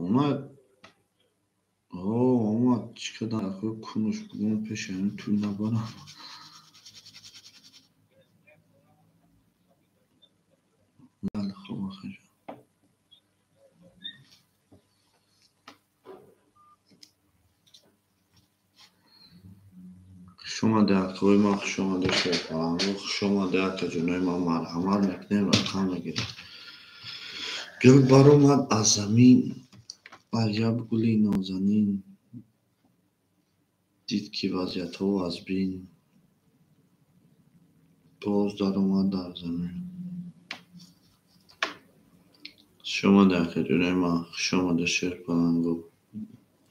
Омад, омад, чӣ кардам, кунуш бугум пеши ҳамин тӯй набарам. Бале, хуб, акаҷон. Хуш омаде, акои ман, хуш омаде, шерпаланго, хуш омаде, акаҷонои ман, марҳамат мекунем, рақам мегирем. Гул баромад аз замин, аҷаб гули нозанин, дид ки вазъиятҳо аз бин, боз даромад дар замин. Хуш омаде, акаҷонои ман, хуш омаде, шерпаланго.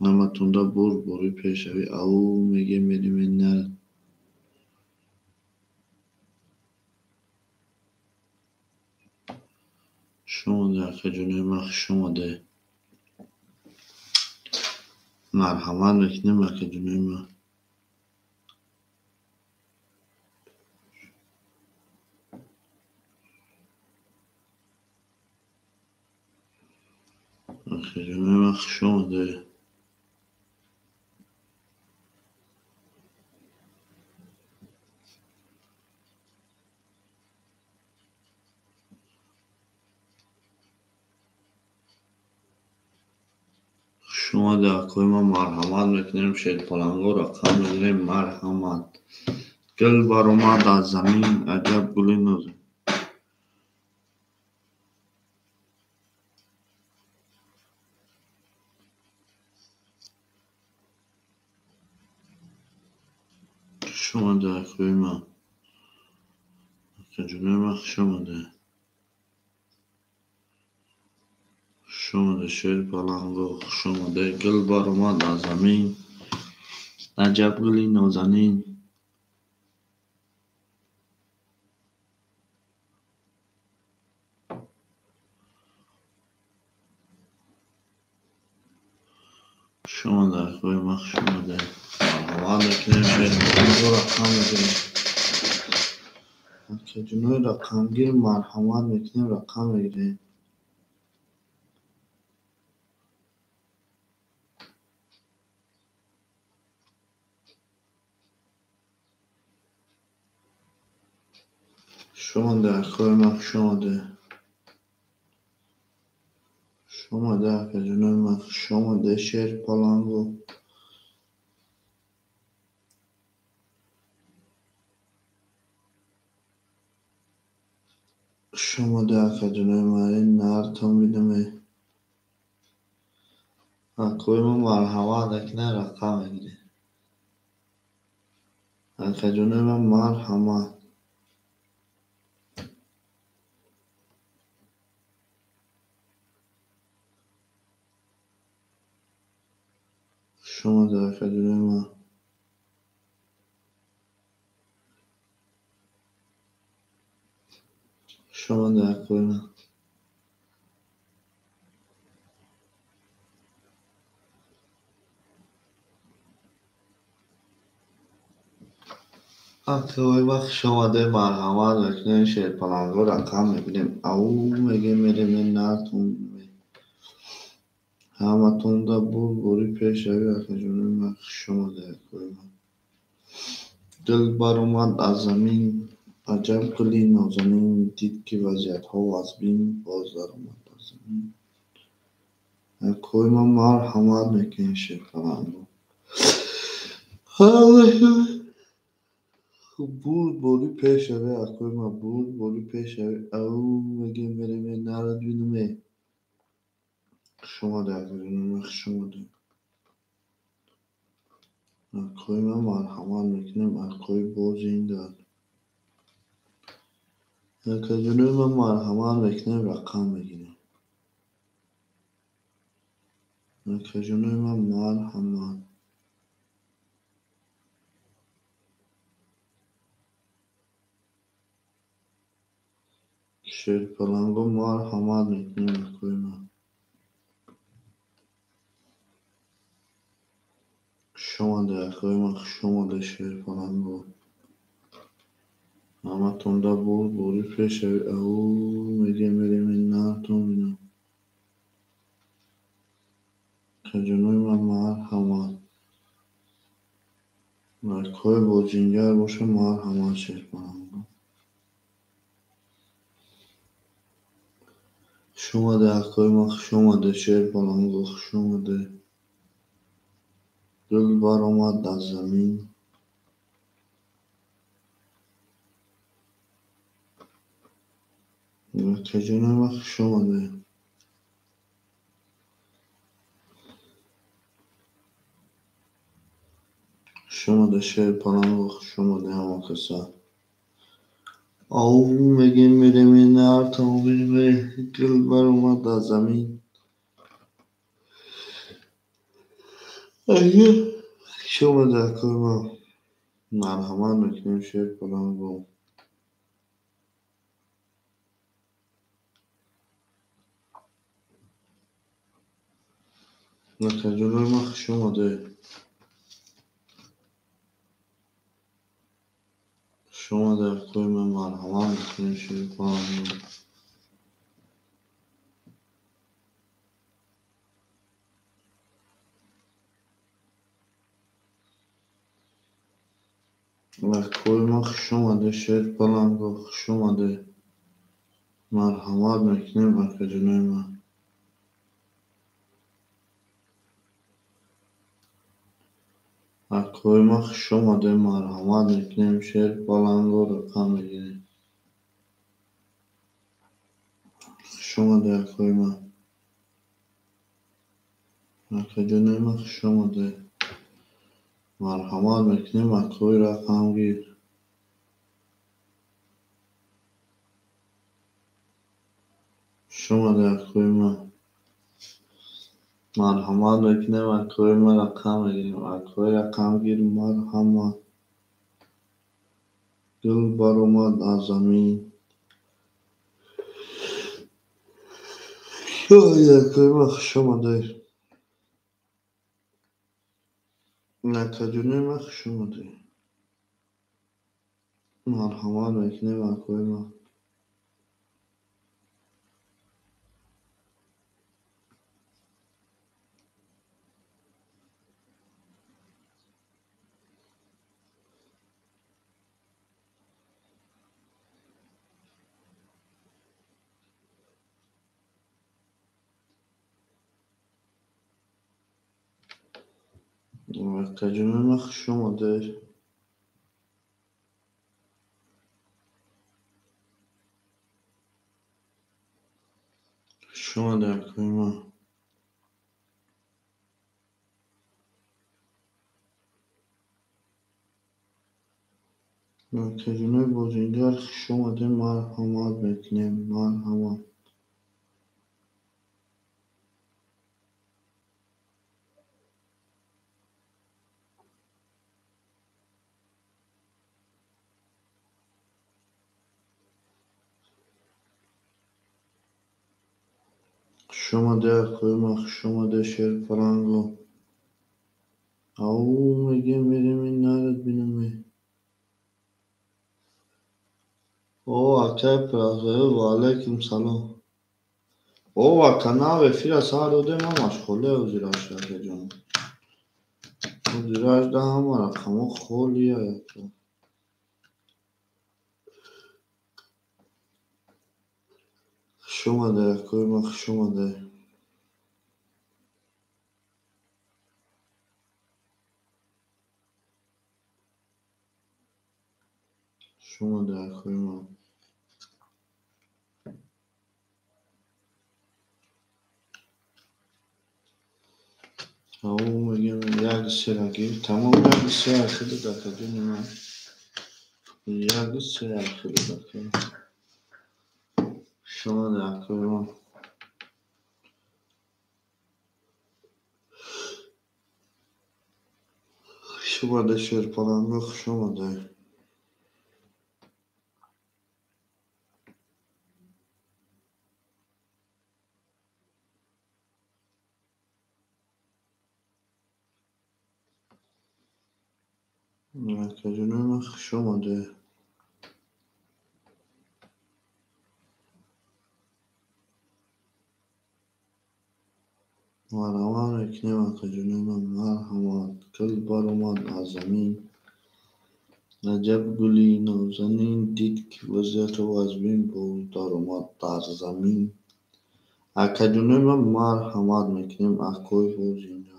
Ҳаматонда бурдборӣ пешравӣ, ау мегем, мерем, нар. Хуш омаде, акаҷонои ман, хуш омаде. Марҳамат мекунем, акаҷонои ман. Акаҷонои ман, хуш омаде. Хуш омаде, акои ман, марҳамат мекунем, шерпаланго рақам мегирем, марҳамат. Гул баромад аз замин, аҷаб гули нозанин. Хуш омаде, акои ман. Акаҷонои ман, хуш омаде. Хуш омаде, шерпаланго, хуш омаде. Гул баромад аз замин, аҷаб гули нозанин. Хуш омаде, акои ман, хуш омаде. Марҳамат мекунем, шерпаланго рақам мегирем. Акаҷонои рақамгир, марҳамат мекунем, рақам мегирем. Хуш омаде, акои ман, хуш омаде. Хуш омаде, акаҷонои ман, хуш омаде, шерпаланго. Хуш омаде, акаҷонои ман, ин нартон бинаме. Акои ман, марҳамат мекунем, рақам мегирем. Акаҷонои ман, марҳамат. Хуш омаде, акаҷонои ман. Хуш омаде, акои ман. Акои ман, хуш омаде, марҳамат мекунем, шерпаланго рақам мегирем. Ау мегем, мерем, нартон бинаме. Ҳаматонда бурдборӣ пешравӣ, акаҷонои ман, хуш омаде, акои ман. Гул баромад аз замин, аҷаб гули нозанин, дид ки вазъиятҳо аз бин, боз даромад дар замин. Акои ман, марҳамат мекунем, шерпаланго. Бурдборӣ пешравӣ, акои ман, бурдборӣ пешравӣ, ау мегем, мерем, нарад бинаме. Хуш омаде, акаҷонои ман, хуш омаде. Акои ман, марҳамат мекунем, акои боз индар. Акаҷонои ман, марҳамат мекунем, рақам мегирем. Акаҷонои ман, марҳамат. Шерпаланго марҳамат мекунем, акои ман. Хуш омаде, акои ман, хуш омаде, шерпаланго. Ҳаматонда бурдборӣ пешравӣ, ау мегем, мерем, нартон бинам. Акои бозингар боша, марҳамат, Шерпаланго. Хуш омаде, акои ман, хуш омаде, Шерпаланго, хуш омаде. Гул баромад аз замин. Акаҷонои ман, хуш омаде. Хуш омаде, Шерпаланго, хуш омаде ҳама каса. Ау мегем, мерем, нарта гул баромад аз замин. Хуш омаде, акои ман. Марҳамат мекунем, Шерпаланго. Акаҷонои ман, хуш омаде. Хуш омаде, акои ман, марҳамат мекунем, Шерпаланго. Акои ман, хуш омаде, Шерпаланго, хуш омаде. Марҳамат мекунем, акаҷонои ман. Акои ман, хуш омаде, марҳамат мекунем, Шерпаланго, рақам мегирем. Хуш омаде, акои ман. Акаҷонои ман, хуш омаде. Марҳамат мекунем, акои рақамгир. Хуш омаде, акои ман. Марҳамат мекунем, акои ман, рақам мегирем. Акои рақамгир, марҳамат. Гул баромад аз замин. Акои ман, хуш омаде. Акаҷонои ман, хуш омаде. Марҳамат мекунем, акои ман. Акаҷонои ман, хуш омаде. Хуш омаде, акои ман. Акаҷонои бозингар, хуш омаде, марҳамат мекунем, марҳамат. Хуш омаде, акои ман, хуш омаде, Шерпаланго. Ау мегем, мерем, нарад бинаме. О, акай Пирағоев, ва алайкум салом. О, ака, нав эфира сар додем, ҳамаш холия ҳозираш, акаҷон. Ҳозираш да ҳама рақамҳо холия, ака. Хуш омаде, акои ман, хуш омаде. Хуш омаде, акои ман. Ау мегем, як сера гир, тамом, як сера хидад, акаҷони ман. Як сера хидад, ака. Хуш омаде, акои ман. Хуш омаде, Шерпаланго, хуш омаде. Акаҷонои ман, хуш омаде. Марҳамат мекунем, акаҷонои ман, марҳамат. Гул баромад аз замин. Аҷаб гули нозанин, дид ки вазъиятро вазмин, боз даромад дар замин. Акаҷонои ман, марҳамат мекунем, акои боз инҷо.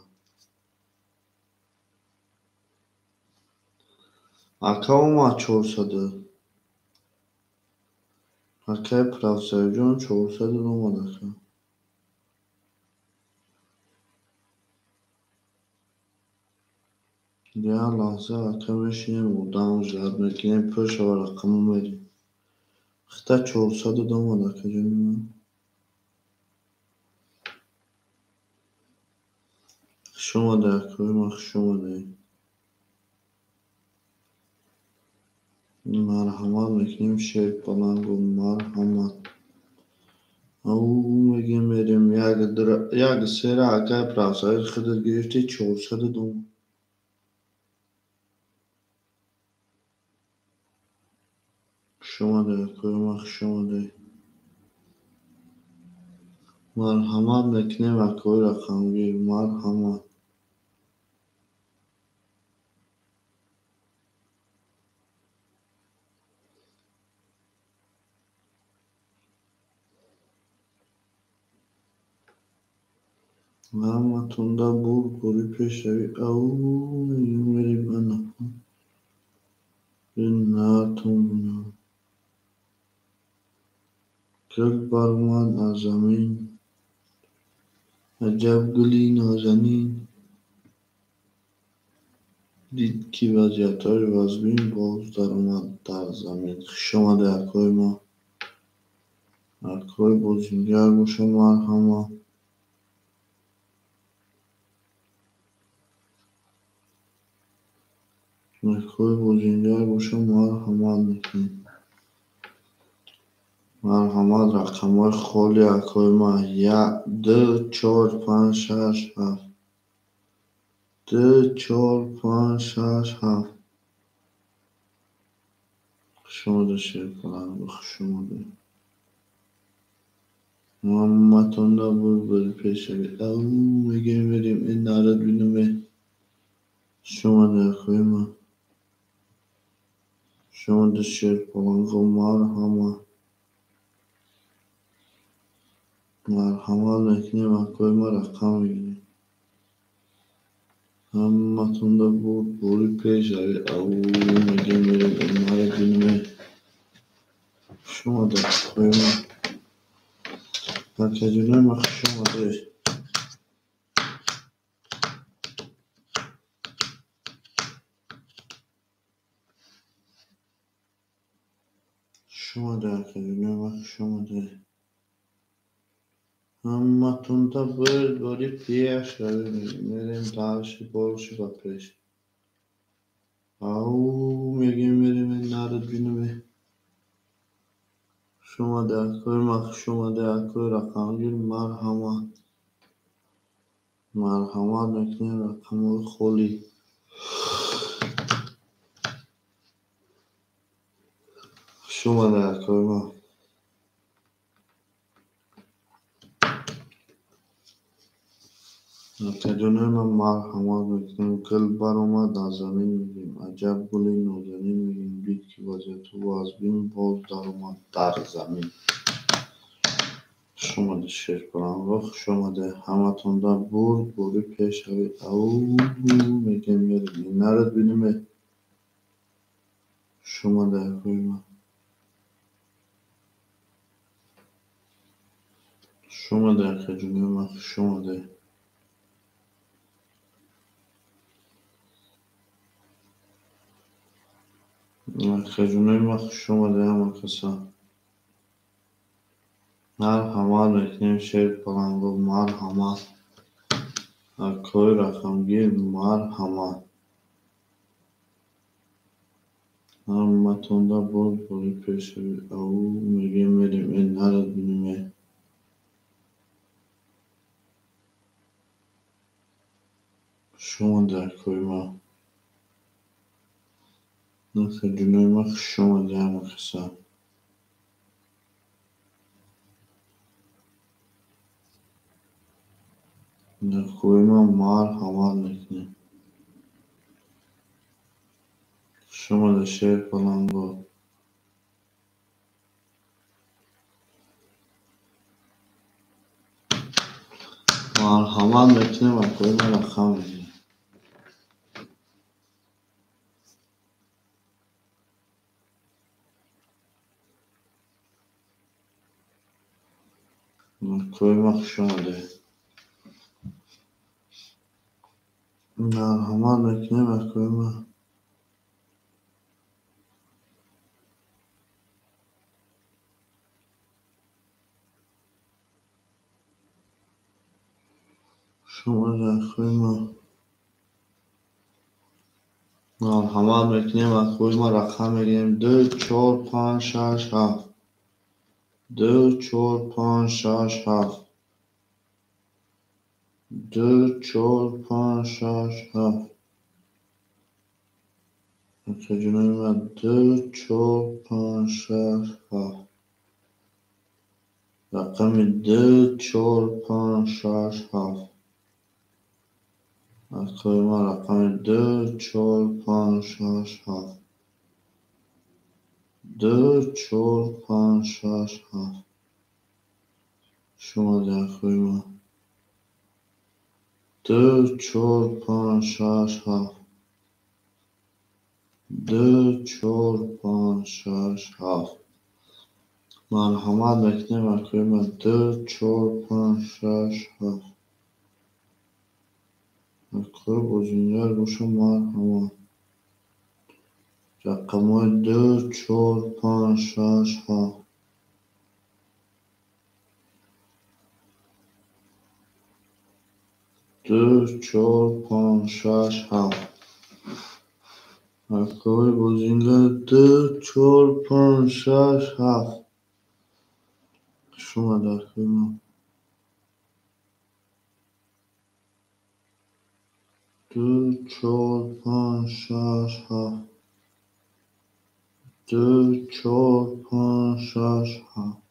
Ака омад 400. Акаи Правсоюзҷон 400 омад ака. Як лаҳза ака мешинем, одам ждать мекунем, пур шава рақамро мерем. Хита 400 омад акаҷони ман. Хуш омадед акои ман, хуш омадед. Марҳамат мекунем, шер палангу марҳамат. Ау мегем мерем як сера акаи Правсоюз худат гирифти 400 омад. Хуш омадед акои ман, хуш омадед. Марҳамат мекунем акои рақамгир, марҳамат. Ҳаматонда бурдборӣ пешравӣ. Ау мерем ана. Натон. Гул баромад аз замин. Аҷаб гули нозанин. Дид ки вазъиятҳои вазмин, боз даромад дар замин. Хуш омадед акои мо. Акои бозингар боша, марҳамат. Акои бозингар боша, марҳамат мекунем. Марҳамат рақамҳои холи акои ман. 1, 2, 4, 5, 6, 7. 2, 4, 5, 6, 7. Хуш омадед шерпаланг, хуш омадед. Ҳаматонда бурдборӣ пешравӣ. Ау мегем мерем ин нарад бинаме. Хуш омадед акои ман. Хуш омадед шерпаланго, марҳамат. Марҳамат мекунем акои ман, рақам мегирем. Ҳаматонда бурдборӣ пешравӣ. Ау мегем мерем ин нарад бинаме. Хуш омадед акои ман. Акаҷонои ман, хуш омадед. Хуш омадед акаҷонои ман, хуш омадед. Ҳаматонда бурдборӣ пешравӣ. Мерем дальше, больше ба пеш. Ау мегем мерем ин нарад бинаме. Хуш омадед акои ман, хуш омадед акои рақамгир, марҳамат. Марҳамат мекунем рақамҳои холӣ. Хуш омадед акои ман. Акаҷонои ман, марҳамат мекунем. Гул баромад аз замин мегӯем. Аҷаб гули нозанин мегӯем. Дид ки вазъиятҳо вазмин, боз даромад дар замин. Хуш омадед шерпаланго, хуш омадед. Ҳаматонда бурдборӣ пешравӣ. Ау мегем мерем ин нарад бинаме. Хуш омадед акои ман. Хуш омадед акаҷонои ман, хуш омадед. Акаҷонои ман, хуш омадед ҳама каса. Марҳамат мекунем шерпаланго, марҳамат. Акои рақамгир, марҳамат. Ҳаматонда бурдборӣ пешравӣ. Ау мегем мерем ин нарад бинаме. Хуш омадед акои ман. Акаҷонои ман, хуш омадед ҳама каса. Акои ман, марҳамат мекунем. Хуш Шумо шер паланго. Марҳамат мекунем, акои ма рақам мегирем. Акои ма хуш омадед. Марҳамат мекунем, акои ма. Шумо акои ма. Марҳамат мекунем, акои ма рақам мегирем. 2 4 5 6 7. 2 4 5 6 7. 2 4 5 6 7. Акаҷонои ма 2 4 5 6 7. Рақами 2 4 5 6 7. Акои ма рақами 2 4 5 6 7. 2 4 5 6 7. Шумо акои ма. 2 4 5 6 7. 2 4 5 6 7. Марҳамат мекунем, акои ма. 2 4 5 6 7. Акои бозингар боша, марҳамат. Рақамҳои 2 4 5 6 7. 2 4 5 6 7. Акои бозингар 2 4 5 6 7. Хуш омадед, акои ма. 2 4 5 6 7. 2 4 5 6 7.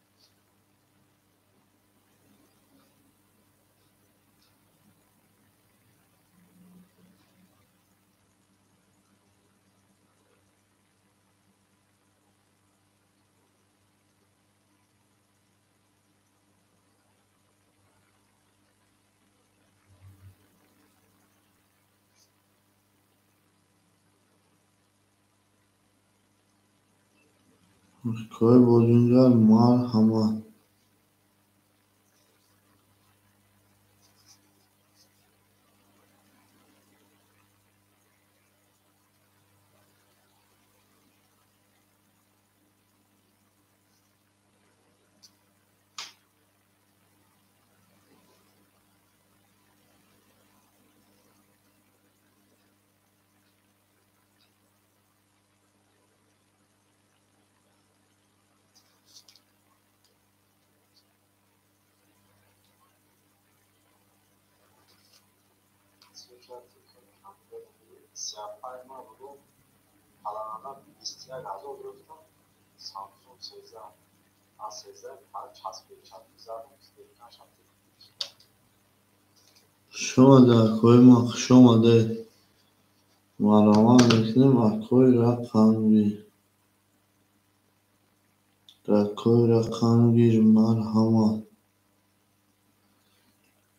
Акои бозингар, марҳамат. Хуш омадед, акои ма, хуш омадед. Марҳамат мекунем, акои рақамгир. Акои рақамгир, марҳамат.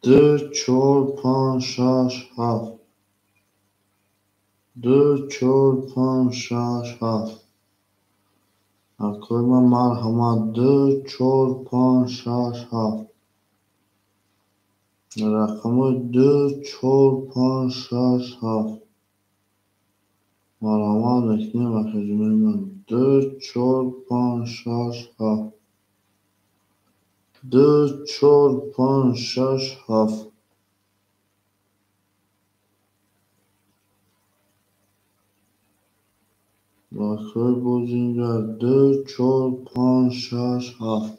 2 4 5 6 7. 2 4 5 6 7. Акои ма, марҳамат. 2 4 5 6 7. Рақамҳои 2 4 5 6 7. Марҳамат мекунем, акаҷонои ман. 2 4 5 6 7. 2 4 5 6 7. Акои бозингар 2 4 5 6 7.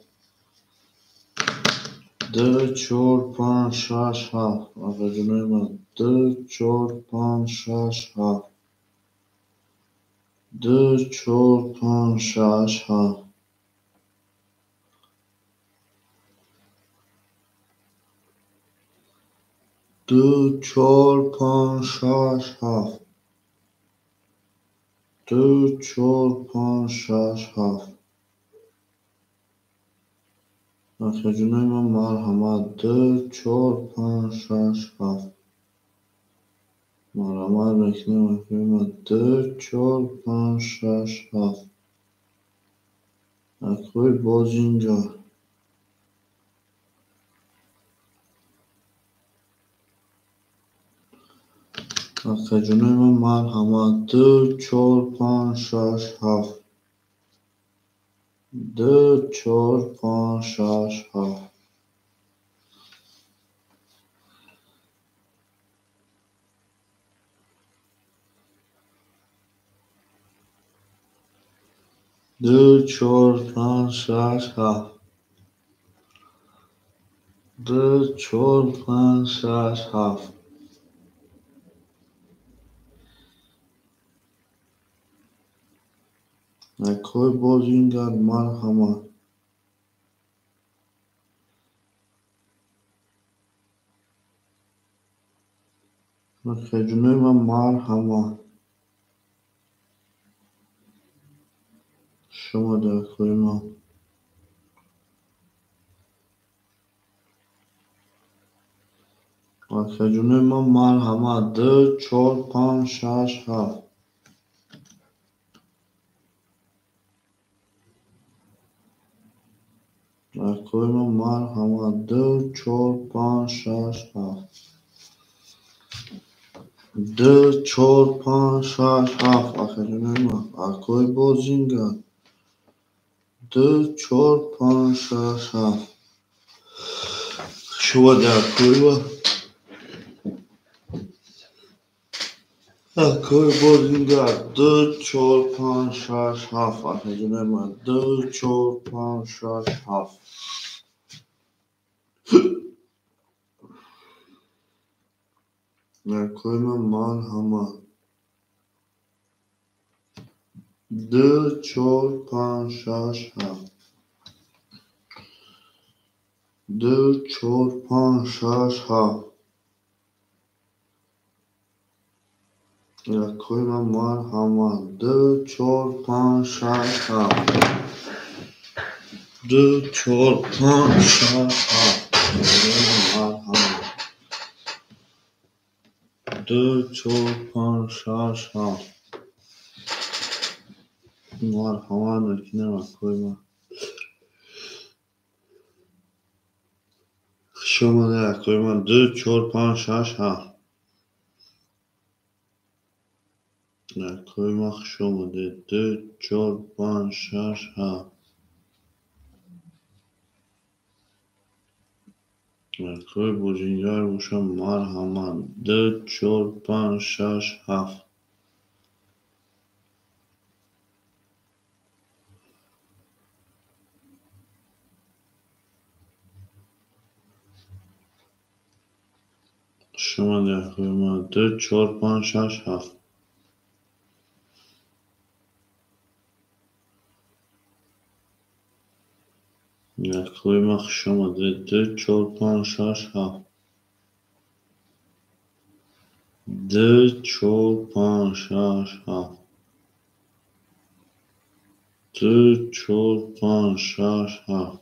2 4 5 6 7. Акаҷонои ман. 2 4 5 6 7. 2 4 5 6 7. 2 4 5 6 7. Ду, чор, панҷ, шаш, ҳафт. Акаҷонои ман, марҳамат. Ду, чор, панҷ, шаш, ҳафт. Марҳамат мекунем, акои ман. Ду, чор, панҷ, шаш, ҳафт. Акои бозинҷо. Акаҷонои ман, марҳамат. Ду, чор, панҷ, шаш, ҳафт. Ду, чор, панҷ, шаш, ҳафт. Ду, чор, панҷ, шаш, ҳафт. Ду, чор, панҷ, шаш, ҳафт. Акои бозингар, марҳамат. Акаҷонои ман, марҳамат. Хуш омадед, акои ман. Акаҷонои ман, марҳамат. Ду, чор, панҷ, шаш, ҳафт. Акои ман, марҳамат. Ду, чор, панҷ, шаш, ҳафт. Ду, чор, панҷ, шаш, ҳафт. Акаҷонои ман, акои бозингар. Ду, чор, панҷ, шаш, ҳафт. Хуш омадед, акои ман. Акои бозингар. Ду, чор, панҷ, шаш, ҳафт. Акаҷонои ман. Ду, чор, панҷ, шаш, ҳафт. Акои ман, марҳамат. Ду, чор, панҷ, шаш, ҳафт. Ду, чор, панҷ, шаш, ҳафт. Акои ман, марҳамат. Ду, чор, панҷ, шаш, ҳафт. Ду, чор, панҷ, шаш, ҳафт. Марҳамат. Ду, чор, панҷ, шаш, ҳафт. Марҳамат мекунем, акои ман. Хуш омадед, акои ман. Ду, чор, панҷ, шаш, ҳафт. Акои ман, хуш омадед. Ду, чор, панҷ, шаш, ҳафт. Акои бозингар бошам, марҳамат. Ду, чор, панҷ, шаш, ҳафт. Хуш омадед, акои ман. Ду, чор, панҷ, шаш, ҳафт. Акои ман, хуш омадед. Ду, чор, панҷ, шаш, ҳафт. Ду, чор, панҷ, шаш, ҳафт. Ду, чор, панҷ, шаш, ҳафт.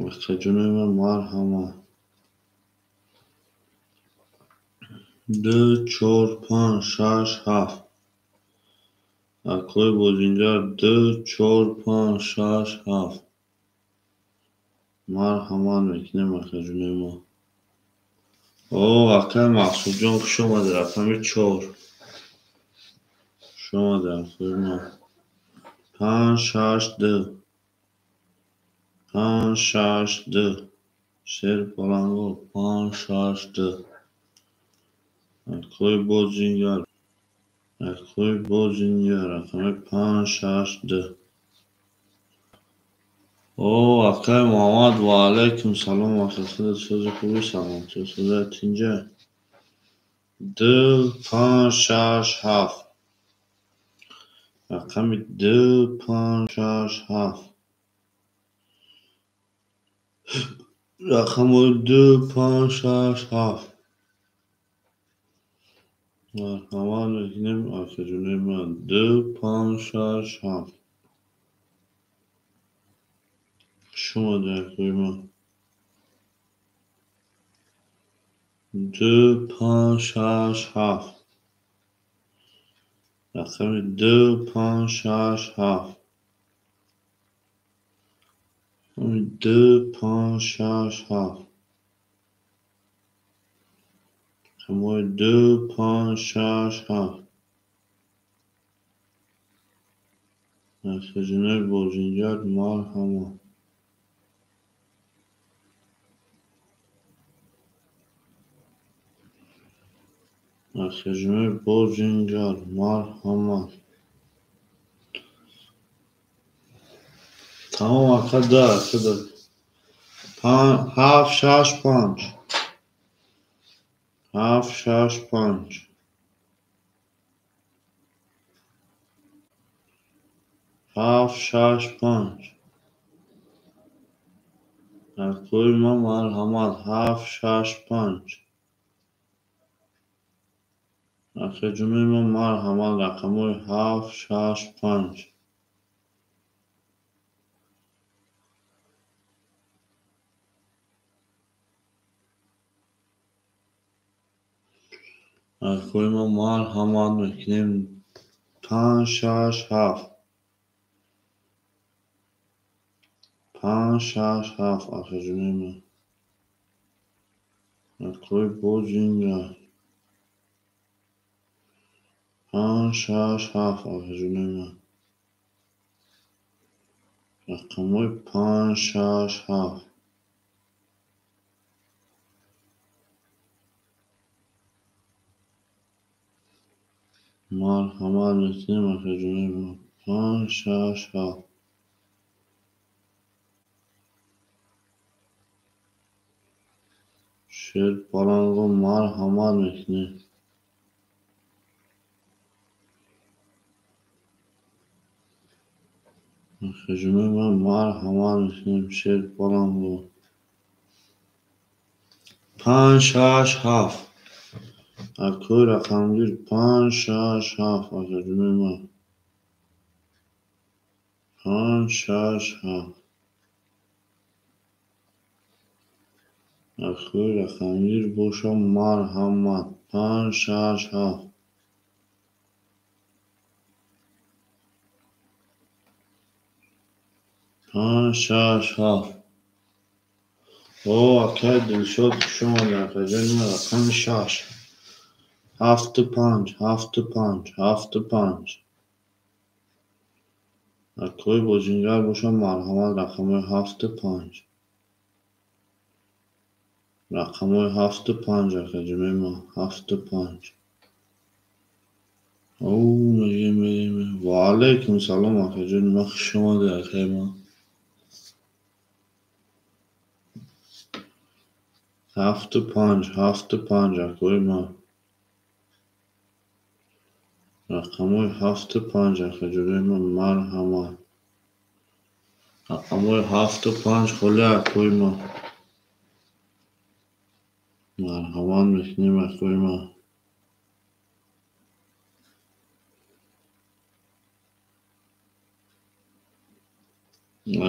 Акаҷонои ман, марҳамат. Ду, чор, панҷ, шаш, ҳафт. Акои бозингар. Ду, чор, панҷ, шаш, ҳафт. Марҳамат мекунем, акаҷонои ман. О, акаи Мақсудҷон, хуш омадед. Рақами чор. Хуш омадед, акои ман. Панҷ, шаш, ду. Панҷ, шаш, ду. Шер палангор. Панҷ, шаш, ду. Акои бозингар. Акои бозингар. Рақами панҷ, шаш, ду. О, акаи Муҳаммад, ва алайкум салом. Ака, худат сози хуби, саломатӣ, худат тинҷа. Ду, панҷ, шаш, ҳафт. Рақами ду, панҷ, шаш, ҳафт. Рақамҳои ду, панҷ, шаш, ҳафт. Марҳамат мекунем, акаҷонои ман. 2, 5, 6, 7. Хуш омадед, акои ман. 2, 5, 6, 7. Рақами 2, 5, 6, 7. 2, 5, 6, 7. Рақамҳои 2, 5, 6, 7. Акаҷонои бозингар, марҳамат. Акаҷонои бозингар, марҳамат. Тамом, ака, да, ака, да. 7, 6, 5. 7, 6, 5. 7, 6, 5. Акои ман, марҳамат. 7, 6, 5. Акаҷонои ман, марҳамат. Рақамҳои 7, 6, 5. Акои ман, марҳамат мекунем. 5, 6, 7. 5, 6, 7. Акаҷонои ман. Акои бозингар. 5, 6, 7. Акаҷонои ман. Рақамҳои 5, 6, 7. Марҳамат мекунем, акаҷонои ман. 5, 6, 7. Шер паланго, марҳамат мекунем. Акаҷонои ман, марҳамат мекунем. Шер паланго. 5, 6, 7. Акои рақамгир 5, 6, 7. Акаҷонои ман. 5, 6, 7. Акои рақамгир бошам, марҳамат. 5, 6, 7. 5, 6, 7. О, акаи Дилшод, хуш омадед, акаҷони ман. Рақами 6. 7, 5, 7, 5, 7, 5. Акои бозингар бошам, марҳамат. Рақамҳои 7, 5. Рақамҳои 7, 5, акаҷонои ман. 7, 5. О, мегем, мегем. Ва алайкум салом, акаҷони ман, хуш омадед, акаи ман. 7, 5, 7, 5, акои ман. Рақамҳои 7, 5, акаҷонои ман, марҳамат. Рақамҳои 7, 5 холӣ, акои ман. Марҳамат мекунем, акои ман.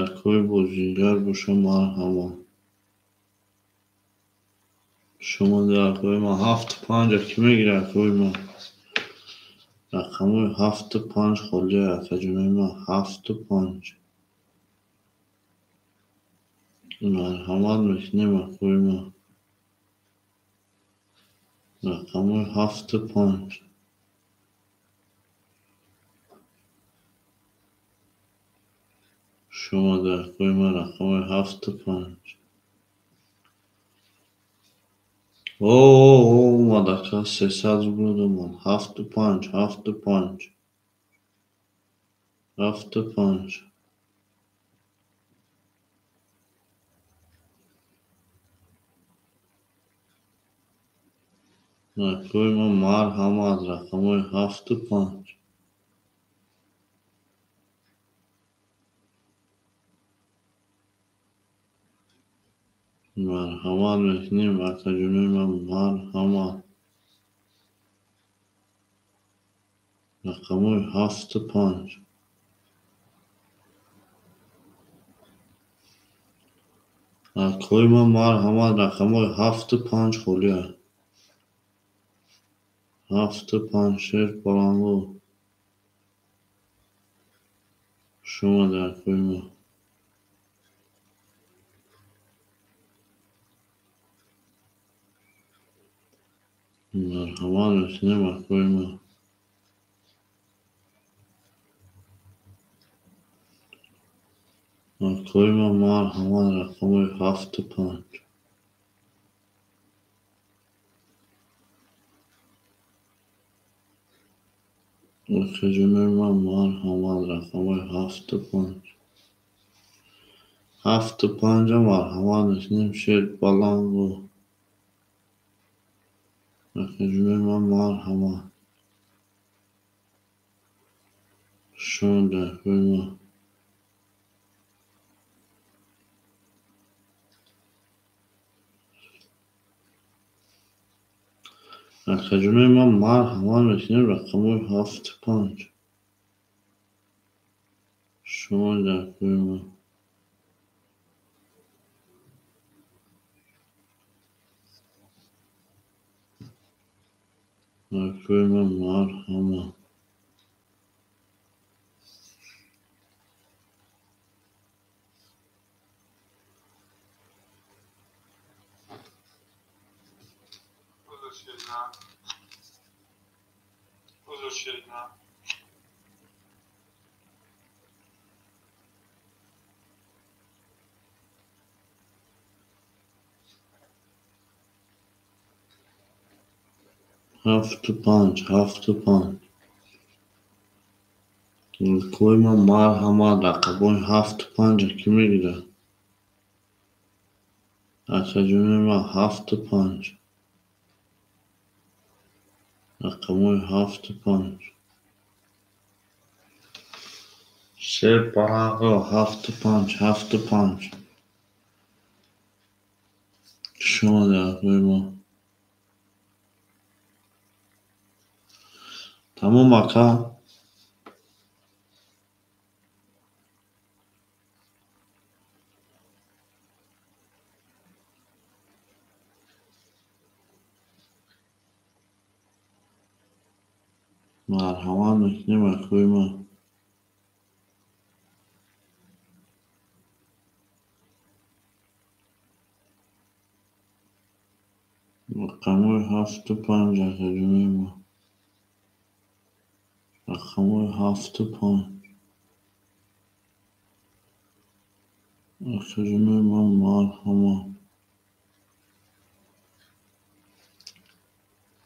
Акои бозингар бошам, марҳамат. Хуш омадед, акои ман. 7, 5 кӣ мегирад, акои ман? Рақамҳои 7, 5 холӣ, акаҷонои ман. 7, 5. Марҳамат мекунем, акои ман. Рақамҳои 7, 5. Хуш омадед, акои ман. Рақамҳои 7, 5. О, омад, ака, 300 рубл омад. 7, 5, 7, 5. 7, 5. Акои ман, марҳамат. Рақамҳои 7, 5. Марҳамат мекунем, акаҷонои ман, марҳамат. Рақамҳои ҳафту панҷ. Акои ман марҳамат, рақамҳои ҳафту панҷ холия. Ҳафту панҷ шер палангу. Шумо дар акои ман. Марҳамат мекунем акои ман. Акои ман марҳамат, рақамҳои ҳафту панҷ. Акаҷонои ман марҳамат, рақамҳои ҳафту панҷ. Ҳафту панҷа марҳамат мекунем шер палангу. Акаҷонои ман марҳамат. Шумо дар акои ман. Акаҷонои ман марҳамат мекунем рақамҳои ҳафту панҷ. Шумо дар акои ман. Акои ман марҳамат. Ҳафту панҷ, ҳафту панҷ. Акои ман марҳамат, рақамҳои ҳафту панҷа кӣ мегирад? Акаҷонои ман ҳафту панҷ. Рақамҳои ҳафту панҷ. Шер палангу ҳафту панҷ, ҳафту панҷ. Шумо дар акои ман. Тамом ака. Марҳамат мекунем акои ман. Рақамҳои ҳафту панҷ акаҷонои ман. Рақамҳои ҳафту панҷ. Акаҷонои ман марҳамат.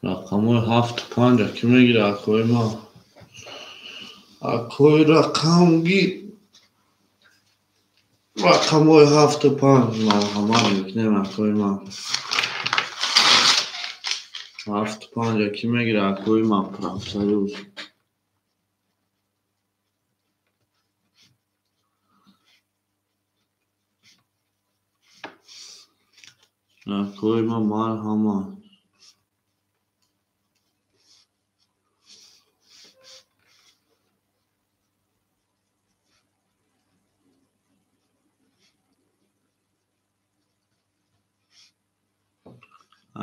Рақамҳои ҳафту панҷа кӣ мегирад акои ман? Акои рақам гир. Рақамҳои ҳафту панҷ марҳамат мекунем акои ман. Ҳафту панҷа кӣ мегирад акои ман? Профсоюз. Акои ман марҳамат.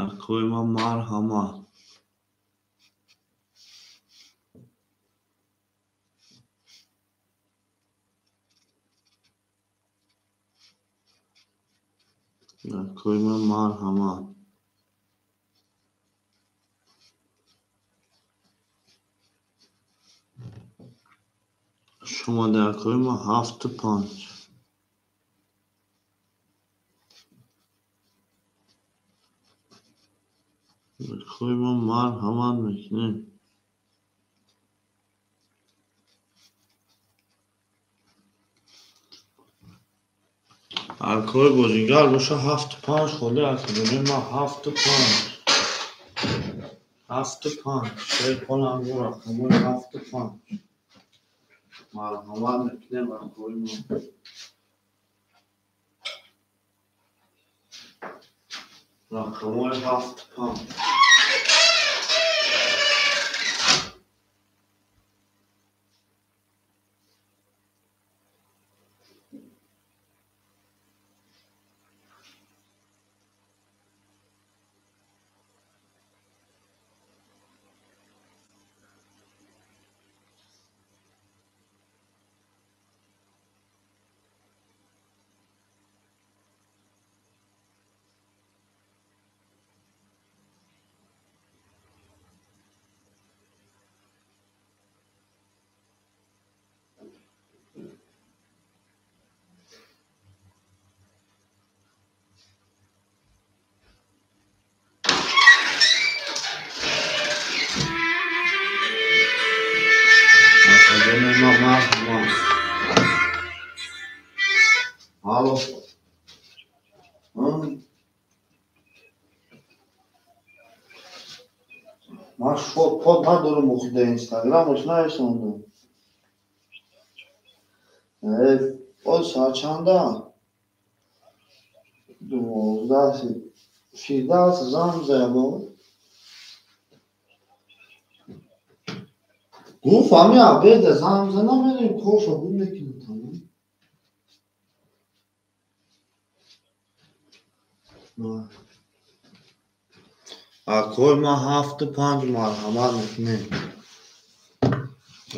Акои ман марҳамат. Акои ман марҳамат. Шумо дар акои ман ҳафту панҷ. Акои ман марҳамат мекунем. Акои бозингар боша ҳафту панҷ холӣ акаҷонои ман ҳафту панҷ. Ҳафту панҷ. Шер палангу рақамҳои ҳафту панҷ. Марҳамат мекунем акои ман. Рақамҳои ҳафту панҷ. Ман шод под надорам охи дар Инстаграмаш нависондам. Боз соат чанда? 12. Фирдавс занг зая бо. Гуфт ҳами обеда занг зана мерем кофе бу мекунем тамом. Акои ман 7-5 марҳамат мекунем.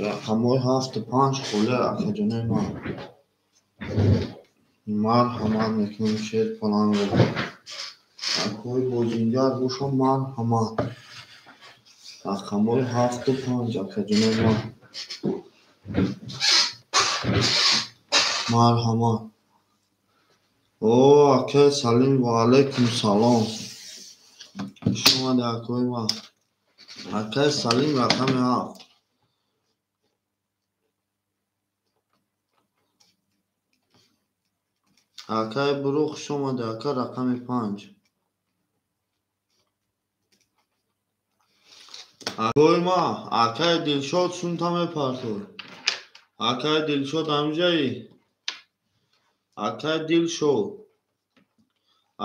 Рақамҳои 7-5 холӣ акаҷонои ман. Марҳамат мекунем шер паланго. Акои бозингар бошам марҳамат. Рақамҳои 7-5 акаҷонои ман. Марҳамат. О, акаи Салим, ва алайкум салом. Хуш омадед акои ман. Акаи Салим рақами 7. Акаи Буро хуш омадед ака рақами 5. Акои ман, акаи Дилшод сумта мепартод. Акаи Дилшод ҳамиҷаӣ? Акаи Дилшод.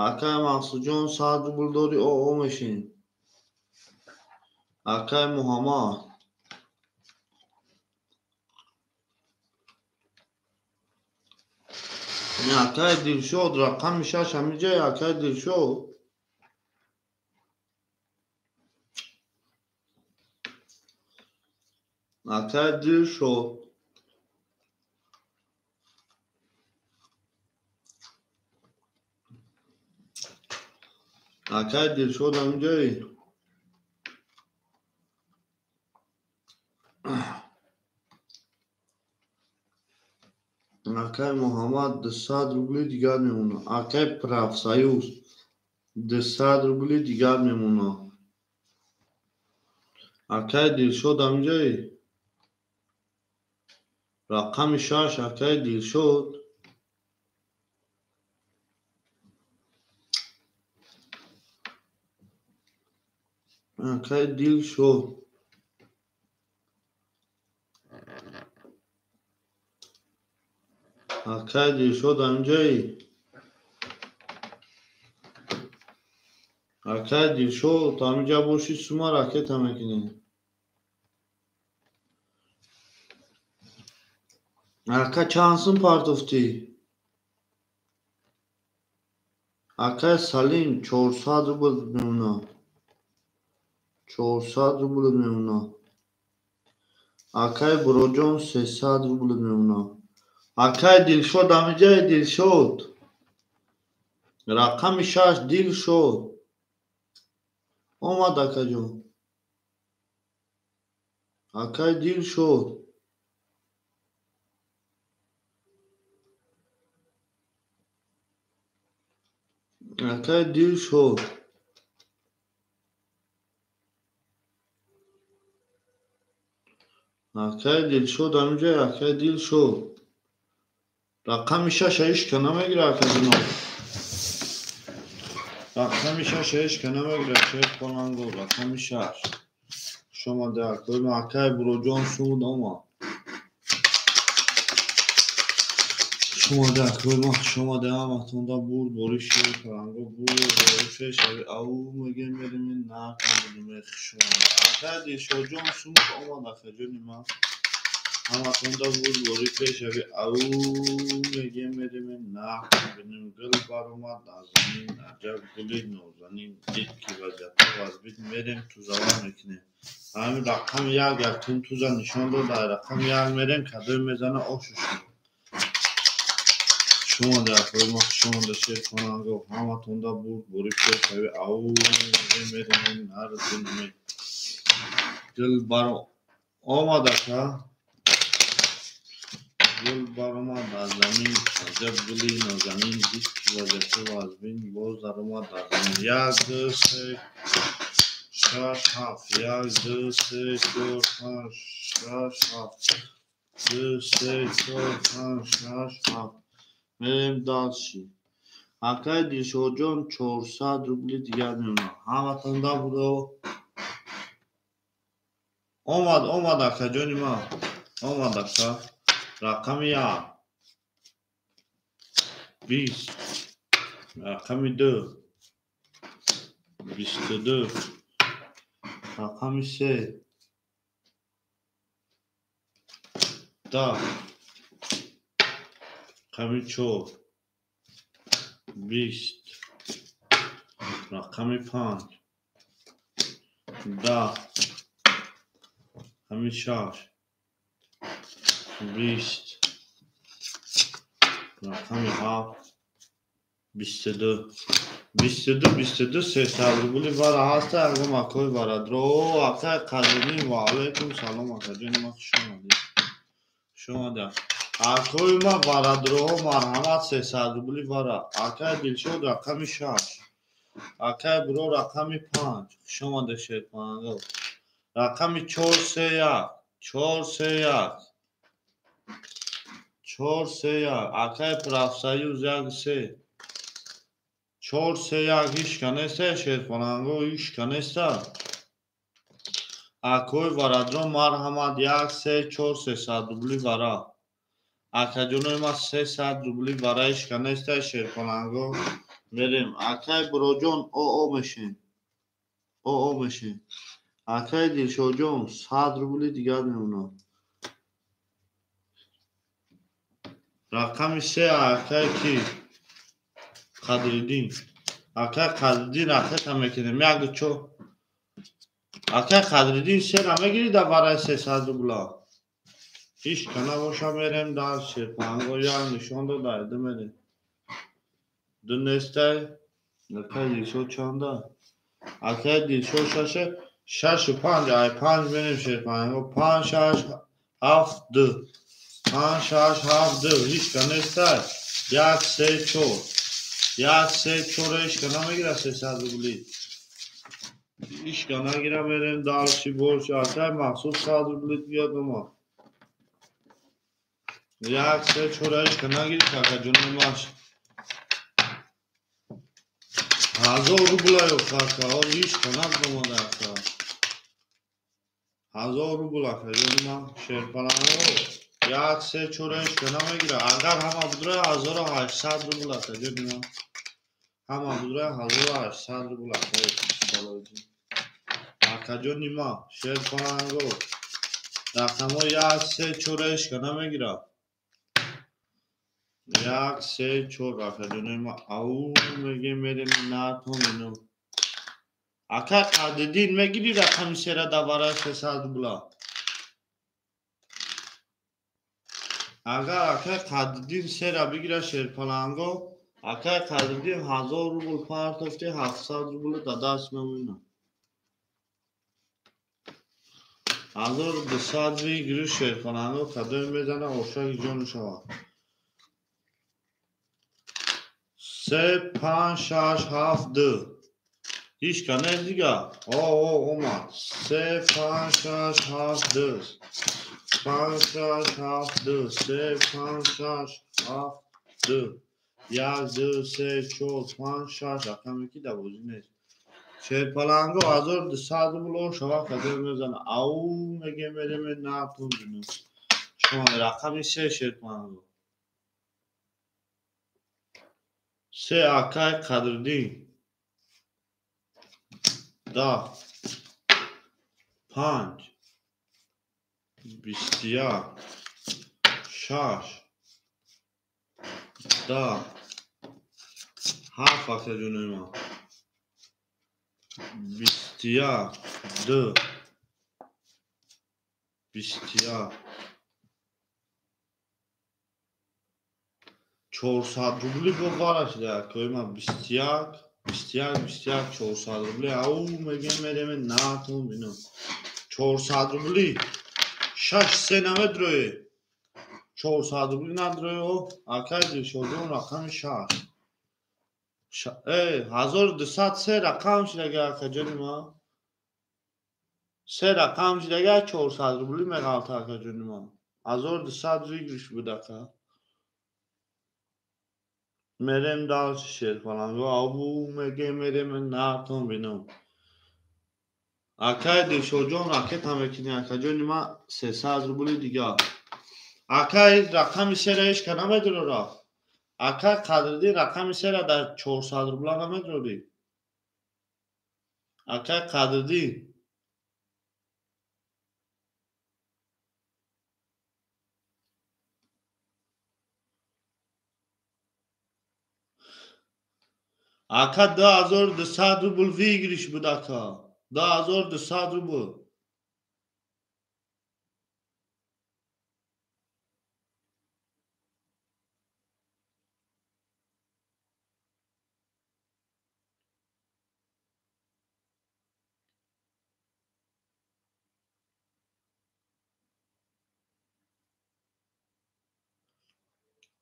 Акаи Мақсудҷон 100 рубл дорӣ оо мешин. Акаи Муҳаммад. Акаи Дилшод рақами 6 ҳамиҷаӣ акаи Дилшод? Акаи Дилшод. Акаи Дилшод ҳамиҷаӣ? Акаи Муҳаммад 200 рубли дигар мемонад. Акаи Профсоюз 200 рубли дигар мемонад. Акаи Дилшод ҳамиҷаӣ? Рақами 6 акаи Дилшод. Акаи Дилшод. Акаи Дилшод ҳамиҷаӣ? Акаи Дилшод ҳамиҷа бошӣ сума ракета мекунӣ. Ака чанд сум партофтӣ? Акаи Салим 400 рубл мемонад. 400 рубл мемонад. Акаи Буроҷон 300 рубл мемонад. Акаи Дилшод ҳамиҷаи Дилшод? Рақами 6 Дилшод. Омад акаҷон. Акаи Дилшод. Акаи Дилшод. Акаи Дилшод ҳамиҷаи акаи Дилшод. Рақами 6 ҳеҷ ка намегирад акаҷонон. Рақами 6 ҳеҷ ка намегирад шер паланго. Рақами 6. Хуш омадед акои ман. Акаи Буроҷон сумуд омад. Хуш омадед акои ман, хуш омадед ҳаматонда бурд бори шери паланго бурд бори пешави ау мегем мерем нарх мебинем. Хуш омадед акаи Дилшодҷон сумуд омад акаҷони ман. Ҳаматонда бурд бори пешави ау мегем мерем нарх мебинем. Гул баромад аз замин аҷаб гули нозанин дид ки вазъиятҳо вазбит мерем тузава мекунем. Ҳамин рақами 1 якум туза нишон дод. Дар рақами 1 мерем кадоме мезана ошуш. Хуш омадед акои ман, хуш омадед шер паланго. Ҳаматонда бурд бори пешави ау мегем мерем нарх мебинем. Гул баромад ака. Гул баромад аз замин аҷаб гули нозанин дид ки вазъиятҳо вазбин боз даромад аз замин. 1 2 3 6 7 1 2 3 4 5 6 7 2 3 4 5 6 7. Мерем дальше. Акай Дилшодҷон 400 рубли дигар мемонад. Ҳаматон да будо. Омад, омад акаҷони ман. Омад ака. Рақами 1. 20. Рақами 2. 22. Рақами 3. 10. Рақами 4. 20. Рақами 5. 10. Рақами 6. 20. Рақами 7. 22. 22, 22, 300 рубли вара ҳаста, ягон акои варадро. Акай Қадриддин, ва алайкум салом, акаҷони ман, хуш омадед. Хуш омадед. Акои ман варадроҳо, марҳамат, 300 рубли вара. Акай Дилшод рақами 6. Акай Буро рақами 5. Хуш омадед, шерпананго. Рақами 4, 3, 1. 4, 3, 1. 4, 3, 1. Акай Профсоюз 1, 3. 4, 3, 1. Ҳичка неста, шерпананго, ҳичка неста. Акои варадро, марҳамат, 1, 3, 4, 300 рубли вара. Акаҷонои ман 300 рубли вара, ҳичка неста, шерпананго. Мерем. Акай Буроҷон, оо мешем. Оо мешем. Акай Дилшодҷон, 100 рубли дигар мемонад. Рақами 3 акай ки? Қадриддин. Акай Қадриддин ракета мекунем. 1, 2, 4. Акай Қадриддин 3-ра мегирӣ дар барои 300 рубла? Ҳеҷ ка набоша, мерем дар шерпанго, як нишон дода, ду мерем. Ду нестай. Акай Дилшод чанда? Акай Дилшод 6, 6 5, ай 5 мерем шерпанго. 5, 6, 7, 2. 5, 6, 7, 2. Ҳеҷ ка нестай. 1, 3, 4. 1, 3, 4 ҳеҷ ка намегирад 300 рубли. Ҳеҷ ка нагира, мерем дальше больше. Акай Мақсуд 100 рубли дигар омад. 1, 3, 4 ҳеҷ ка нагирифт, акаҷонои ман. 1000 рубла ёфт, ака. Ҳеҷ ка надомада, ака. 1000 рубл, акаҷони ман. Шерпаланго. 1, 3, 4 ҳеҷ ка намегирад. Агар ҳама будроя 1800 рубл, акаҷони ман. Ҳама будроя 1800 рубл, акаи Салоҳиддин. Акаҷони ман, шерпаланго. Рақамҳо 1, 3, 4 ҳеҷ ка намегирад. 1, 3, 4, акаҷонои ман. Ау мегем, мерем натон ино. Акай Қадриддин, мегирӣ рақами 3-ра дар барои 300 рубла? Агар акай Қадриддин 3-ра бигирад шерпаланго, акай Қадриддин 1000 рубл партофти, 700 рубл дар даст мемонад. 1200 бигирӣ шерпаланго, кадоме мезана, ошаки ҷону шавад. 3, 5, 6, 7, 2. Ҳеҷ ка нест дигар. О, омад. 3, 5, 6, 7, 2. 5, 6, 7, 2. 3, 5, 6, 7, 2. 1, 2, 3, 4, 5, 6. Рақаме ки дар бозӣ нест. Шерпаланго 1200 рубл шава, кадоме мезана. Ау мегем, мерем натон бино. Шумо рақами 3 шерпаланго. 3 акай Қадриддин. 10. 5. 21. 6. 10. 7, акаҷонои ман. 21. 2. 21. 400 рубли бо вара шуда, акои ман. 21, 21, 21, 400 рубли. Ау мегем, мерем натон бино. 400 рубли. 6, 3 намедроe. 400 рубли надроe. Акай Дилшодҷон рақами 6. 1200 се рақам шудага, акаҷони ман. 3 рақам шудага, 400 рубли меғалта, акаҷони ман. 1200 выигрыш буд, ака. Мерем дальше шерпаланго. Абу меге мерем нартон бинам. Акай Дилшодҷон ракета мекунӣ, акаҷони ма 300 рубли дигар. Акай рақами сера ҳеч ка намедурора. Акай Қадриддин рақами сера дар 400 рубла намедурорӣ. Акай Қадриддин. Ака 2200 рубл выигрыш буд ака. 2200 рубл.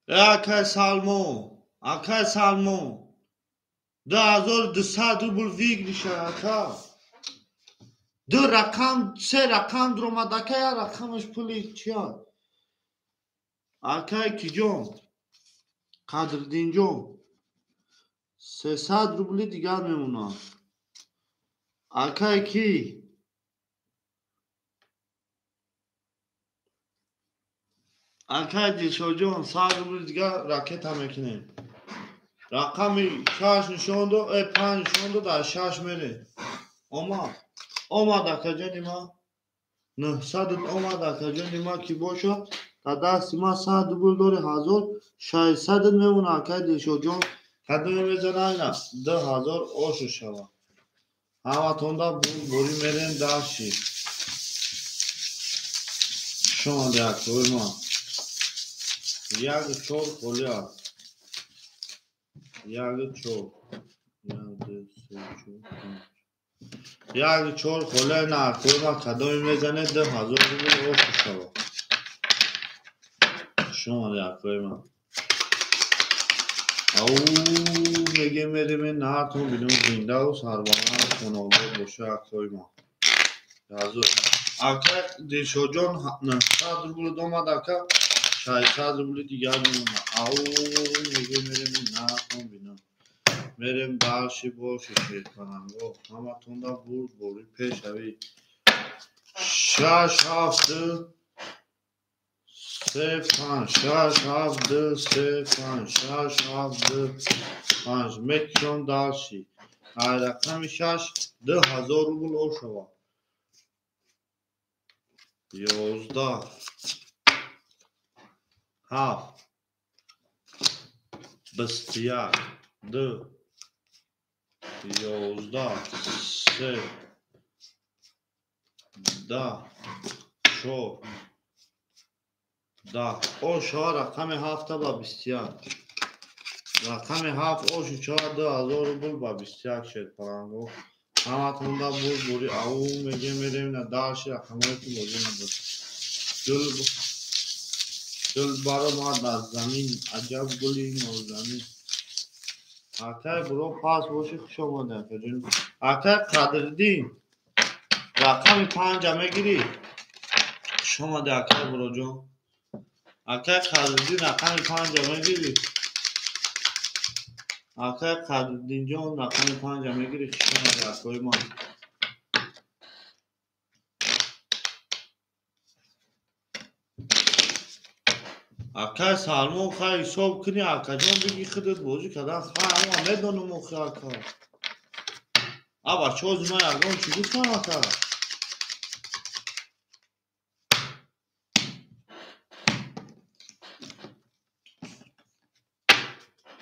Акай Салмон, акай Салмон. 2200 рубл выигрыш ака. Ду рақам, се рақам дуромад ака, як рақамаш пули чия? Акай киҷон? Қадриддинҷон. 300 рубли дигар мемонад. Акай ки? Акай Дилшодҷон 100 рубли дигар ракета мекунем. Рақами 6 нишон дод, 5 нишон дод, дар 6 мерем. Омад. Омад акаҷони ма. 900 омад акаҷони ма ки бошад, дар дасти ма 100 рубл дори 1600 мемонад акай Дилшодҷон. Кадоме мезана ина 2000 ошу шавад. Ҳаматонда бурӣ мерем даши. Шумо акои ма. 1 4 холӣ аст. 1 4. 1 2 3 4 5. 1 4 холӣ на акои ма кадоме мезане 2000 рубл ошу шавад. Шумо акои ма. Ау меге мерем нартон бинем зиндаву сарбаланд хонобод боша акои ма. Ака Дилшодҷон 900 рубл омад ака 600 рубли дигар мемонад. Ау меге мерем нартон бинем. Мерем дальше боши шерпаланго. Ҳаматонда бурд борӣ пешавӣ. 6 7 2 3 5 6 7 2 3 5 6 7 2 5 мекушон дальше. Ай рақами 6 2000 рубл ошавад. 11 7 21 2 11 3 10 4 10 ошава рақами 7 ба 21. Рақами 7 ошу 4 2000 рубл ба 21 шерпаланго. Ҳаматонда бурд бурӣ ау меге мерем на дальше рақамҳое ки бозӣ надошт. Гул баромад аз замин, аҷаб гули нозанин. Акай буро пас бошӣ хуш омадӣ акаҷон. Акай Қадриддин рақами 5 мегирӣ? Хуш омадӣ акай буроҷон. Акай Қадриддин рақами 5 мегирӣ? Акай Қадриддинҷон рақами 5 мегирӣ? Хуш омадӣ акои ман. Акай Салмон хай ҳисоб кунӣ акаҷон биги худат бозӣ кардан хай ама медонам охи ака. А бачаҳо ман ягон чӣ гуфтам ака?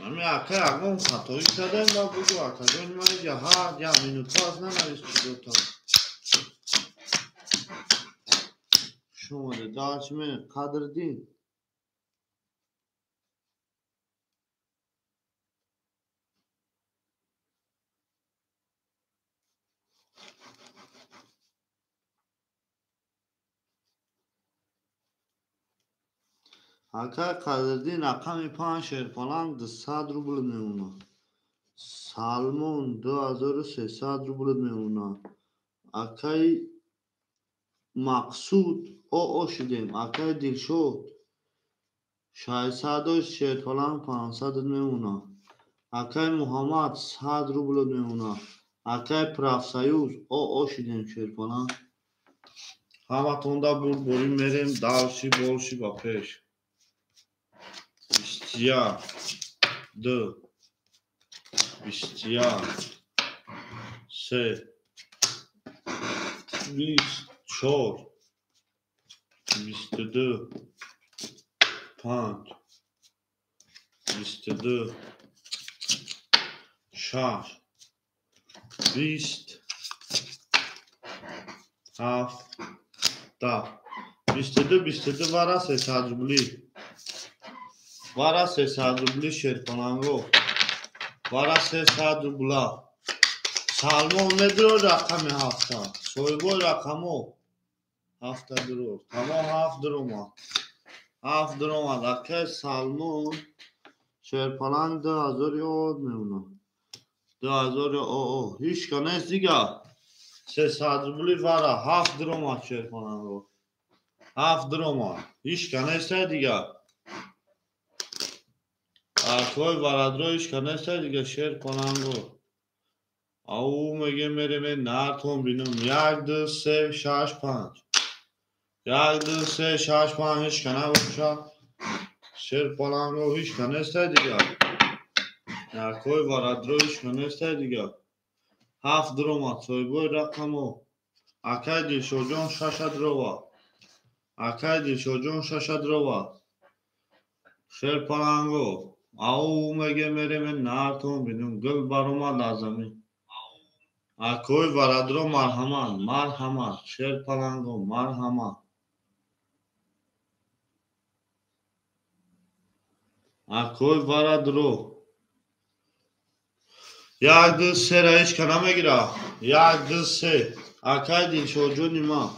Ами ака ягон хатоӣ кардем ба бугу акаҷони ман иҷа ҳар як минут пас нанавис чизота. Хуш омадед. Дальше мерем. Қадриддин. Акай Қадриддин рақами 5 шерпаланг 200 рубл мемонад. Салмон 2300 рубл мемонад. Акай Мақсуд оо шудем. Акай Дилшод 600 шерпаланг 500 мемона. Акай Муҳаммад 100 рублот мемона. Акай Профсоюз о шидем шерпаланг. Ҳаматонда бурдборӣ мерем дальше больше ба пеш. 21 2 21 3 24 22 5 22 6 20 7 10 22 22 вара 300 рубли. Вара 300 рубли шерпаланго. Вара 300 рубла. Салмон медро рақами ҳафта. Соҳибои рақамо ҳафта дуро. Тамом ҳафт дуромад. Ҳафт дуромад. Акай Салмон шерпаланг 2000 од мемонад. 2000 о. Ҳичка нест дига. 300 рубли вара ҳафт дуромад шерпаланго. Ҳафт дуромад. Ҳичка нестай дига. Акой варадро ҳичка нестай дига шерпаланго. Ау мегем мереме нартон бинам. 1 2 3 6 5. 1 2 3 6 5 ҳичка набоша. Шерпаланго ҳичка нестай дига. Акой варадро ҳичка нестай дига. Ҳафт дуромад соҳибои рақамо. Акай Дилшодҷон шаша дурова. Акай Дилшодҷон шаша дурова. Шерпаланго. Ау мегем мереме нартон бинам. Гул баромад аз замин. Акой варадро марҳамат, марҳамат, шерпаланго марҳамат. Акой варадро. 1 2 3 ра ҳичка намегира. 1 2 3. Акай Дилшодҷони ман.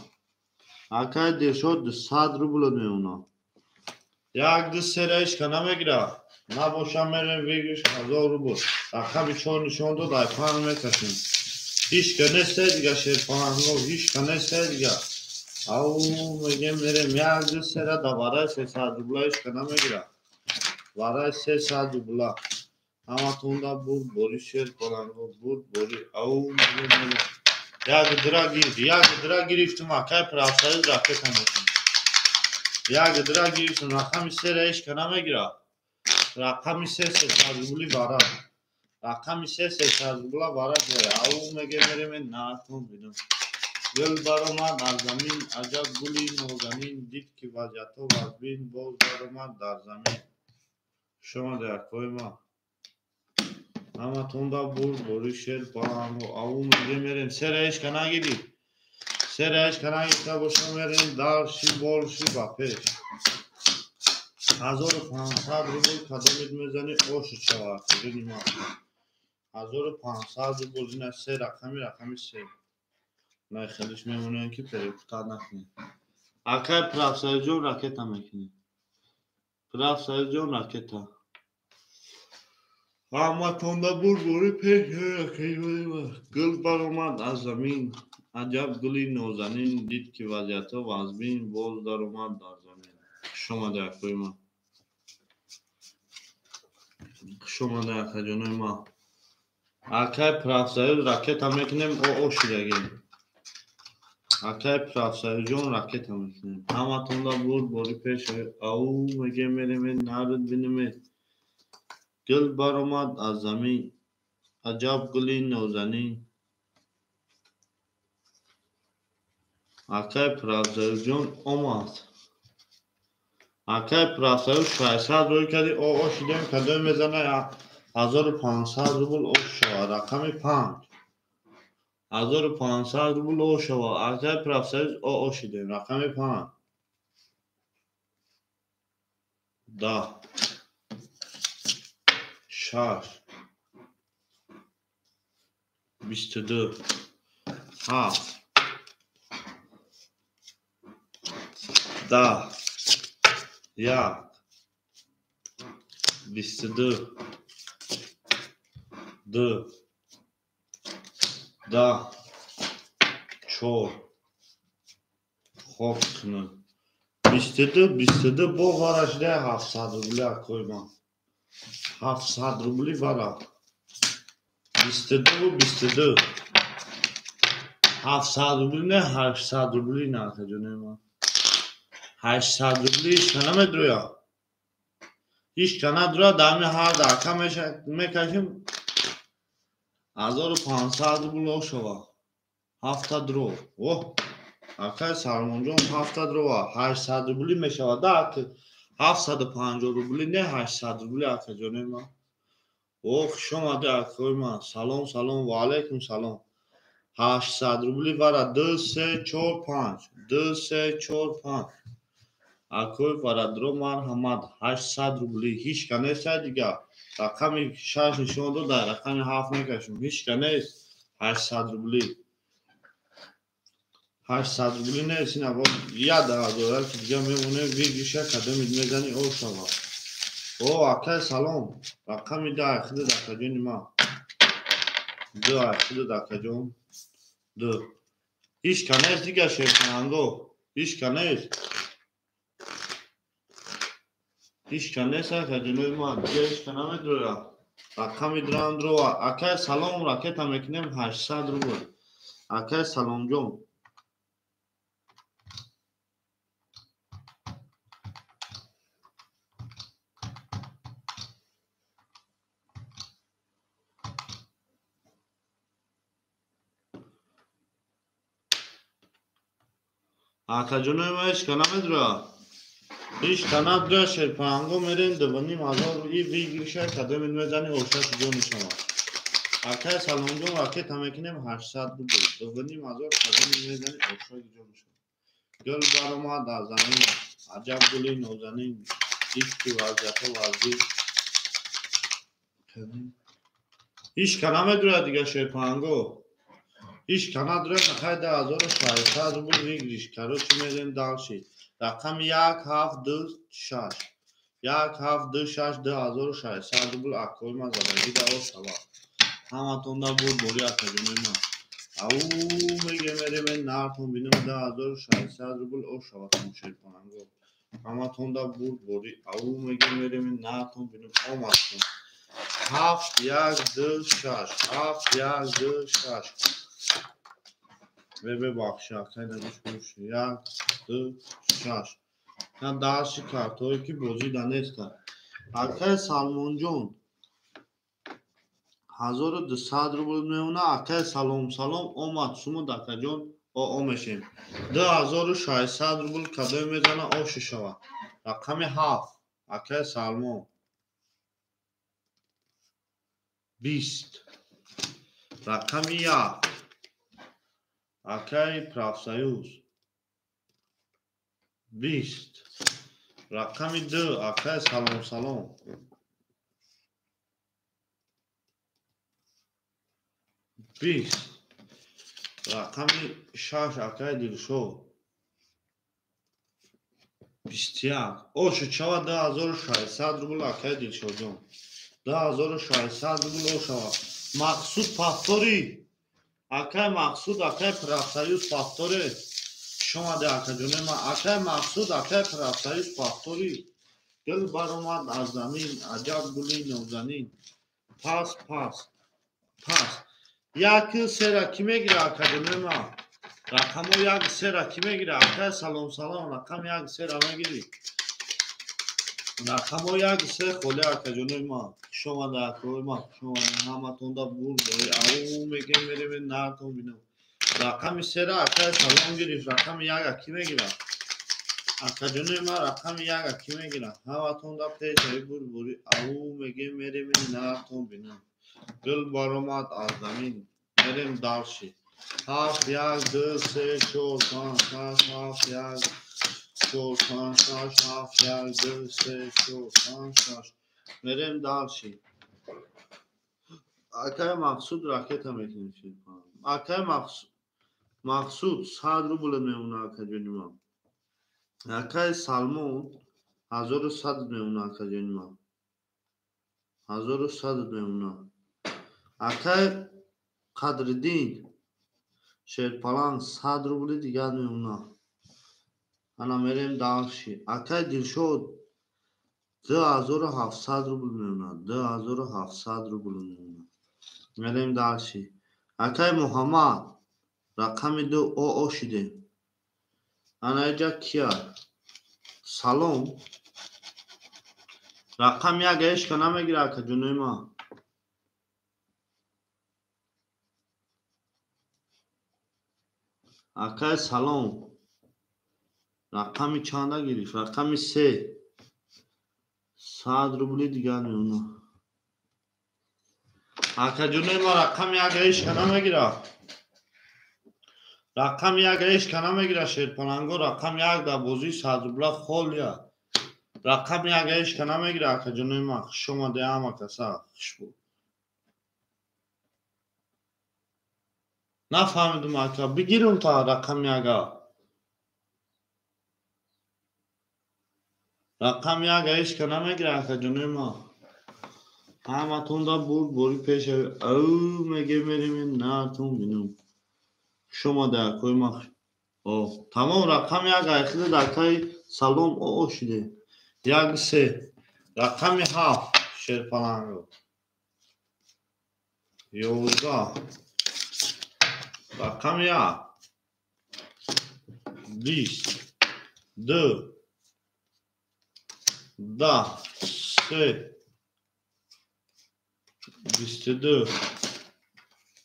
Акай Дилшод 100 рублот мемонад. 1 2 3 ра ҳичка намегира. Набоша мерем выигрыш 1000 рубл. Рақами 4 нишон дод, ай 5 мекашем. Ҳичка нестай дига шерпаланго, ҳичка нестай дига. Ау мегем мерем 1 2 3 ра да вараи 300 рубла ҳичка намегира. Вараи 300 рубла. Ҳаматонда бурдборӣ шерпаланго, бурдборӣ. Ау мегем мерем. Як дра гирифт, як дра гирифтум, акай Профсоюз ракета мекунем. Як дра гирифтум, рақами 3 ра ҳичка намегира. Рақами 3 300 рубли вара. Рақами 3 300 рубла вара дора. Ау мегем мерем нартон бинам. Гул баромад аз замин, аҷаб гули нозанин, дид ки вазъиятҳо вазбин, боз баромад дар замин. Хуш омадед акои ман. Ҳаматонда бурдборӣ шерпаланго. Ау мегем мерем. Се ра ҳичка нагирифт. Се ра ҳичка нагирифта боша мерем дальше больше ба пеш. 1500 рубл кадомит мезанӣ ошу шавад. 1500 рубл ина се рақами рақами се. Най хелиш мемонем ки перепутать накунем. Акай Профсоюзҷон ракета мекунем. Профсоюзҷон ракета. Ҳаматонда бурдборӣ пеш. Гул баромад аз замин, аҷаб гули нозанин, дид ки вазъиятҳо вазбин, боз даромад дар замин. Хуш омадед акои ман. Хуш омадед акаҷонои ман. Акай Профсоюз ракета мекунем, о шидагем. Акай Профсоюзҷон ракета мекунем. Ҳаматонда бурдборӣ пеш. Ау мегем мерем нард бинем. Гул баромад аз замин, аҷаб гули нозанин. Акай Профсоюзҷон омад. Акай Профсоюз 600 рӯй кардӣ, о шидем, кадом мезана 1500 рубл о шавад. Рақами 5. 1500 рубл о шавад. Акай Профсоюз о шидем. Рақами 5. 10 6 22 7 10 1 22 2 10 4 хок кунад. 22 22 бо вара шуда 700 рубли акои ман. 700 рубли вара. 22 22. 700 рубли не 800 рубли на акаҷони ман. 800 рубли ҳеч намедроя. Ҳеч надроя, дар ҳамин ҳар дака мекашем 1500 рубл ошава. 7 дро. Оҳ, акай Салмонҷон 7 дрова. 800 рубли мешавад. Да, 750 рубли не 800 рубли акаҷони ман. О, хуш омадӣ акои ман. Салом, салом, ва алайкум салом. 800 рубли вара 2 3 4 5. 2 3 4 5. Акои варадро марҳамат 800 рубли. Ҳеч ка нест дига. Рақами 6 нишон дод, дар рақами 7 мекашем. Ҳеч ка нест. 800 рубли. 800 рубли нест. Ина бо 1000 ки дига мемоне вигиша кадами мезани ошава. О, акай салом. Рақами 10 хидад акаҷони ман. 2 хидад акаҷон. 2. Ҳеч ка нест дига шерпананго. Ҳеч ка нест. Ҳеч ка нест акаҷонои ман. Дига ҳеч ка намедроя. Рақами драм дрова. Акай салом ракета мекунем 800 рубл. Акай саломҷон. Акаҷонои ман ҳеч ка намедроя. Ҳеч ка надроя шерпанго мерем 2500 и вигиша кадами мезани ошаки ҷони шумо. Акай саломҷон ракета мекунем 800 рубл. 2500 кадами мезани ошаки ҷони шумо. Гул баромад аз замин, аҷаб гули нозанин, дид ки вазъиятҳо вазъи. Ҳеч ка намедроя дига шерпанго. Ҳеч ка надроя нахай 2600 рубл выигрыш. Короче мерем дальше. Рақами 1 7 2 6. 1 7 2 6 2600 рубл акои ман задагида ошава. Ҳаматонда бурдборӣ акаҷонои ман. Ау меге мерем нартон бинем 2600 рубл ошава шерпананго. Ҳаматонда бурдборӣ. Ау меге мерем нартон бинем омадтон. 7 1 2 6 7 1 2 6. Бебахш, акай нагӯш. 1 2 6. На дарси картҳое ки бозӣ данеста. Акай Салмонҷон 1200 рубл меона. Акай салом салом омад сумуд акаҷон о мешем. 2600 рубл кадое мезана оши шава. Рақами 7 акай Салмон 20. Рақами 1 акай Профсоюз 20. Рақами 2 акай салом салом 20. Рақами 6 акай Дилшод 21. Оши чава 2600 рубл акай Дилшодҷон. 2600 рубл ошава. Мақсуд повтори. Акай Мақсуд, акай Профсоюз повтори. Хуш омадӣ акаҷонои ман. Акай Мақсуд, акай Профсоюз повтори. Гул баромад аз замин, аҷаб гули нозанин. Пас, пас, пас. 1 3 ки мегира акаҷонои ман? Рақамо 1 3 ки мегира? Акай салом салом, рақам 1 3 мегирӣ. Рақамо 1 3 холӣ акаҷонои ман. Хуш омадӣ акои ман, хуш омадӣ. Ҳаматонда бурдборӣ. Ау мегем мерем нартон бинам. Рақами 3 акай салом гирифт. Рақами 1 ки мегира? Акаҷонои ман рақами 1 ки мегира? Ҳаматонда пешаи бурдборӣ. Ау мегем мерем нартон бинам. Гул баромад аз замин. Мерем дальше. 7 1 2 3 4 5 6 7 1 4 5 6 7 1 2 3 4 5 6. Мерем дальше. Акай Мақсуд ракета мекунем. Акай Мақсуд 100 рубл мемона акаҷони ман. Акай Салмон 1100 мемона акаҷони ман. 1100 мемона. Акай Қадриддин Шерпаланг 100 рубли дигар мемона. Ана мерем дальше. Акай Дилшод 2700 рубл мемонад. 2700 рубл мемонад. Мерем дальше. Акай Муҳаммад рақами 2 ОО шидем. Ана иҷа кия? Салом. Рақами 1 ҳечка намегира, акаҷонои ман. Акай Салом рақами чанда гирифт? Рақами 3. 100 рубли дигар мемонад. Акаҷонои ман рақами 1 ҳечка намегира. Рақами 1 ҳечка намегира, шерпаланго. Рақами 1 дар бозии 100 рубла холия. Рақами 1 ҳечка намегира, акаҷонои ман. Хуш омаде ҳама каса. Хуш буд. Нафаҳмидум, ака. Бигирум та рақами 1. Рақами 1 ҳечка намегира, акаҷонои ман. Ҳаматон да бурд бори пеша. Ав меге мерем натон бинум. Хуш омаде, акои ман. О, тамом рақами 1 айхида акаи Салом ОО шиде. 1 3. Рақами 7 шерпаланго. 11. Рақами 1. 20. 2. 10. 3. 22.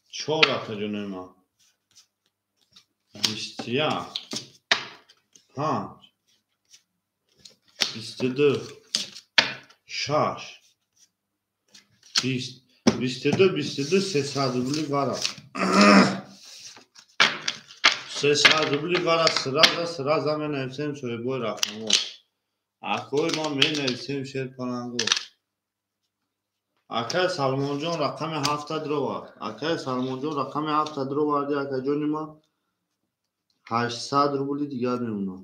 4 акаҷонои ман. 21. 5. 22. 6. 20. 22 22 300 рубли вара. 300 рубли вара сразу сразу менависем соҳибои рақамҳо. Акои ман менависем шерпаланго. Акай Салмонҷон рақами 7 дровард. Акай Салмонҷон рақами 7 дроварди, акаҷони ман. 800 рубли дигар мемонад.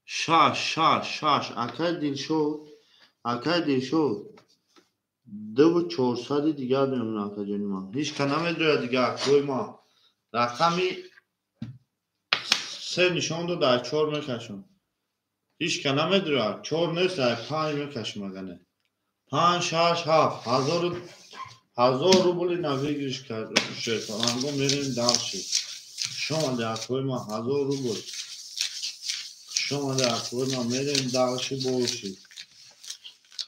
6 6 6. Акай Дилшод, акай Дилшод 2400 дигар мемонад, акаҷони ман. Ҳеч ка намедояд дигар, акои ман. Рақами 3 нишон дод, ай 4 мекашам. Ҳеч ка намедояд. 4 нест, ай 5 мекашам агане. 5 6 7. 1000 рубли навигриш кард. Шерпаланго мерем дальше. Хуш омаде, акои ман. 1000 рубл. Хуш омаде, акои ман. Мерем дальше больше.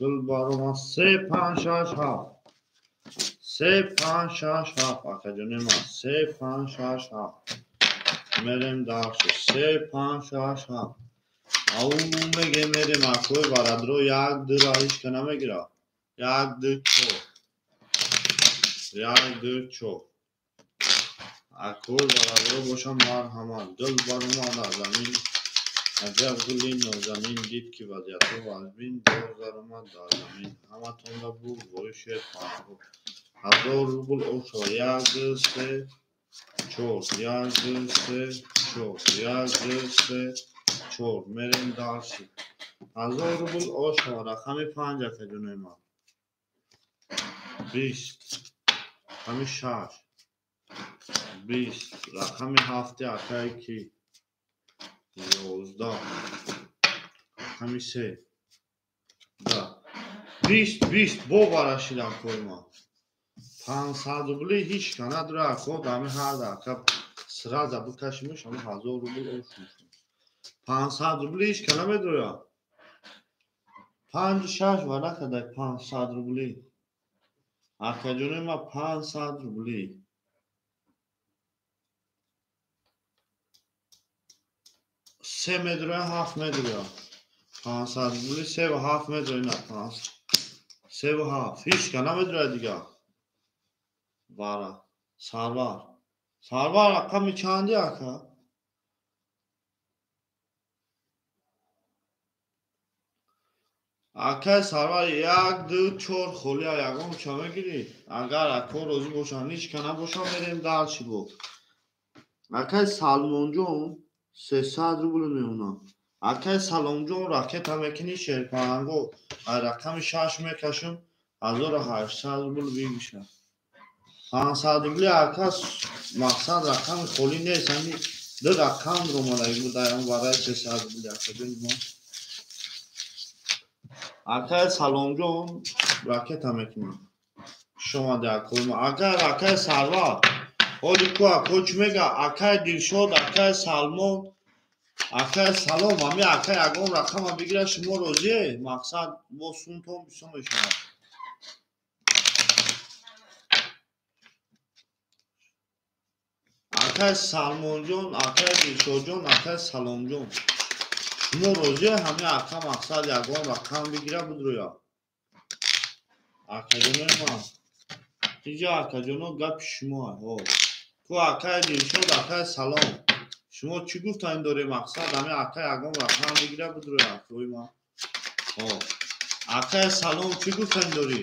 Гул барома 3 5 6 7. 3 5 6 7, акаҷони ман. 3 5 6 7. Мерем дальше. 3 5 6 7. Ау меге мерем акои барадро 1 2 ра ҳечка намегира. 1 2 4. 1 2 4. Акои барадро бошам марҳамат. Дил баромад аз замин. Аҷаб гули нозанин дид ки вазъиятҳо вазмин боз даромад дар замин. Ҳаматонда бурд бори шерпаланго. 1000 рубл ошо. 1 2 3 4. 1 2 3 4. 1 2 3 4. Мерем дальше. 1000 рубл ошо. Рақами 5, акаҷонои ман. 20. Рақами 6. 20. Рақами 7 акаи ки? 11. Рақами 3. 10. 20 20 бо барашид, акои ман. 500 рубли ҳеч ка надора, ако. Дами ҳар дака сразу бикашимш, ҳама 1000 рубл ош мешавад. 500 рубли ҳеч ка намедояд. 5 6 варақа дай 500 рубли. Акаҷонои ман 500 рубли. 3 медроя, 7 медроя. 500 рубли 3 ва 7 медроя, ина 5. 3 ва 7. Ҳеч ка намедрояд дигар. Вара. Сарвар. Сарвар рақами чанди, ака? Акай Сарвар 1 2 4 холия ягон ча мегирӣ? Агар ако розӣ бошанд, ҳеч ка набошам, мерем дальше бо. Акай Салмонҷон 300 рубл мемонад. Акай Саломҷон ракета мекунӣ шерпаланго. Ай рақами 6 мекашам, 1800 рубл бигиша. 500 рубли ака мақсад рақами холӣ нест, ҳами Ду рақам ромадаги буд дар вараи 300 рубли акаҷони мо. Акай Саломҷон ракета мекунад. Шомади акои мо. Агар акай Сарвар ҳоли ку ако чӣ мега? Акай Дилшод, акай Салмон, акай Салом, ҳами акай ягон рақама бигира, шумо розие? Мақсад бо сумтон бисёр мешавад. Акай Салмонҷон, акай Дилшодҷон, акай Саломҷон, шумо розие ҳами ака мақсад ягон рақам бигира будроя? Акаҷонои ман, инҷа акаҷоно гапи шумо. Ку акай Дилшод, акай Салом, шумо чӣ гуфтан дорем? Мақсад ҳами ака ягон рақам бигира будроя, акои ман. Акай Салом чӣ гуфтан дорӣ?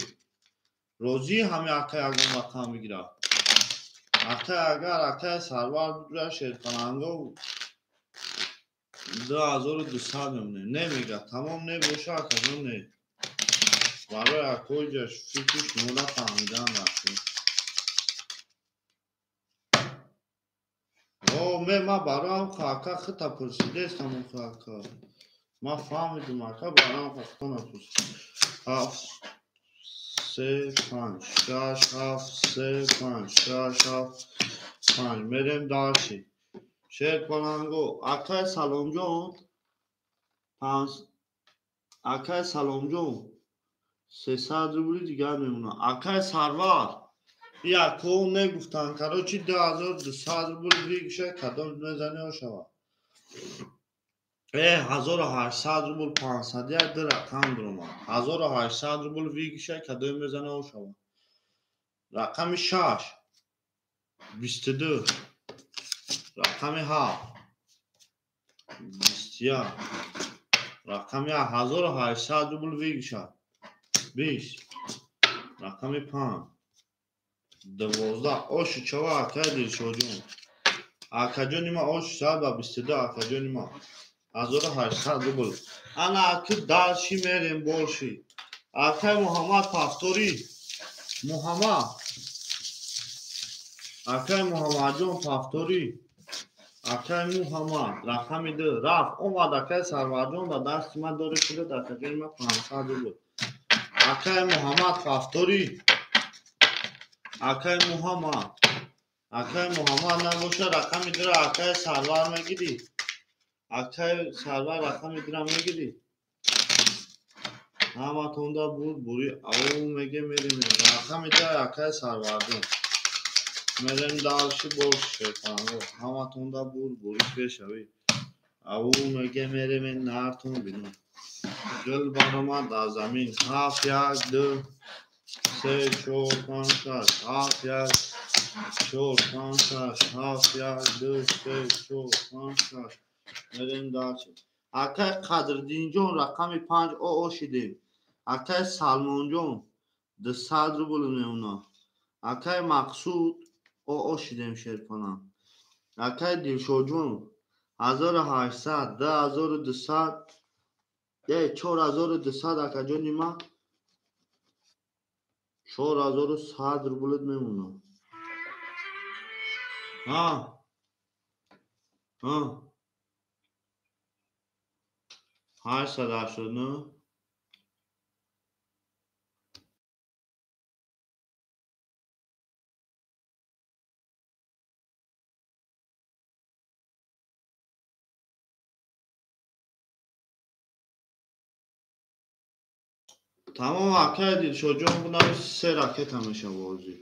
Розӣ ҳами ака ягон рақам бигира? Акай агар акай Сарвар будроя шерпаланго 2200 мемонем. Не мега, тамом небоша акаҷон не. Барои акои ҷа фикри шуморо фаҳмидан рафтем. О, ме ма бароам ака хита пурсидестам ака. Ма фаҳмидум ака бароам хато напурсид. 7 3 5 6 7 3 5 6 7 5 мерем дарши. Шерпаланго акай Саломҷон, акай Саломҷон 300 рубли дигар мемонад. Акай Сарвар яко негуфтан, короче 2200 рубл вигша кадом мезани ошава. 1800 рубл 500 як ду рақам дуромад. 1800 рубл вигша кадом мезани ошава. Рақами 6 22, рақами 7 21, рақами 1800 рубл вигша 20, рақами 5 12. Оши чава акай Дилшодҷон. Акаҷони ма оши саат ба 22 акаҷони ма 1800 рубл. Ана аки дарши мерем борши. Акай Муҳаммад Пафторӣ. Муҳаммад. Акай Муҳаммадҷон Пафторӣ. Акай Муҳаммад рақами 2 рафт омад. Акай Сарварҷон дар дасти ман дори худат акаҷони ма 500 рубл. Акай Муҳаммад Пафторӣ. Акай Муҳаммад. Акай Муҳаммад набоша рақами 2 акай Сарвар мегирӣ. Акай Сарвар рақами 2 мегирӣ. Ҳаматонда буд бури ау меге мерем. Рақами 2 акай Сарварҷон. Мерем дарши бош шерпанго. Ҳаматонда буд бури пешавӣ. Ау меге мерем нартон бинон. Гул баромад аз замин. 7 1 2 3 4 5 6 7 1 4 5 6 7 1 2 3 4 5 6. Мерем дарши. Акай Қадриддинҷон рақами 5 оо шидем. Акай Салмонҷон 200 рубл мемонад. Акай Мақсуд оо шидем шерпанам. Акай Дилшодҷон 1800 2200 4200 акаҷони ма 4100 рублет мемонад. Ҳа ҳа 889. Тамом акай Дилшодҷон бунави се ракета мешава ҳозир.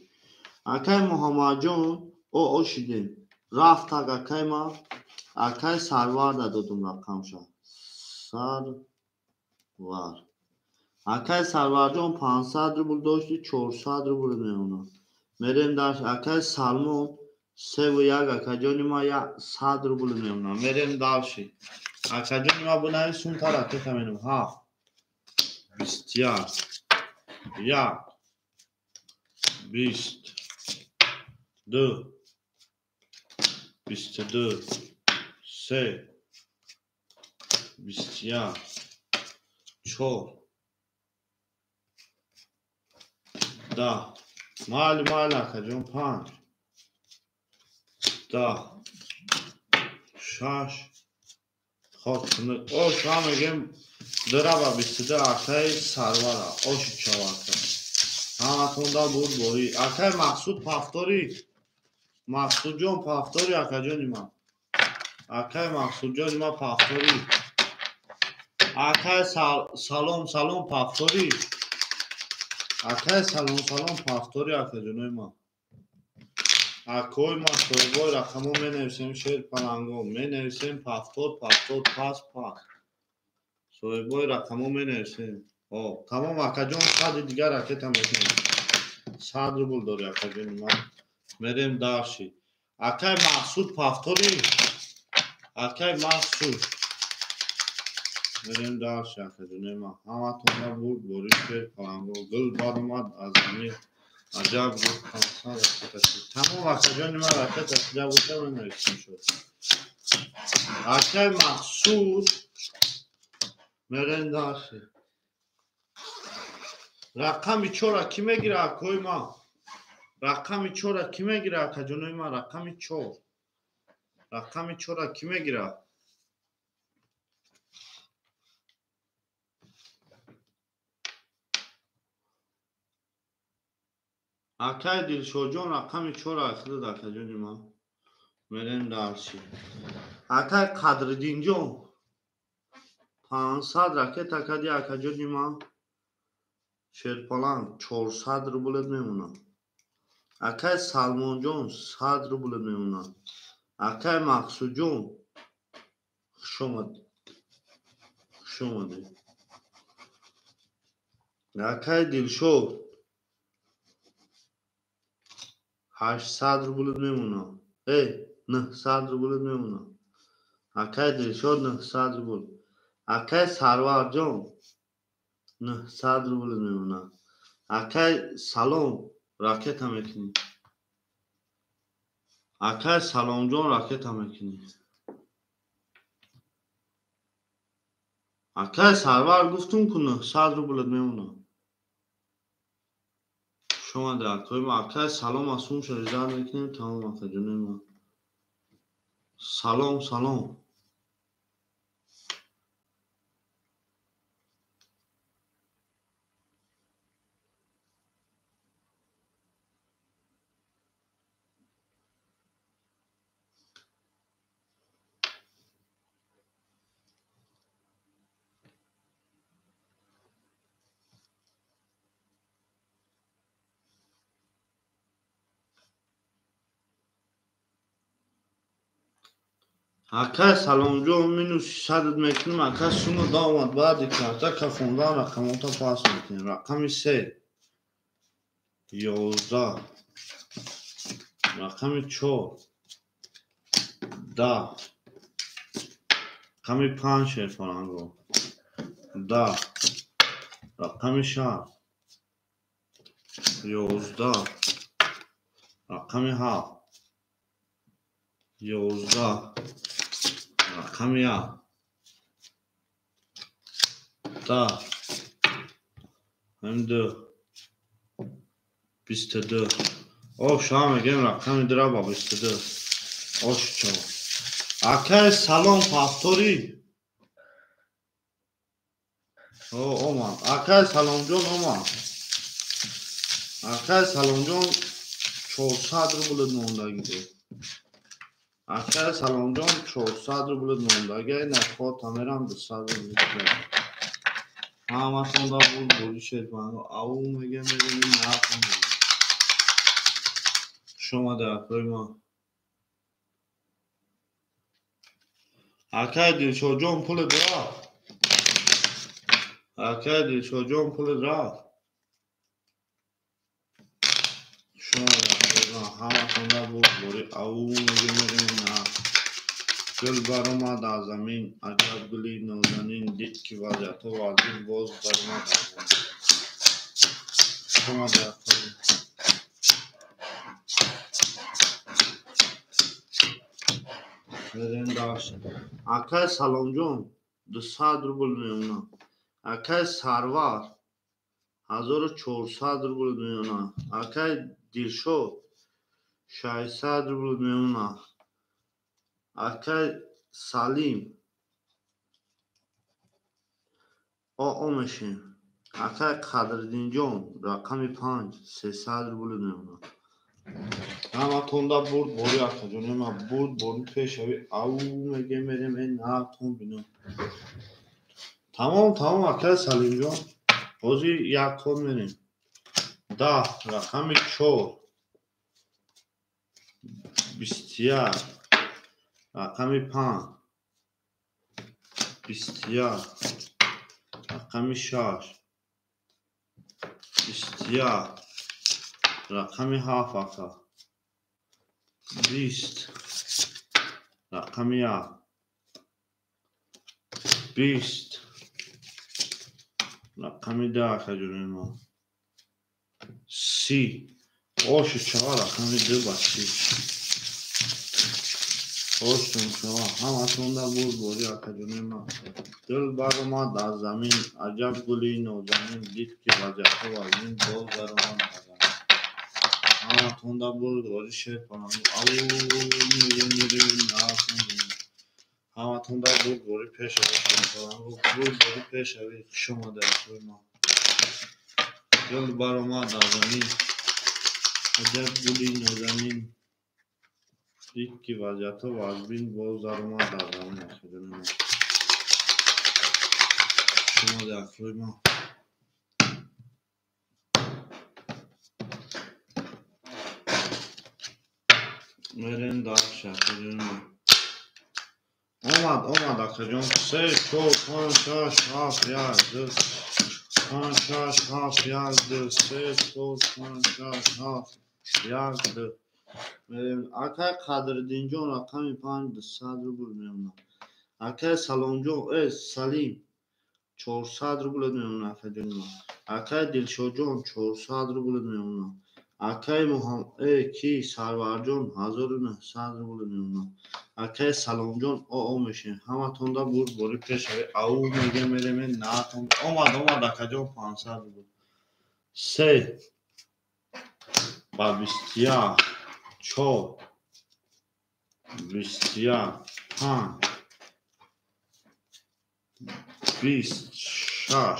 Акай Муҳаммадҷон оо шидем. Рафт так акай ма акай Сарвар дадодум рақамша. Сарвар. Акай Сарварҷон 500 рубл дошти 400 рубл мемонад. Мерем дарш. Акай Салмон 3 1 акаҷони ма 100 рубл мемонад. Мерем дарши. Акаҷони ма бунави сумта ракета менам. 7 21 1 20 2 22 3 21 4 10. Майли майли акаҷон 5 10. 6 хок ош ҳам мегем дираба 22 акаи Сарвара оши чавака ҳаматонда бурдборӣ. Акаи Мақсуд пафторӣ, Мақсудҷон пафторӣ, акаҷони ман, акаи Мақсудҷони ман пафторӣ, акаи Салом Салом пафторӣ, акаи Салом Салом пафторӣ, акаҷонои ман, акои ман соҳибои рақамо менависем шер паланго менависем пафтор пафтор пас пас соҳибои рақамо менависем. Тамом акаҷон, сади дигар ракета мекунем. 100 рубл дори акаҷони ман. Мерем дарши. Акаи Мақсуд пафторӣ, акаи Мақсуд мерем дарши акаҷони ман. Ҳаматонда бурд бори шер паланго гул баромад аз замин аҷаб гуфт 500 ракета шуд. Тамом акаҷони ман ракета шуда боша менависем шуд. Акаи Мақсуд мерем дарши. Рақами 4 кӣ мегира акои ман? Рақами 4 кӣ мегира акаҷонои ман? Рақами 4. Рақами 4 кӣ мегира? Акаи Дилшодҷон рақами 4 ахидад акаҷони ман. Мерем дарси. Акаи Қадриддинҷон 500 ракета кади акаҷони ман. Шерпаланг 400 рублет мемонад. Акаи Салмонҷон 100 рублет мемонад. Акаи Мақсудҷон хуш омадед. Акаи Дилшод 800 рублет мемонад. 900 рублет мемонад. Акаи Дилшод 900 рубл. Акаи Сарварҷон 900 рубл мемонад. Акаи Салом ракета мекунӣ. Акаи Саломҷон ракета мекунӣ. Акаи Сарвар гуфтум ку 900 рублет мемонад. Шумо дар акои ма. Акаи Салом аз сумша ризат мекунем. Тамом акаҷонои ман. Салом салом. Акаи Саломҷон минус 600 мекунем. Акаи сума даомад баъди карта кафондан рақамота пас мекунем. Рақами 3 11, рақами 4 10, рақами 5 шерпаланго 10, рақами 6 11, рақами 7 11, рақами 1 10, ҳамин 2 22. Ош ҳам мегем рақами 2 ба 22. Ош чо. Акаи Салом пафторӣ. Омад. Акаи Саломҷон омад. Акаи Саломҷон 400 рубл мондагӣ буд. Акаи Саломҷон 400 рубл мондагӣ, нархҳо мерам 200 рубл. Ҳаматонда буд бори шерпаланго. Ау мегем мерем нарх. Хуш омада акои ман. Акаи Дилшодҷон пулат рафт. Акаи Дилшодҷон пулат рафт. Хуш омада акои ман. Ҳаматонда буд бори ау мегем мерем нарх. Гул баромад аз замин, аҷаб гули нозанин, дид ки вазъиятҳо вазин боз баромад аз замин. Хуш омада акои ман. Мерем дарси. Акаи Саломҷон 200 рубл мемонад. Акаи Сарвар 1400 рубл мемонад. Акаи Дилшод 600 рубл мемонад. Акаи Салим ОО мешем. Акай Қадриддинҷон рақами 5 300 рубл мемонад. Ҳаматонда бурд бори акаҷони ман бурд бори пешави ау мегем мерем э наатон бино. Тамом тамом акай Салимҷон. Ҳозир як код мерем. 10 рақами 4 21 рақами 5 21 рақами 6 21 рақами 7 ака 20 рақами 1 20 рақами 10 акаҷони мо 30 оши чава рақами 2 ба 30 оши чава ҳаматонда бурд бори акаҷони мо. Дил баромад аз замин, аҷаб гули нозанин, дид ки вазъиятҳо вазнин, боз даромад аз замин. Ҳаматонда бурд бори шерпаланг ау мегем наатон. Ҳаматонда бурд бори пешави шерпаланг, бурд бори пешави. Хуш омада акои мо. Дил баромад аз замин, аҷаб гули нозанин, дид ки вазъиятҳо вазнин, боз даромад аз замин акаҷони мо. Хуш омада акои мо. Мерем дальше акаҷони мо. Омад омад акаҷон. 3 4 5 6 7 1 2 5 6 7 1 2 3 4 5 6 7 1 2. Мерем акай Қадриддинҷон рақами 5 200 рубл мемонад. Акай Саломҷон Салим 400 рубл мемонад акаҷони ман. Акай Дилшодҷон 400 рубл мемонад. Акай ки Сарварҷон 1900 рубл мемонад. Акай Саломҷон ОО мешем. Ҳаматонда бурд бори пешави ау мегем мерем наатон. Омад омад акаҷон 500 рубл. 3 ба 21 4 21 5 26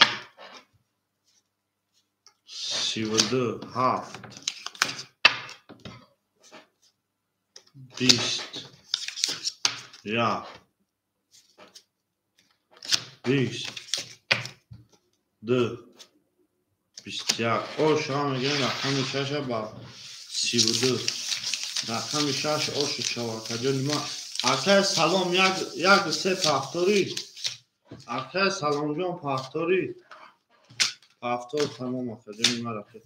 32 7 20 1 20 2 21. Ошо мегем рақами 6 ба 32 рақами 6 ошо шава акаҷони ман. Акай Салом 1 1 3 повтори. Акай Саломҷон повтори. Повтор тамом акаҷони ман рафиқ.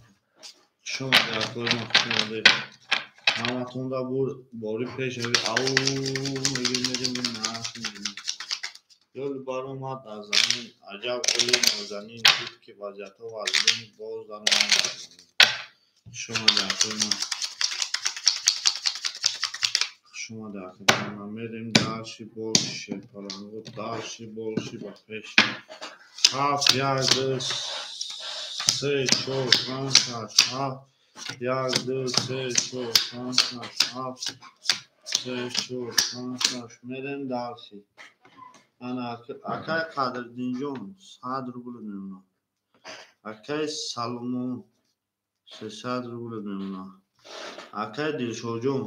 Хуш омадед акои ман, хуш омадед. Ҳаматонда бурд бори пешави ау мегем мерем наатон. Дил баромад аз замин, аҷаб гули нозанин, дид ки вазъиятҳо вазнин, боз даромад аз замин. Хуш омадед акои ман. Хуш омадед акаҷони ман. Мерем дальше больше шерпалангу, дальше больше ба пеш. 7 1 2 3 4 5 6 7 1 2 3 4 5 6 7 3 4 5 6. Мерем дальше. Ана акай Қадриддинҷон 100 рубл мемонад. Акай Саломон 300 рубл мемонад. Акай Дилшодҷон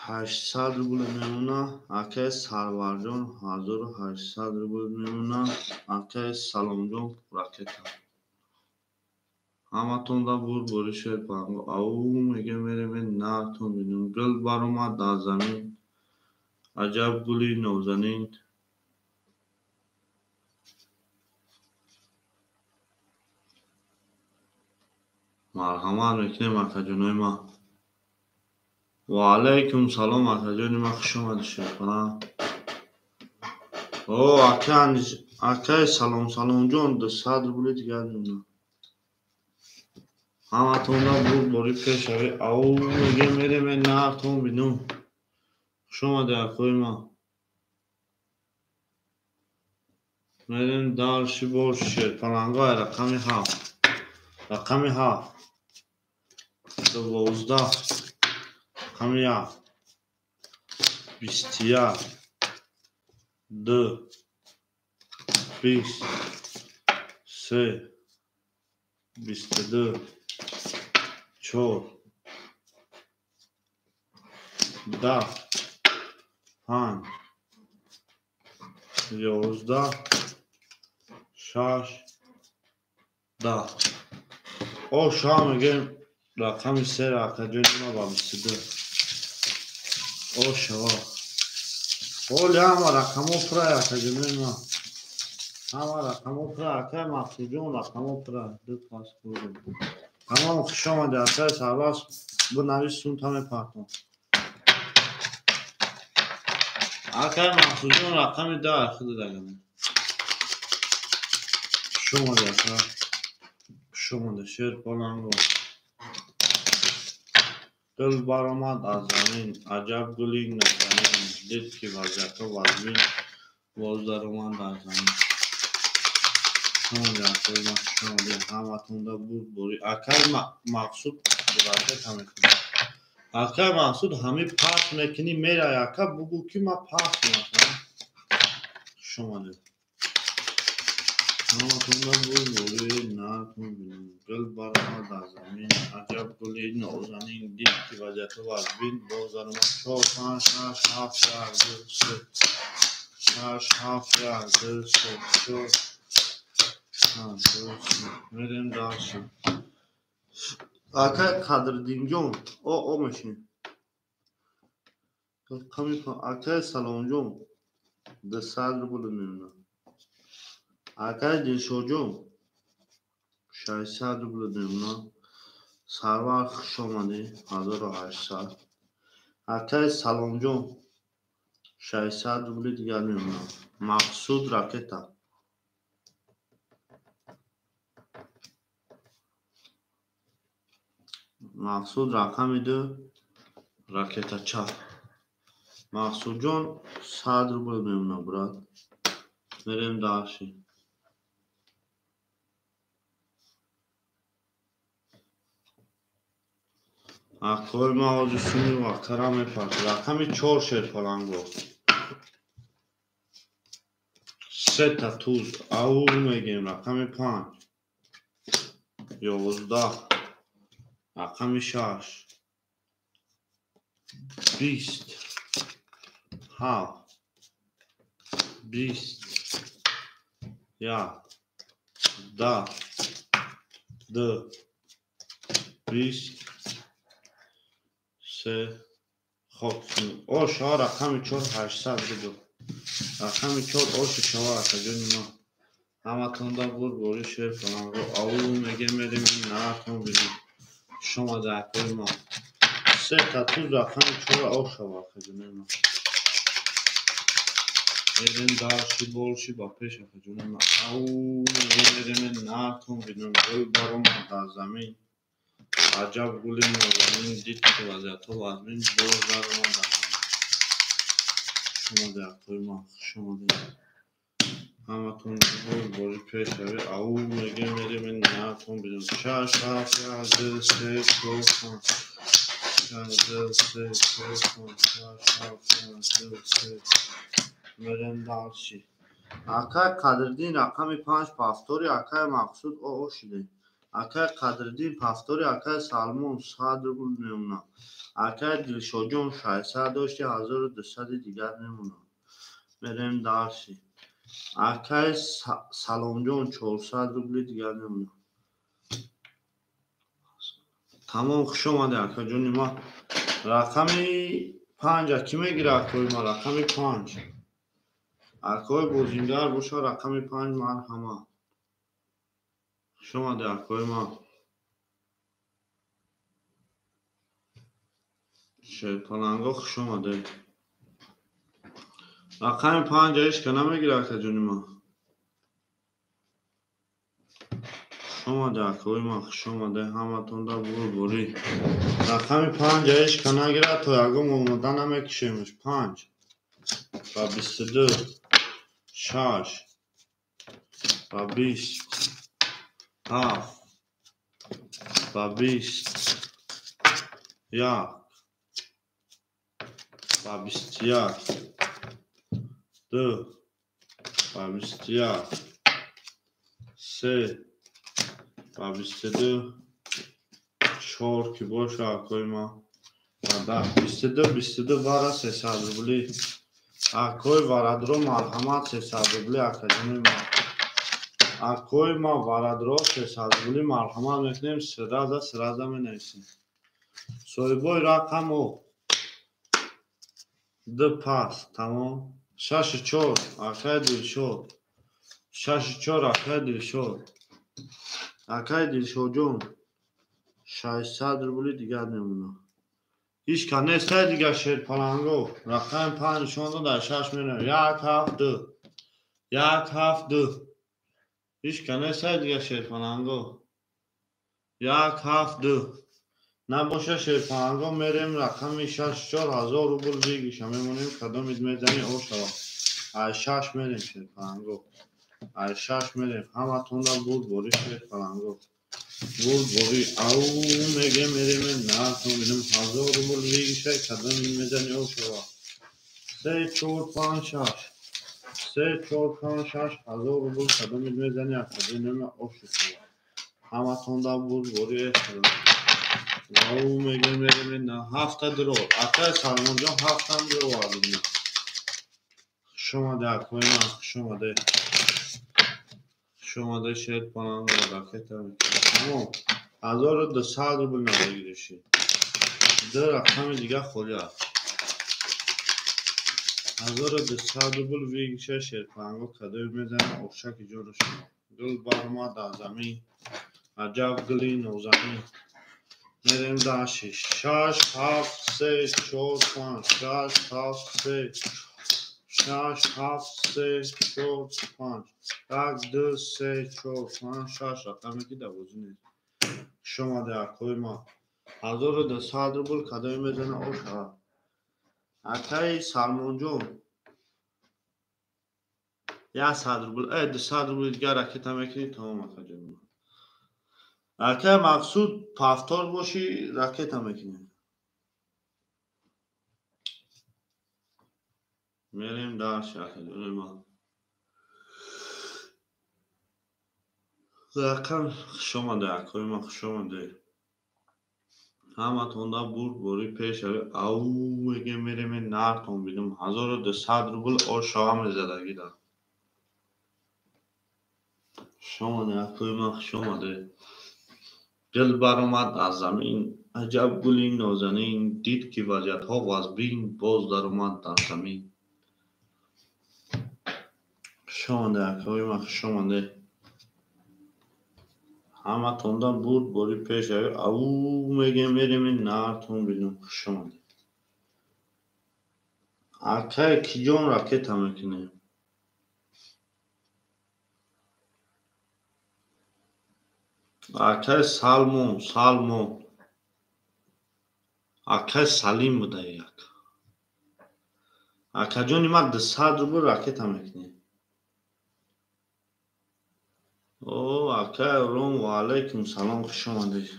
800 рубл мемонад. Акай Сарварҷон 1800 рубл мемонад. Акай Саломҷон ракета. Ҳаматонда бурд бори шерпаланг ау мегем мерем наатон бинем. Дил баромад аз замин, аҷаб гули нозанин, Марҳамат мекунем акаҷонои ман. Ва алайкум салом акаҷони ман, хуш омадед шерпаланг. О акай Салом Саломҷон 200 рубли дигар мемонад. Ҳаматонда бурд бори пешави ау мегем мерем наатон бинем. Хуш омадед акои ман. Мерем дальше больше шерпалангҳо рақами 7 рақами 7 12 рақами 1 21, 2, 20, 3, 22, 4, 10, 5, 11, 6, 10. О ша мегем рақами 3 акаҷони ма ба 22. О шава. Оли ҳама рақамҳо пурай акаҷони ма. Ҳама рақамҳо пурай акай Мақсудҷон рақамҳо пурай. Ду пас хӯрдем. Тамом хуш омадӣ акай Сарваз бинавис сунта мепартом. Акай Мақсудҷон рақами 10 худ дагана. Хуш омадӣ ака. Хуш омадӣ шер поланго. Дил баромад аз замин, аҷаб гули нозанин, дид ки вазъиятҳо вазмин, боз даромад дар замин. Хуш омадӣ акаи ман, хуш омадӣ. Ҳаматонда бурд борӣ. Акаи Мақсуд ракета мекунад. Акаи Мақсуд ҳамин пас мекунӣ мерай ака бугӯ ки ман пас мекунам. Хуш омадед. Ҳаматонда бурд борӣ наатон бинам. Дил баромад аз замин, аҷаб гули нозанин, дид ки вазъиятҳо вазмин, боз даромад. 4, 5, 6, 7, 1, 2, 3, 6, 7, 1, 2, 3, 4, 5, 2, 3. Мерем дальше. Акай Қадриддинҷон, о мешин. Акай Саломҷон, 200 рубл мемонад. Акай Дилшодҷон, 600 рубл мемонад. Сарвар хуш омадӣ, 1800. Акай Саломҷон, 600 рубли дигар мемонад. Мақсуд ракета. Мақсуд рақами 2 ракетача. Мақсудҷон 100 рубл мемонад брат. Мерем дальше. Акои ман ҳозир суми вақтара мепартад. Рақами 4 шерпаланго. Сета туз. Аур мегем. Рақами 5. 11. Рақами 6. 20. 7. 20. 1. 10. 2. 20. 3. Хоб. Ош ҳа рақами 4 800 рубл. Рақами 4 оши шава акаҷони ма. Ҳаматонда бурд бори шер паланго. Аур мегем мерем наатон бинем. Хуш омадӣ акои ма. Сета туз рақами 4 ош шава акаҷони ма. Мерем дальше больше ба пеш акаҷони ма. Аур мегем мерем наатон бинем. Гул баромад аз замин. Аҷаб гули нозанин, дид ки вазъиятҳо вазмин, боз даромад дар замин. Хуш омадӣ акои ман, хуш омадӣ. Ҳаматон боз бори пеш равед. Аур мегем мерем наатон бинем. 6, 7, 1, 2, 3, 4, 5. 6, 2, 3, 4, 5. 6, 7, 1, 2, 3. Мерем дальше. Акай Қадриддин рақами 5 пафтори, акай Мақсуд о шудем. Акай Қадриддин пафтори, акай Салмон 100 рубл мемонад. Акай Дилшодҷон 600 дошти, 1200 дигар мемонад. Мерем дальше. Акай Саломҷон 400 рубли дигар мемонад. Тамом хуш омадӣ акаҷони ма. Рақами 5 кӣ мегирад акои ма? Рақами 5. Акои бозингар боша рақами 5 марҳамат. Хуш омадӣ акои ман. Шерпаланго хуш омадед. Рақами 5 ҳеч ка намегирад акаҷони ман. Хуш омадӣ акои ман, хуш омадед ҳаматонда бурдборӣ. Рақами 5 ҳеч ка нагирад то ягон омода намекушемш. 5 ба 22, 6 ба 20, 7 ба 20, 1, Ба 21. 2 ба 21. 3 ба 22. 4 ки боша акои ма. Ба 10. 22 22 вара 300 рубли. Акои варадро марҳамат 300 рубли акаҷони ма. Акои ма варадро 300 рубли марҳамат мекунем, сраза сраза менависем. Соҳибои рақамо 2 пас, тамом. 6 4 акай Дилшод. 6 4 акай Дилшод. Акай Дилшодҷон 600 рубли дигар мемонад. Ҳеҷ кас нестай дигар шерпаланго. Рақами 5 нишон дод, дар 6 меравем. 1 7 2. 1 7 2. Ҳеҷ кас нестай дигар шерпаланго. 1 7 2. Набоша шерпаланго мерем рақами 6 4 ҳазор рубл бигиша мемонем, кадомид мезани о шава. Ай 6 мерем шерпаланго. Ай 6 мерем. Ҳаматонда бурд бори шерпаланго. Бурд бори ау меге мерем натон бинем 1000 рубл бигиша, кадомид мезани о шава. 3 4 5 6. 3 4 5 6 ҳазор рубл кадомид мезани академия о шава. Ҳаматонда бурд бори ау меге мерем на ҳафта дро. Акай Салмонҷон ҳафтам дро овардем. Хуш омаде акои ман, хуш омаде. Хуш омаде шерпаланго ракета мекунем. Тамом. 1200 рубл набигириши. 2 рақами дигар холӣ аст. 1200 рубл вигиша шерпаланго кадои мезанад ошаки ҷону шумо. Гул баромад аз замин. Аҷаб гули нозанин. Мерем даши. 6 7 3 4 5 6 7 3 6 7 3 4 5 1 2 3 4 5 6 рақаме ки дар бозӣ нест. Хуш омаде акои ма. 1200 рубл кадоме мезана о шава. Акаи Салмонҷон 100 рубл, 200 рубл дигар ракета мекунӣ, тамом акаҷон. Акаи Мақсуд пафтор бошӣ ракета мекунӣ. Мерем дальше акаҷони ман. Рақам хуш омаде акои ман, хуш омаде. Ҳаматонда бурд бори пеш ау меге мерем нартон бинем 1200 рубл о шава мезадагида. Хуш омаде акои ман, хуш омаде. Гул баромад аз замин, аҷаб гули нозанин, дид ки вазиятҳо вазбин, боз даромад дар замин. Хуш омаде акои ман, хуш омаде. Ҳаматонда бурд бори пеш ау меге мерем нартон бинем. Хуш омаде. Акай киҷон ракета мекунем? Акай Салмон, Салмон. Акай Салим буда як. Акаҷони ман 200 рубл ракета мекунем. О, акай Ром, ва алайкум салом, хуш омадед.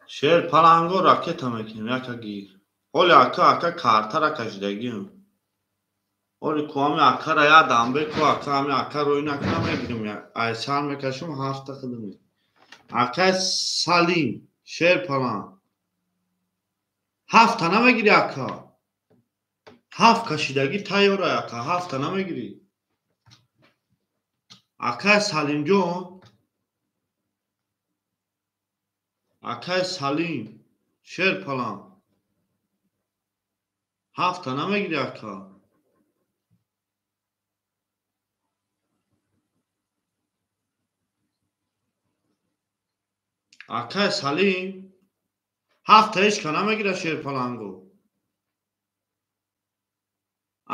Шерпаланго ракета мекунем, яка гир. Ҳоли ака, ака картара кашидагиам. Оли ку ҳами акара як дамбе ку ака ҳами ака рӯй накунам мегирим. Ай сар мекашам ҳафта хидм. Акай Салим, шерпаланг. Ҳафта намегири ака. Ҳафт кашидагӣ тайёра ака, ҳафта намегирӣ. Акай Салимҷон, акай Салим, шерпаланг. Ҳафта намегирӣ ака. Акай Салим, ҳафта ҳеҷ ка намегирад шерпаланго.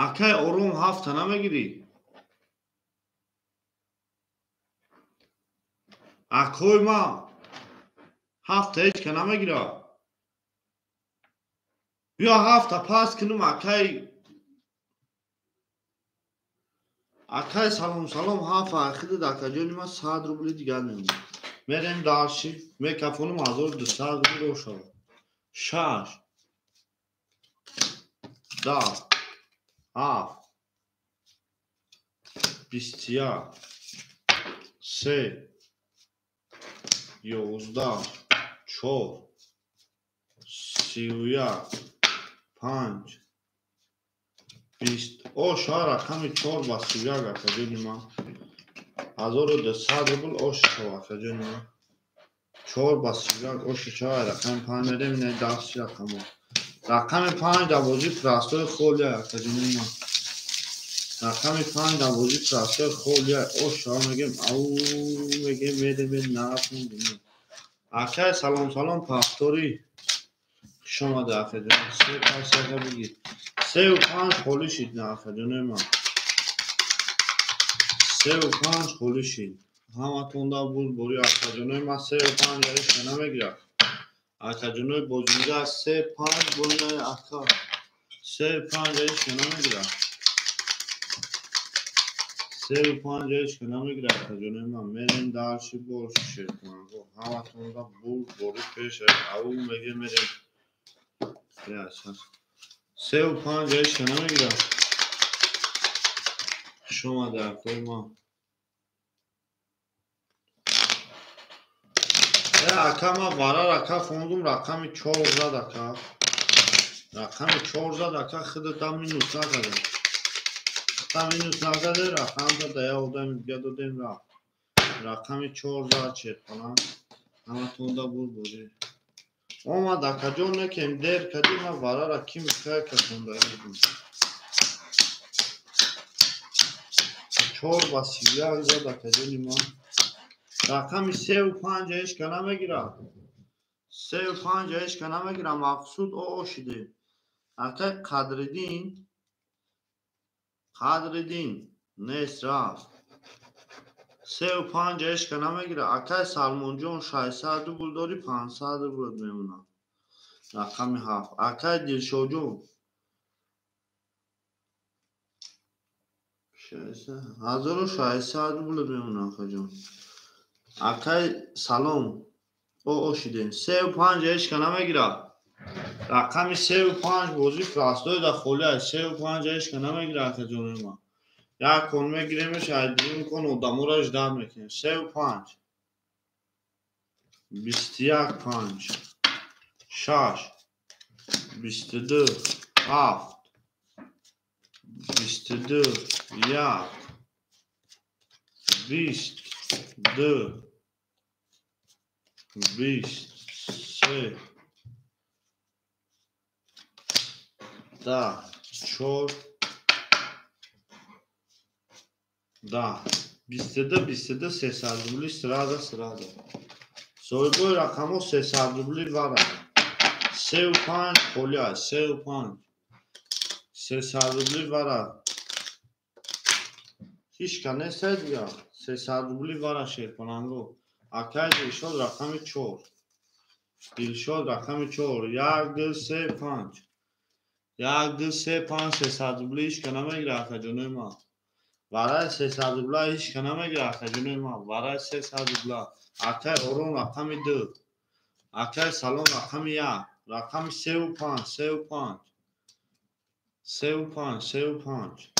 Акай Ором ҳафта намегирӣ. Акои ма ҳафта ҳеҷ ка намегирад. Биё ҳафта пас кунум акай. Акай салом салом ҳафта ахидад акаҷони ман 100 рубли дигар мемонад. Мерем дарши мекафонум 1200 рубл ошава. 6 10 7 21 3 11 4 31 5 20. Оша рақами 4 ба 31 акаҷони ман. 1200 рубл ош шава акаҷони ман. 4 ба 31 оши шава рақами 5 мерем не 10 рақамо. Рақами 5 дар бозии простой холия акаҷони ман. Рақами 5 дар бозии простой холия ош шава мегем ау мегем мерем нафун. Акай салом салом пахтори. Хуш омада акаҷон. 3 5 бигир. 3 5 холӣ шид на акаҷони ман. 3 5 холӣ шид. Ҳаматонда буд бори акаҷонои ман 3 5 яришка намегирад. Акаҷонои бозинга 3 5 болна ака. 3 5 яришка намегирад. 3 5 яришка намегирад акаҷонои ман. Мерем дарши борши шеркунанго. Ҳаматонда буд бори пеш ау меге мерем. 3 5 яришка намегирад. Хуш омада акои ман. Ака ман варар ака хондум рақами 4 зад ака. Рақами 4 зад ака худата минус накарда. Худта минус накарда рақамта да як одами дига додем рафт. Рақами 4 зад шерпана. Ҳаматонда буд бозӣ. Омад акаҷон некем дер кардӣ ман варара ки михая касондаи будум. 4 ба 31 зад акаҷони ман. Рақами 3 5 ҳечка намегирад. 3 5 ҳечка намегирад. Мақсуд о шиде. Акай Қадриддин Қадриддин нест рафт. 3 5 ҳечка намегирад. Акай Салмонҷон 600 рубл дорӣ 500 рубл мемонад. Рақами 7. Акай Дилшодҷон 1600 рубл мемонад акаҷон. Акай салом о шидем. 3 5 ҳечка намегирад. Рақами 3 5 бозӣ простой да холӣ аст. 3 5 ҳечка намегирад акаҷони ман. Як кон мегиремш, ай дуюм кон одаморо ждат мекунем. 3 5 21 5 6 22 7 22 1 22 23 10 4 10 22 22 300 рубли сразу сразу. Соҳибои рақамҳо 300 рубли вара. 3 5 холӣ аст. 3 5 300 рубли вара. Ҳичка нест дига. 300 рубли вара шерпаланго. Акай Дилшод рақами 4. Дилшод рақами 4. 1 2 3 5. 1 2 3 5 300 рубли ҳичка намегирад акаҷонои ман. Вараи 300 рубла ҳичка намегирад акаҷонои ман. Вараи 300 рубла. Акай Ором рақами 2. Акай Салом рақами 1. Рақами 3 5 3 5. 3 5 3 5.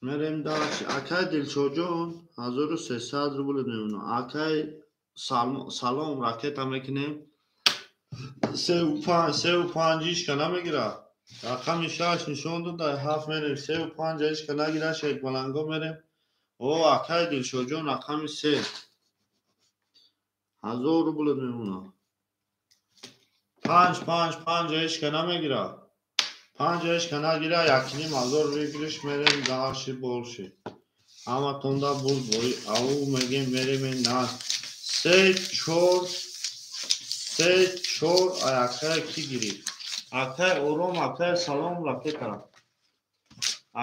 Мерем дальше. Акай Дилшодҷон 1300 рубл мемонад. Акай Салом ракета мекунем. 3 5 3 5 ҳичка намегирад. Рақами 6 нишон дод, 7 мерем. 3 5 ҳичка нагирад, шерпаланго мерем. О, акай Дилшодҷон рақами 3. 1000 рубл мемонад. 5 5 5 ҳичка намегирад. 5 ҳечка нагирад, 1500 выигрыш мерем дальше больше. Ҳаматонда буд бори ау мегем мерем на 3 4 3 4 акай ки гирифт? Акай Ором, акай Салом ракета.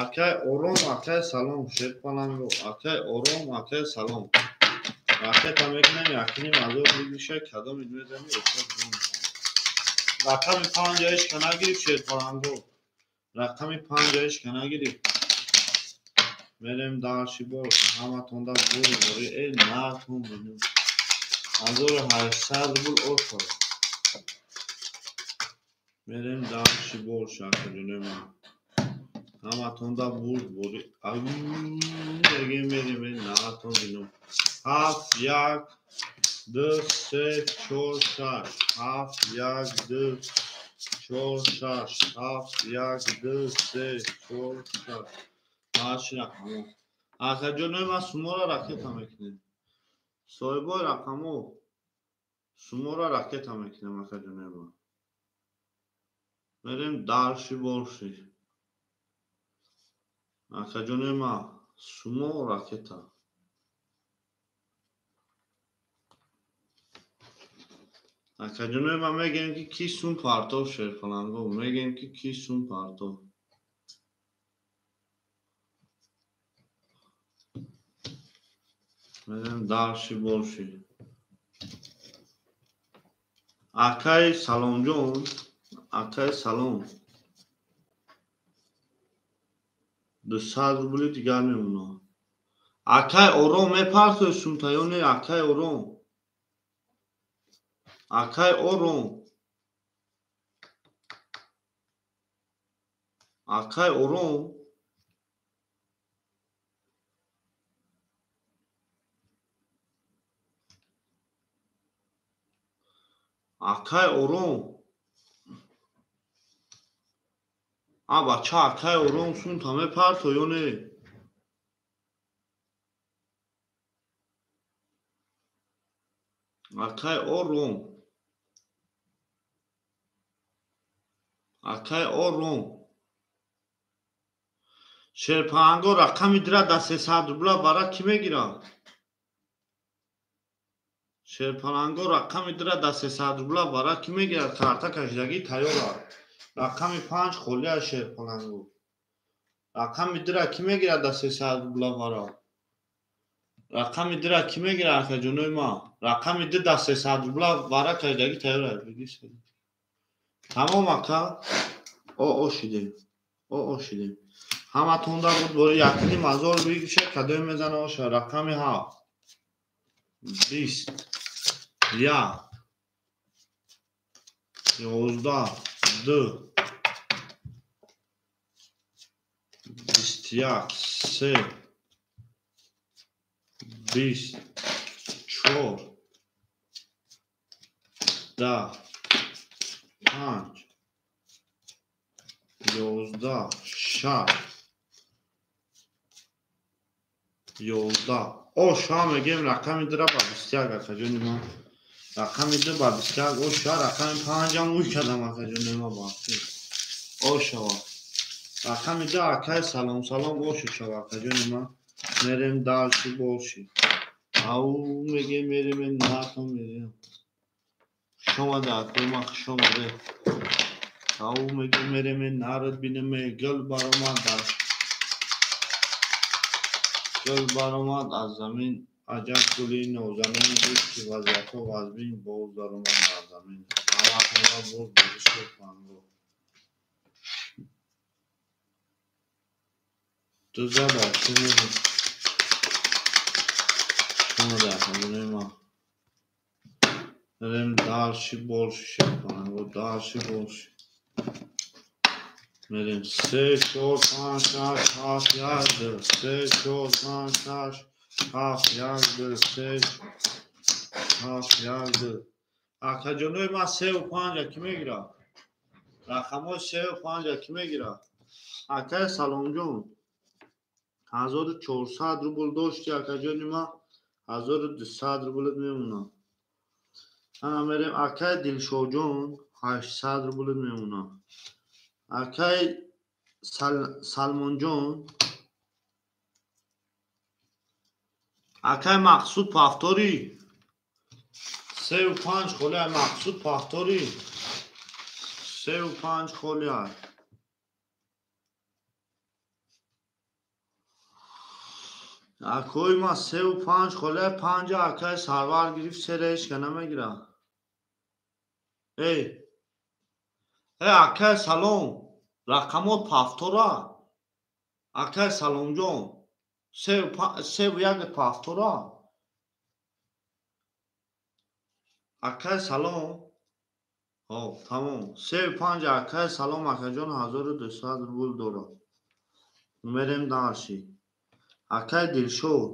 Акай Ором, акай Салом шерпаланго. Акай Ором, акай Салом. Ракета мекунем 1500 выигрыша кадом мезанем охир. Рақами 5 ҳечка нагирифт шерпаланго. Рақами 5 ҳечка нагирифт. Мерем дальше бо ҳаматонда буд бори э натон бинем. 1800 рубл ошава. Мерем дальше больше, акаҷонои ман. Ҳаматонда бурд бори. Мегем мерем наатон бинум. 7 1 2 3 4 6 7 1 2 4 6 7 1 2 3 4 6. Ҳарчи рақамо. Акаҷонои ман сумора ракета мекунем. Соҳибои рақамо сумора ракета мекунем акаҷонои ман. Мерем дальше больше. Акаҷонои ман сумо ракета. Акаҷонои ман мегӯем ки ки сум партов шерпаланго. Мегӯем ки ки сум партов. Мерем дальше больше. Акаи Саломҷон, акаи Салом. 200 рубли дигар мемонад. Акаи Ором мепартои сумта ё не? Акаи Ором. Акаи Ором. Акаи Ором. Акаи Ором. А бача акаи Ором сумта мепарто ё не? Акаи Ором. Акаи Ором. Шерпаанго рақами дира да 300 рубла бара кӣ мегирад? Шерпаланго рақами дира да 300 рубла бара кӣ мегирад? Карта кашидагӣ тайёр аст. Рақами 5 холӣ аст шерпаланго. Рақами дира кӣ мегирад да 300 рубла бара? Рақами дира кӣ мегирад акаҷонои ман? Рақами 2 да 300 рубла бара кашидагӣ тайёр аст. Тамом ака. О шидем. О шидем. Ҳаматонда буд бори якним ҳазор бигиша кадоме мезана оша. Рақами 7 20 1 11 2 21 3 20 4 10 5 11 6 11. Оша мегем рақами 2 ба 21 акаҷони ман. Рақами 2 ба 21 оша, рақами 5 ам уй кардам акаҷони ман бахши. Ошава. Рақами 2 акаи салом салом ошу шава акаҷони ман. Мерем дальше больше. Ау мегем мерем натон мерем. Хуш омада акаи ман, хуш омада. Ау мегем мерем нарад бинем гул баромад гул баромад аз замин. Аҷаб гули нозанин буд ки вазъиятҳо вазмин боз даромад аз замин. Ҳаматонро бурд бори шерпаланго. Ду зада чӣ мегӯ? Шумода акаҷонои ман. Мерем дальше больше шерпаланго, дальше больше. Мерем 3 4 5 6 7 1 2 3 4 5 6 7 1 2 3 7 1 2. Акаҷонои ман 3 ва 5 кӣ мегирад? Рақамҳои 3 ва 5 кӣ мегирад? Акаи Саломҷон 1400 рубл дошти акаҷони ман, 1200 рублат мемонад. Ана мерем акаи Дилшоҳҷон 800 рублат мемонад. Акаи Салмонҷон, акаи Мақсуд Пафторӣ 3 ва 5 холӣ. Мақсуд Пафторӣ 3 ва 5 холӣ. Акои ман 3 ва 5 холӣ. 5 акаи Сарвар гирифт, 3 ҳеч ка намегирад. Эй акаи Салом, рақамот пафтора. Акаи Саломҷон 3 ва 1 пафтора. Акай салом. Ҳо, тамом. 3-5 акай салом акаҷон 1200 рубл дорад. Мерем дальше. Акай Дилшод.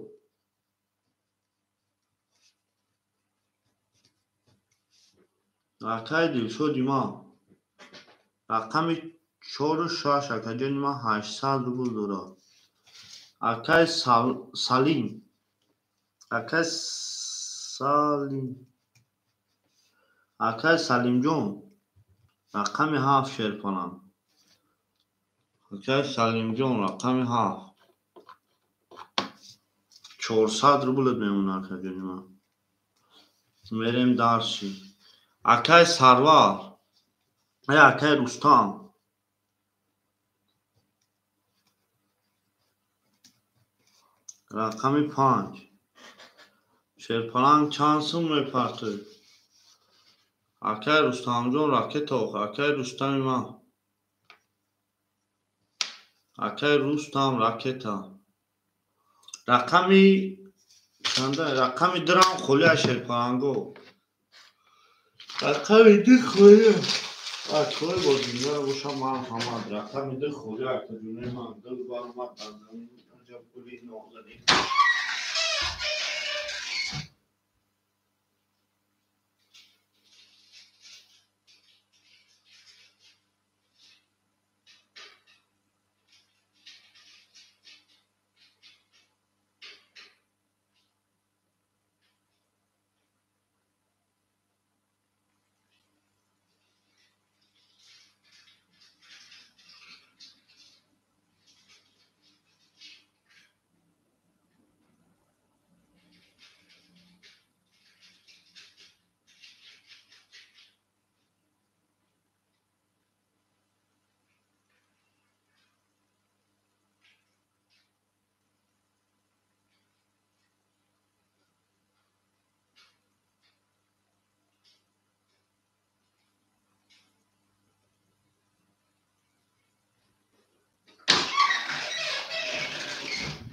Акай Дилшоди ман. Рақами 4-6 акаҷони ман 800 рубл дорад. Акай Салим. Акай Салим. Акай Салимҷон. Рақами 7 шерпаланг. Акай Салимҷон рақами 7. 400 рублат мемонад акаҷони ман. Мерем дальше. Акай Сарвар. Акай Рустам. Рақами 5. Шерпаланг чанд сум мепартоед? Акай Рустамҷон ракета охир. Акай Рустами ман. Акай Рустам ракета. Рақами чанда? Рақами 2 ам холия шерпаланго. Рақами 2 холия. Акой бозинга бошам марҳамат. Рақами 2 холия акаҷони ман. Дил баромад аз замин аҷаб гули нозанин.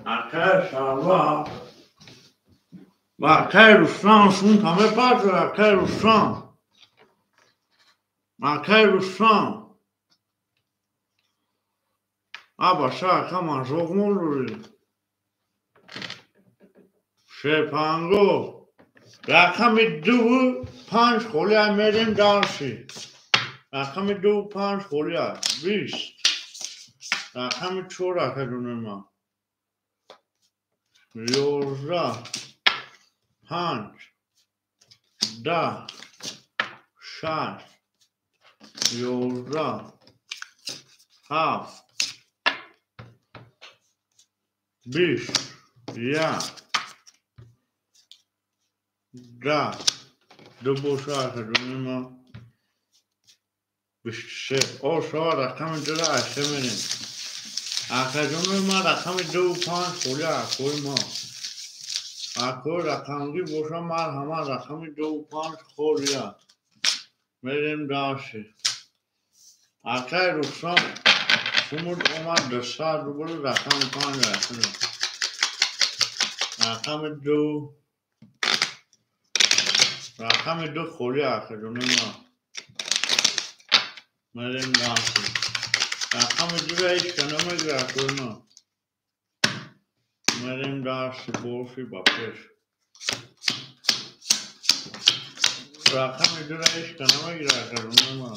Акай Сарвар. Акай Рустам сумта мепартоед акай Рустам. Акай Рустам. Абаша ака ман жоғмон дорӣ. Шерпанго. Рақами 2-5 холия мерем дальше. Рақами 2-5 холия. 20. Рақами 4 акаҷони ман. 11 5 10 6 11 7 20 1 10 2 боша акаҷони ман. 23. О, рақами 2 8 мерем. Акаҷони ман рақами 2-5 холия акои ман. Акои рақамгӣ боша марҳамат рақами 2-5 холия. Мерем дальше. Акай Рустам сумуд омад 200 рубл рақами 5 рақами. Рақами 2 рақами 2 холия акаҷони ман. Мерем дальше. Рақами 2 ҳеҷ ка намегирад акои ман. Мерем дальше боши ба пеш. Рақами 2 ҳеҷ ка намегирад акаҷони ман.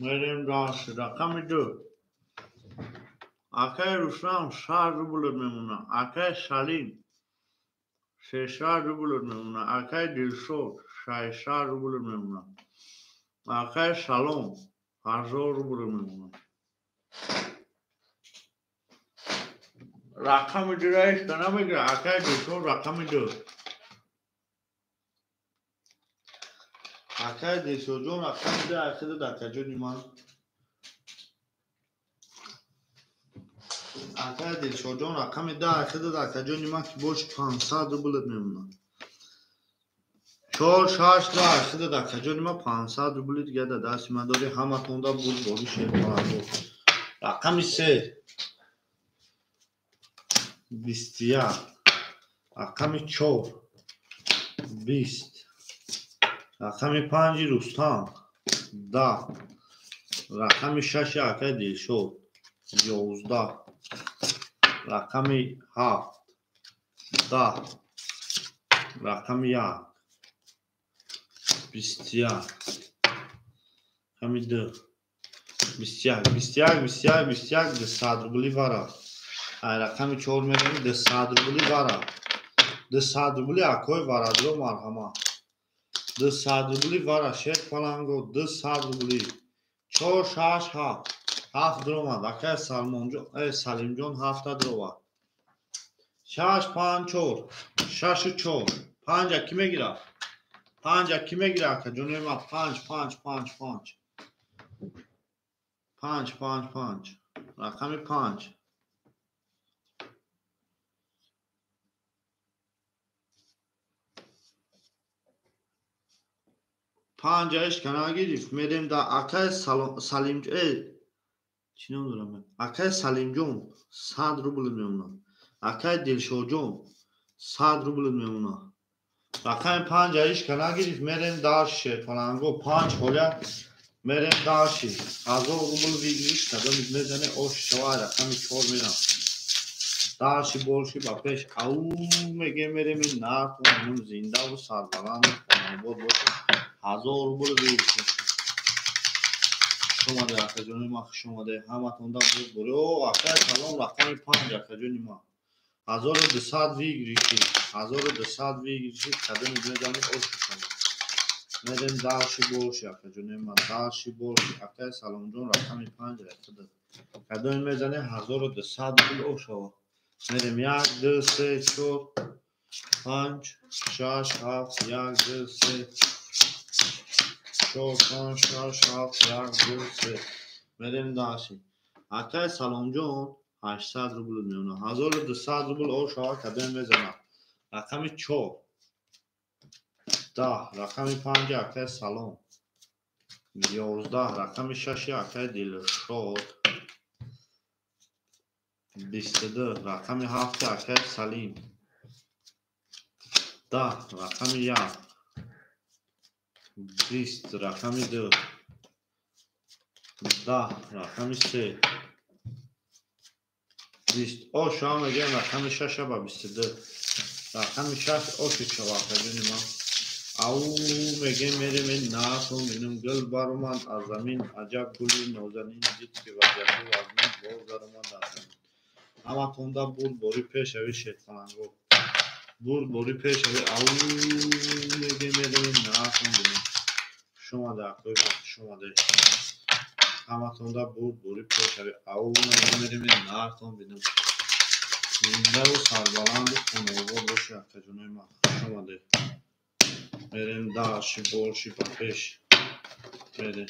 Мерем дальше. Рақами 2. Акай Рустам 100 рублат мемонад. Акай Салим 300 рублат мемонад. Акай Дилшод 600 рублат мемонад. Акай Салом 1000 рубл мемонад. Рақами 2 ҳеҷ ка намегирад. Акай Дилшод рақами 2. Акай Дилшодҷон рақами 2 ахидад акаҷони ман. Акай Дилшодҷон рақами 2 ахидад акаҷони ман ки бош 500 рублат мемонад. 4 6 2 ахидад акаҷони ман 500 рубли дига дар дасти ман дорӣ. Ҳаматонда буд бори шерпаланго. Рақами 3 21. Рақами 4 20. Рақами 5 Рустам 10. Рақами 6 акай Дилшод 11. Рақами 7 10. Рақами 1 21. Рақами 2 21 21 21 21 200 рубли вара. Ай рақами 4 мерем 200 рубли вара. 200 рубли акой варадро марҳама. 200 рубли вара шер паланго 200 рубли. 4 6 7 7 дромад акай Салмонҷон Салимҷон 7 дровад. 6 5 4 6 4 5 ки мегирад? 5 ки мегирад ака ҷонои ман 5 5 5 5 5 5 5 рақами 5 5 ишка нагирифт мерем да акай Салим чӣ ном дорам акай Салимҷон 100 рубл мемонад. Акай Дилшодҷон 100 рубл мемонад. Рақами 5 ишка нагирифт мерем дальше паланго 5 ҳоля мерем дальше 1000 рубл выигрыш кадом мезане ош шава рақами 4 мерам. Дальше больше ба пеш ау мегем мерем нархо зиндаву сарбаланд хонобод бошад. 1000 рубл выигрыш. Хуш омаде акаҷони ман, хуш омаде ҳаматонда буд борӣ. О акай салом рақами 5 акаҷони ман. 1200 выигрыши, 1200 выигрыши кадоми мезани ош шава. Мерем дальше больше акаҷони ман, дальше больше акай Саломҷон рақами 5 рақида. Кадоми мезани 1200 рубл ош шава. Мерем 1 2 3 4 5 6 7 1 2 3 4 5 6 7 1 2 3 мерем дальше. Акай Саломҷон 800 рубл мемонад. 1200 рубл ош шава кадом мезанад. Рақами 4 10. Рақами 5 акай Салом 11. Рақами 6 акай Дилшод 22. Рақами 7 акай Салим 10. Рақами 1 20. Рақами 2 10. Рақами 3 20. Ош шава мегӯям рақами 6 ба 22. Рақами 6 ош шава акаҷони ман. Ау мегем мерем нархо минум гул баромад аз замин аҷаб гули нозанин дид ки вазъияту вазнин боз даромад аз замин. Ҳаматонда бурд бори пешави шерпаланго. Бурд бори пешави ау мегем мерем нархо минум. Хуш омаде акои ман, хуш омаде. Ҳаматонда бурд бори пешави ау мегем мерем нархо минум. Зиндаву сарбаланду хонобод бошед акаҷонои ман, хуш омаде. Мерем дальше больше ба пеш. Мерем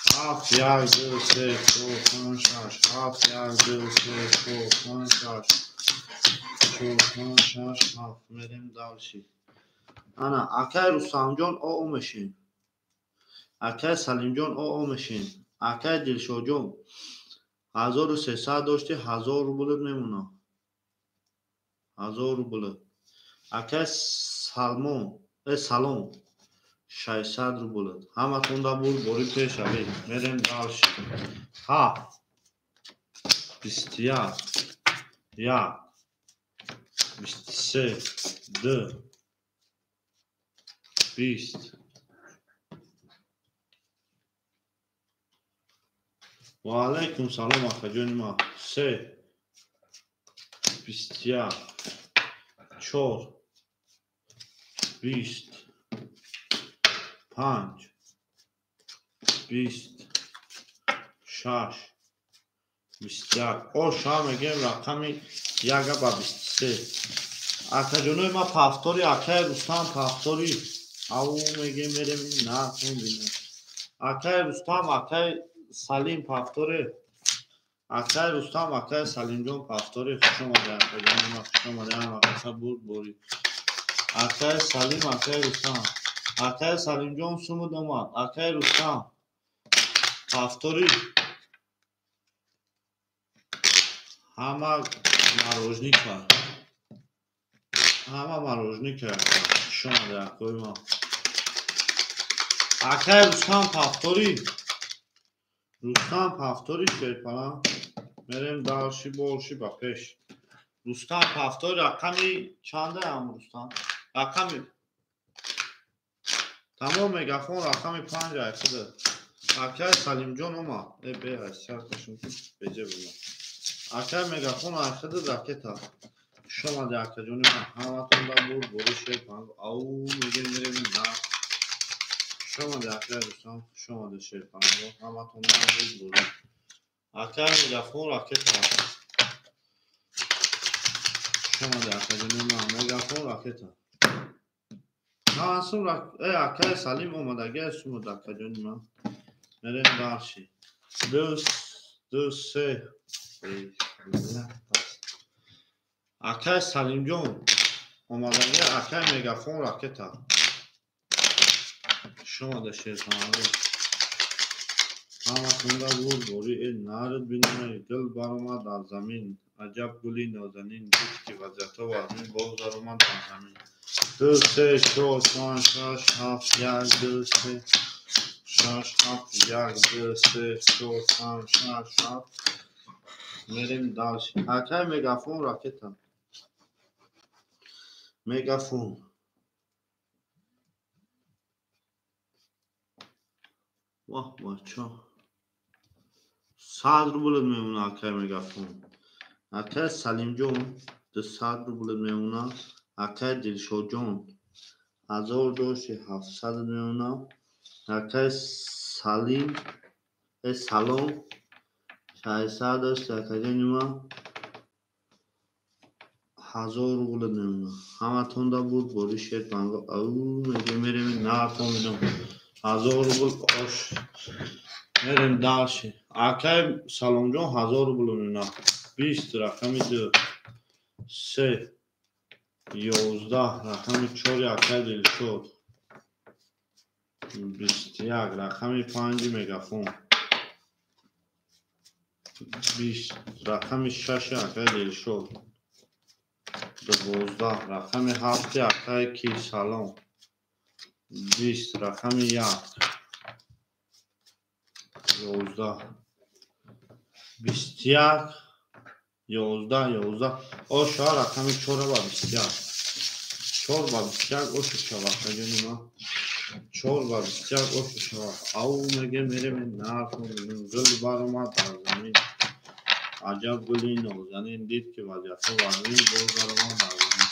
7 1 2 3 4 5 6 7 1 2 3 4 5 6 4 5 6 7 мерем дальше. Ана акай Рустамҷон о мешин. Акай Салимҷон о мешин. Акай Дилшодҷон 1300 дошти 1000 рубл мемонад. 1000 рубл. Акай Салмон Салом 600 рубл. Ҳаматонда бурд бори пешавӣ. Мерем дальше. 7 21 1 23 2 20. Ва алайкум салом акаҷони ман. 3 21 4 20 5 20 6 21. Ош шава мегӯем рақами 1 ба 23. Акаҷонои ман пафтори акай Рустам пафтори. Ау мегӯем мерем нархо бинем. Акай Рустам акай Салим пафтори. Акай Рустам акай Салимҷон пафтори. Хуш омаде акаҷонои ман, хуш омаде ҳама каса бурд борӣ. Акай Салим акай Рустам. Акай Салимҷон сумуд омад. Акай Рустам пафтори. Ҳама морожника. Ҳама мороженое карда. Хуш омаде, акои ман. Акай Рустам повтори. Рустам повтори шерпалан. Мерем дальше больше ба пеш. Рустам повтори рақами чандаам Рустам? Рақами тамом мегафон рақами 5 айхуда. Акай Салимҷон омад. Э бе айсарташон беҷа буна. Акай мегафон айхуда ракета. Хуш омаде акаҷони ман. Ҳаматон да бур бори шерпалан. Ау мегем мерем на. Хуш омаде акай Рустам, хуш омаде шерпалан. Ҳаматон да бур бори. Акай мегафон ракета. Хуш омаде акаҷони ман. Мегафон ракета. Ҳасум акай Салим омадаги сумуд акаҷони ман. Мерем дальше. 2 2 3. Акай Салимҷон омадаги акай мегафон ракета. Хуш омаде шерпаланро. Ҳаматонда бур бори э нард бинаме гул баромад аз замин. Аҷаб гули нозанин дид ки вазъиятҳо вазмин боз даромад аз замин. 2 3 4 5 6 7 1 2 3 6 7 1 2 3 4 5 6 7. Мерем дальше. Акай мегафон ракета. Мегафон. Ваҳ бача. 100 рубл мемона акай мегафон. Акай Салимҷон 200 рубл мемона. Акай Дилшодҷон 1700 мемона. Акай Салим Салом 600 дошт акаҷони ман 1000 рубл мемона. Ҳаматонда бур бори шерпанго. Ау меге мерем нартон минам. 1000 рубл ош. Мерем дальше. Акай Саломҷон 1000 рубл мемона. 20 рақами 2 3 11 рақами 4 акай Дилшод. 21 рақами 5 мегафон. 20 рақами 6 акай Дилшод. 12 рақами 7 акай ки Салом. 20 рақами 1 11 21 11 11 оша рақами 4 ба 21 4 ба 21 оша шава акаҷони ман. 4 ба 21 оша шава. Ау меге мерем нархо гул баромад аз замин. Аҷаб гули нозанин дид ки вазъиятҳо вазмин боз даромад аз замин.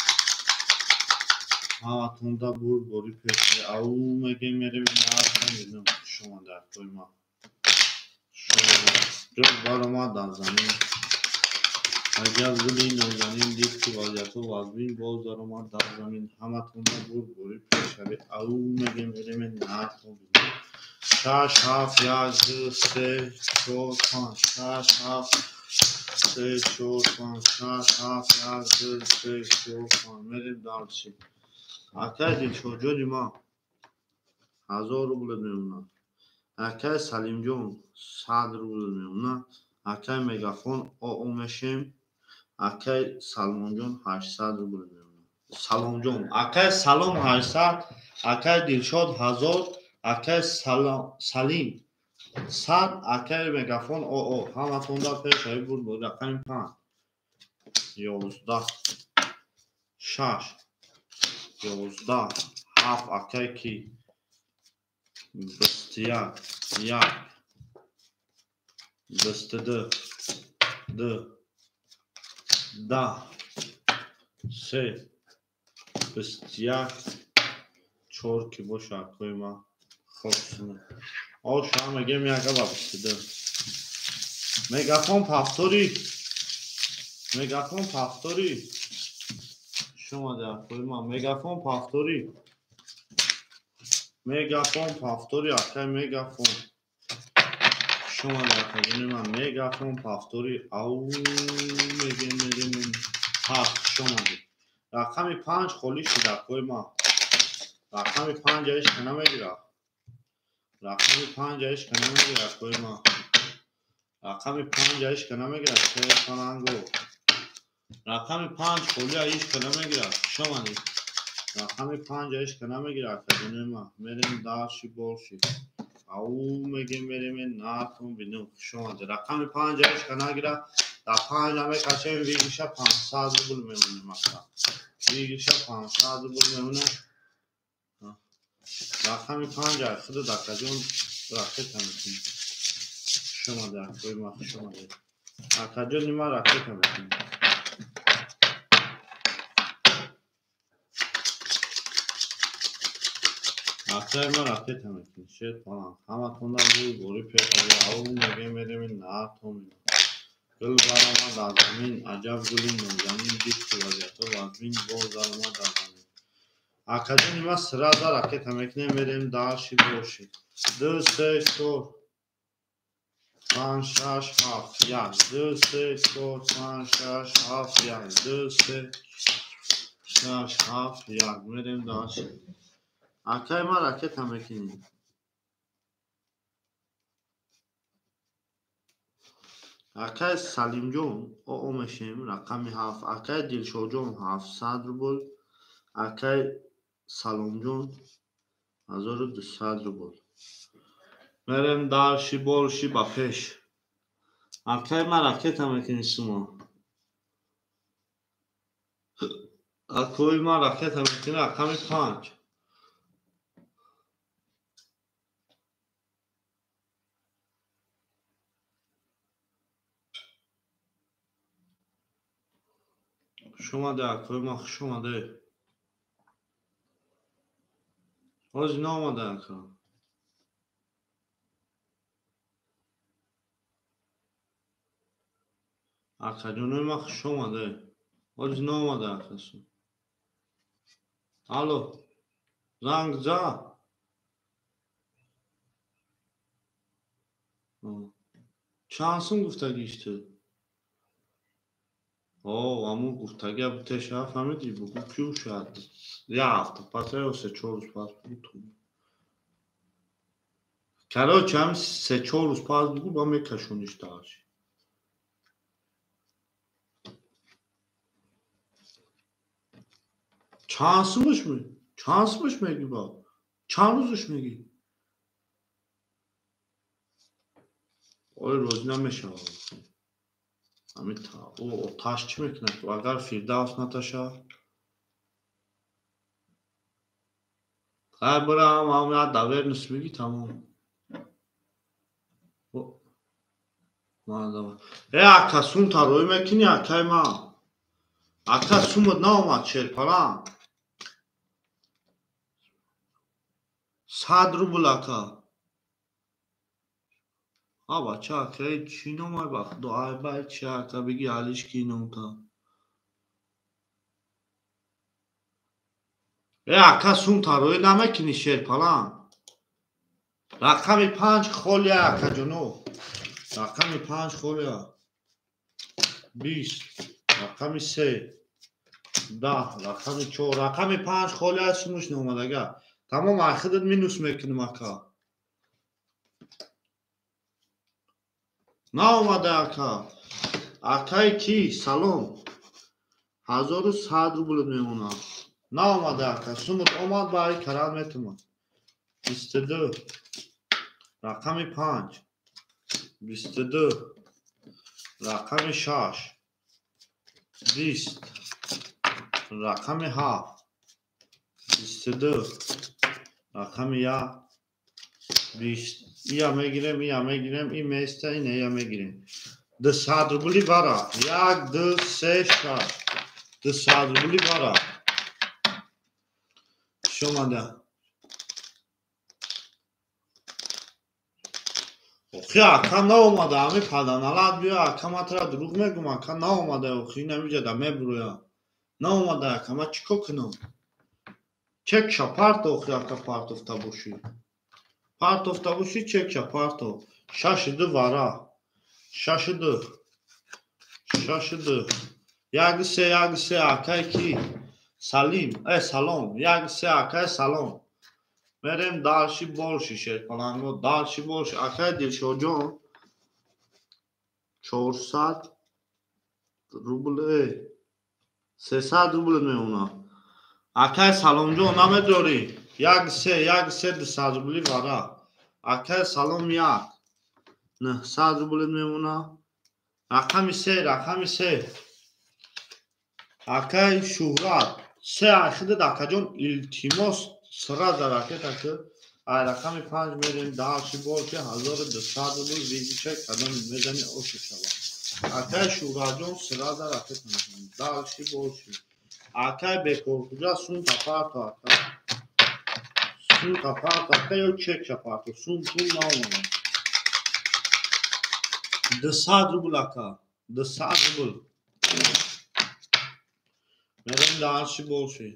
Ҳаматонда бур бори пеш. Ау меге мерем нархо мебинам. Хуш омаде акои ман. Гул баромад аз замин. Аҷаб гули нозанин дид ки вазъиятҳо вазмин боз даромад дар замин. Ҳаматонда бур бори пешави. Ау меге мерем нархо бинам. 6 7 1 2 3 4 5 6 7 3 4 5 6 7 1 2 3 4 5. Мерем дальше. Акай Дилшодҷони ман 1000 рубл мемонад. Акай Салимҷон 100 рубл мемонад. Акай мегафон ОО мешем. Акай Салмонҷон 800 рубл мемонад. Саломҷон. Акай Салом 800, акай Дилшод 1000, акай Салим 100, акай мегафон ОО. Ҳаматонда пешави бур бо рақами 5 11 6 11 7 акай ки 21 1 22 2 10 3 21 4 ки боша акои ман. Хоб оша мегем яка ба 22. Мегафон повтори. Мегафон повтори. Хуш омаде акои ман. Мегафон повтори. Мегафон повтори акай мегафон. Хуш омаде акаҷони ман. Мегафон повтори. Ау мегем мерем 7. Хуш омаде. Рақами 5 холӣ шуд акои ман. Рақами 5 ҳеч ка намегирад. Рақами 5 ҳеч ка намегирад акои ман. Рақами 5 ҳеч ка намегирад. Шерпаланго. Рақами 5 холия ҳеч ка намегирад. Хуш омадед. Рақами 5 ҳеч ка намегирад, акаҷонои ман. Мерем дальше больше. Ау мегем мерем натон бинем. Хуш омадед. Рақами 5 ҳеч ка нагирад. Дар 5 намекашем, выигрыша 500 рубл мемонем ака. Выигрыша 500 рубл мемонем. Рақами 5 ай худат акаҷон ракета мекунӣ. Хуш омадед, акои ман, хуш омадед. Акаҷони ман ракета мекунӣ. Акаи ман ракета мекунӣ. Шер паланг. Ҳаматонда рӯи бори пеш ау мегем мерем натон бинем. Гул баромад аз замин, аҷаб гули нозанин, дид ки вазъиятҳо вазмин, боз даромад аз замин. Акаҷони ман сразу ракета мекунем, мерем дальше больше. 2, 3, 4, 5, 6, 7, 1, 2, 3, 4, 5, 6, 7, 1, 2, 3, 6, 7, 1. Мерем дальше. Акаи ман ракета мекунем. Акаи Салимҷон оо мешем, рақами 7. Акаи Дилшодҷон 700 рубл. Акаи Саломҷон 1200 рубл. Мерем дальше больше ба пеш. Акаи ман ракета мекунӣ шумо. Акои ман ракета мекунӣ рақами 5. Хуш омадед, акои ман, хуш омадед. Ҳозир наомада ака. Акаҷонои ман хуш омадед. Ҳозир наомада акасу. Алло, занг зад? Чанд сум гуфтагиш ту? О, аму гуфтагия бутеша фаҳмидӣ? Бугӯ кӣ шояд як ҳафта пас ё се-чор рӯз пас бугӯ ту. Короче, ҳами се-чор рӯз пас бугӯ, ба мекашониш дальше. Чанд сумаш ме? Чанд сумаш мегӣ ба? Чанд рӯзаш мегӣ? Ой, розӣ намешавам. Ҳамин ӯ оташ чӣ мекунад? Агар Фирдавс наташа? Хай бирам, ҳам як доверенность бигӣ, тамом. Э, ака сумта рӯй мекунӣ, акаи ман? Ака сумат наомад, шерпаланг. 100 рубл ака. А бача, акаи чӣ номай ба худо? Ай бай чи ака, бигӣ алиш ки номта. Э, ака сумта рӯй намекунӣ, шерпаланг. Рақами 5 холия, акаҷоно. Рақами 5 холия. 20, рақами 3, 10, рақами 4, рақами 5 холия сумуш наомадага. Тамом, ай худат минус мекунем ака. Наомада ака. Акаи ки? Салом. 1100 рубл мемонад. Наомада ака. Сумут омад, ба ай карат метумад. 22, рақами 5, 22, рақами 6, 20, рақами 7, 22, рақами 1, 20. Ия мегирем, ия мегирем, и места, ина ия мегирем. 200 рубли бара. 1, 2, 3, 6. 200 рубли бара. Хуш омада. Охи, ака наомада, ҳами паданалат биё, ака ман тура дурӯғ мегӯм, ака наомада, охи инамиҷада мебурӯям. Наомада, ака, ман чӣ кор кунам? Чекша парто, охи, ака партофта бошӣ. Партофта бошӣ, чекша парто. 6 2 вара. 6 2. 6 2. 1 3 1 3 акай ки? Салим, э салом. 1 3 акай салом. Мерем дальше больше, шерпаланго, дальше больше. Акай Дилшодҷон 400 рубл, э. 300 рубл мемона. Акай Саломҷон намедорӣ? 1 3 1 3 200 рубли вара. Акай Салом 1 900 рубл мемона. Рақами 3, рақами 3. Акай Шуҳрат 3 ахидат акаҷон илтимос сразу ракета ки ай рақами 5 мерем дальше больше 1200 рубл визича кадом мезани ошу шава. Акай Шуҳратҷон сразу ракета мезанем. Дальше больше. Акай Бекорхуҷа сум тапарто ака. Сум тапарто ака ё чек шапарто. Сум пул наомадам. 200 рубл ака. 200 рубл. Мерем дальше больше.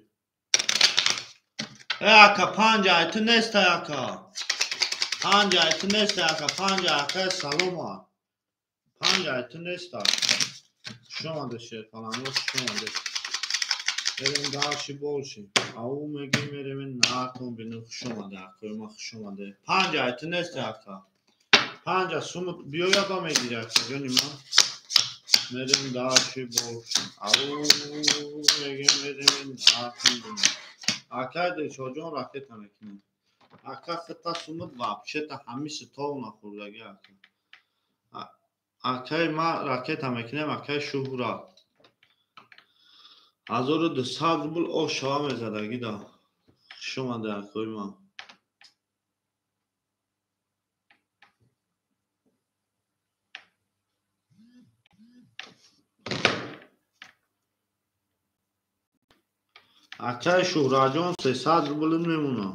Ака 5 ай ту нестай ака. 5 ай ту нестай ака. 5 акай салома. 5 ай ту нестай. Шомаде шерпаланго шомаде. Мерем дальше больше. Ау мегим мерем наатон бину хушомаде акой ма хушомаде. 5 ай ту нестай ака. 5 сум биёя ба мегири ака ҷони ман. Мерем дальше больше. Ау мегим мерем наатон бину. Акай Дилшодҷон ракета мекунем. Ака хита сумуд вообще-то ҳамиси стол нахӯрдаги ака. Акай ма ракета мекунем, акай Шуҳрат. 1200 рубл ош шава мезадаги да. Хуш омаде акои ман. Акай Шуҳратҷон 300 рубл мемона.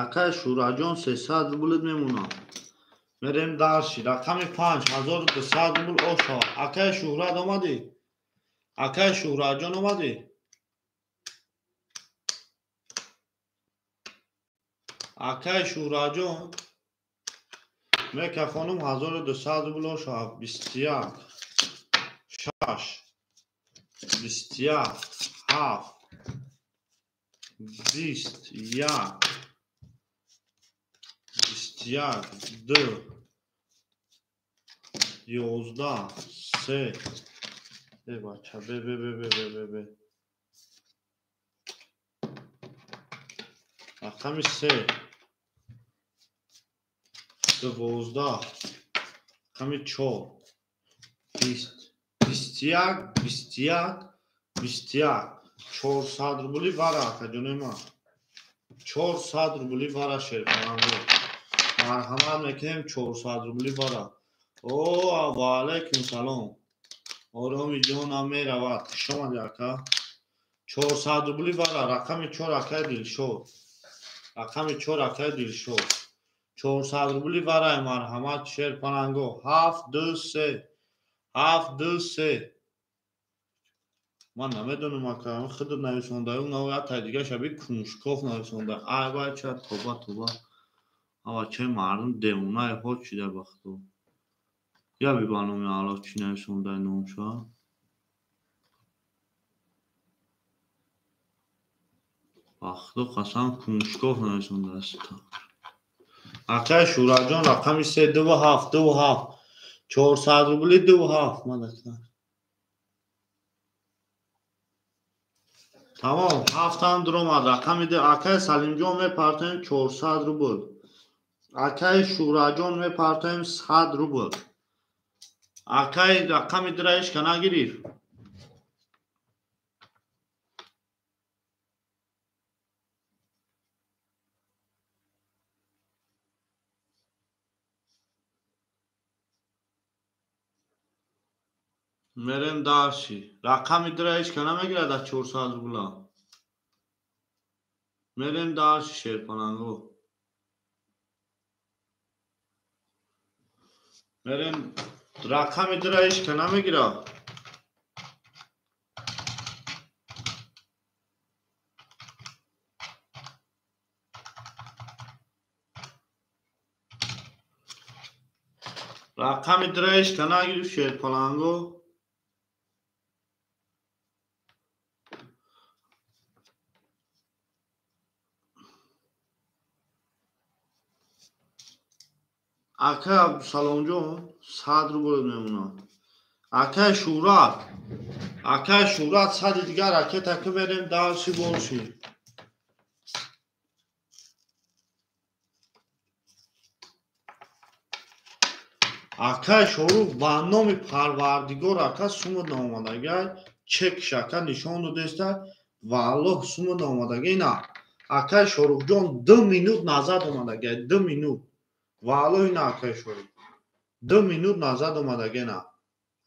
Акай Шуҳратҷон 300 рубл мемона. Мерем дальше. Рақами 5 1200 рубл ош шава. Акай Шуҳрат омадӣ? Акай Шуҳратҷон омадӣ? Акай Шуҳратҷон Мека хонум 1200 рубл ош шава. 21 6 21 7 21 21 2 11 3 Э бача бе бе бе бе бе бе бе. Рақами 3 12 рақами 4 20 21 21 21 400 рубли вара акаҷони ман. 400 рубли вара шерпаланго. Марҳамат мекунем 400 рубли вара. О, ва алайкум салом. Ороми ҷонам меравад. Хуш омадӣ ака. 400 рубли вара. Рақами 4 акаи Дилшод. Рақами 4 акаи Дилшод. 400 рубли варай марҳамат шерпаланго. 7 2 3 7 2 3. Ман намедонам ака, худат нависонда, ун ята дига шаби Куншков нависонда. Ай бача, тоба тоба. Ава че мардум девонаи ҳо чида бахто. Я би ба номи Аллоҳ чӣ нависонда номша? Бахто қасам Куншков нависондааст. Акай Шуҳратҷон рақами 3 2 7 2 7 400 рубли 2 7 мадака. Тамом, 7 дуромад. Рақами 2 акай Салимҷон мепартоем 400 рубл. Акай Шуҳратҷон мепартоем 100 рубл. Акай рақами 2 ра ҳеч ка нагирифт. Мерем дальше. Рақами 2 ра ҳеч ка намегирад аз 400 рубла. Мерем дальше шерпаланго. Мерем рақами 2 ра ҳеч ка намегирад. Рақами 2 ра ҳеч ка нагирифт шерпаланго. Акай Абдусаломҷон 100 рубл мемонад. Акай Шӯҳрат, акай Шӯҳрат 100 дигар ракета ки мерем дарси боши. Акай Шорух ба номи Парвардигор ака сумма наомадагай, чекш ака нишон додеста, валлоҳ сумма наомадагай ина. Акай Шорухҷон 2 минут назад омадагай, 2 минут. Валлоҳ ина акай Шорух. 2 минут назад омадагай ина.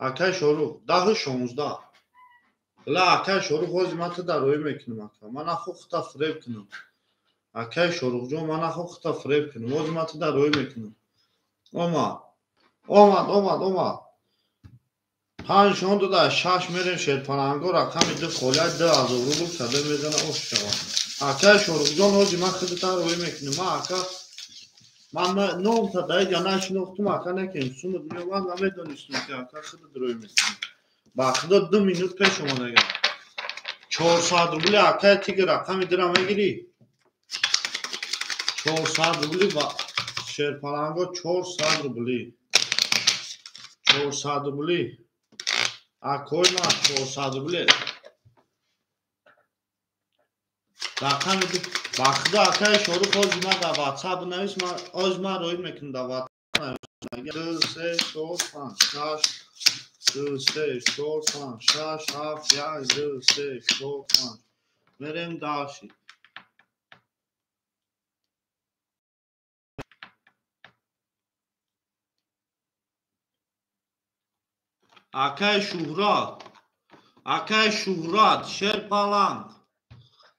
Акай Шорух 10:16. Ла акай Шорух ҳозир ман туда рӯй мекунам ака. Ман нахо хута фиреб кунам. Акай Шорухҷон ман нахо хута фиреб кунам. Ҳозир ман туда рӯй мекунам. Омад. Омад, омад, омад. 5 шон дода, 6 мерем шерпаланго рақами 2 холия 2000 рубл сада мезана ош шавад. Акай Шорухҷон ҳозир ман худатан рӯй мекунам. Ман ака ман номта даиҷа нашинохтум ака накем. Сумуд меомад намедонистум ки ака худат рӯй мекунам. Ба худо 2 минут пеш омадага. 400 рубли акай тигр рақами 2-ра мегирӣ? 400 рубли ба шерпаланго 400 рубли. 400 рубли. Акой ма 400 рубли. Рақами 2 ба худо акай Шорух ҳозир ман дар WhatsApp навис, ман ҳозир ман рӯй мекунам дар WhatsApp. 2 3 4 5 6 2 3 4 5 6 7 1 2 3 4 5. Мерем дальше. Акай Шӯҳрат, акай Шӯҳрат, шерпаланг.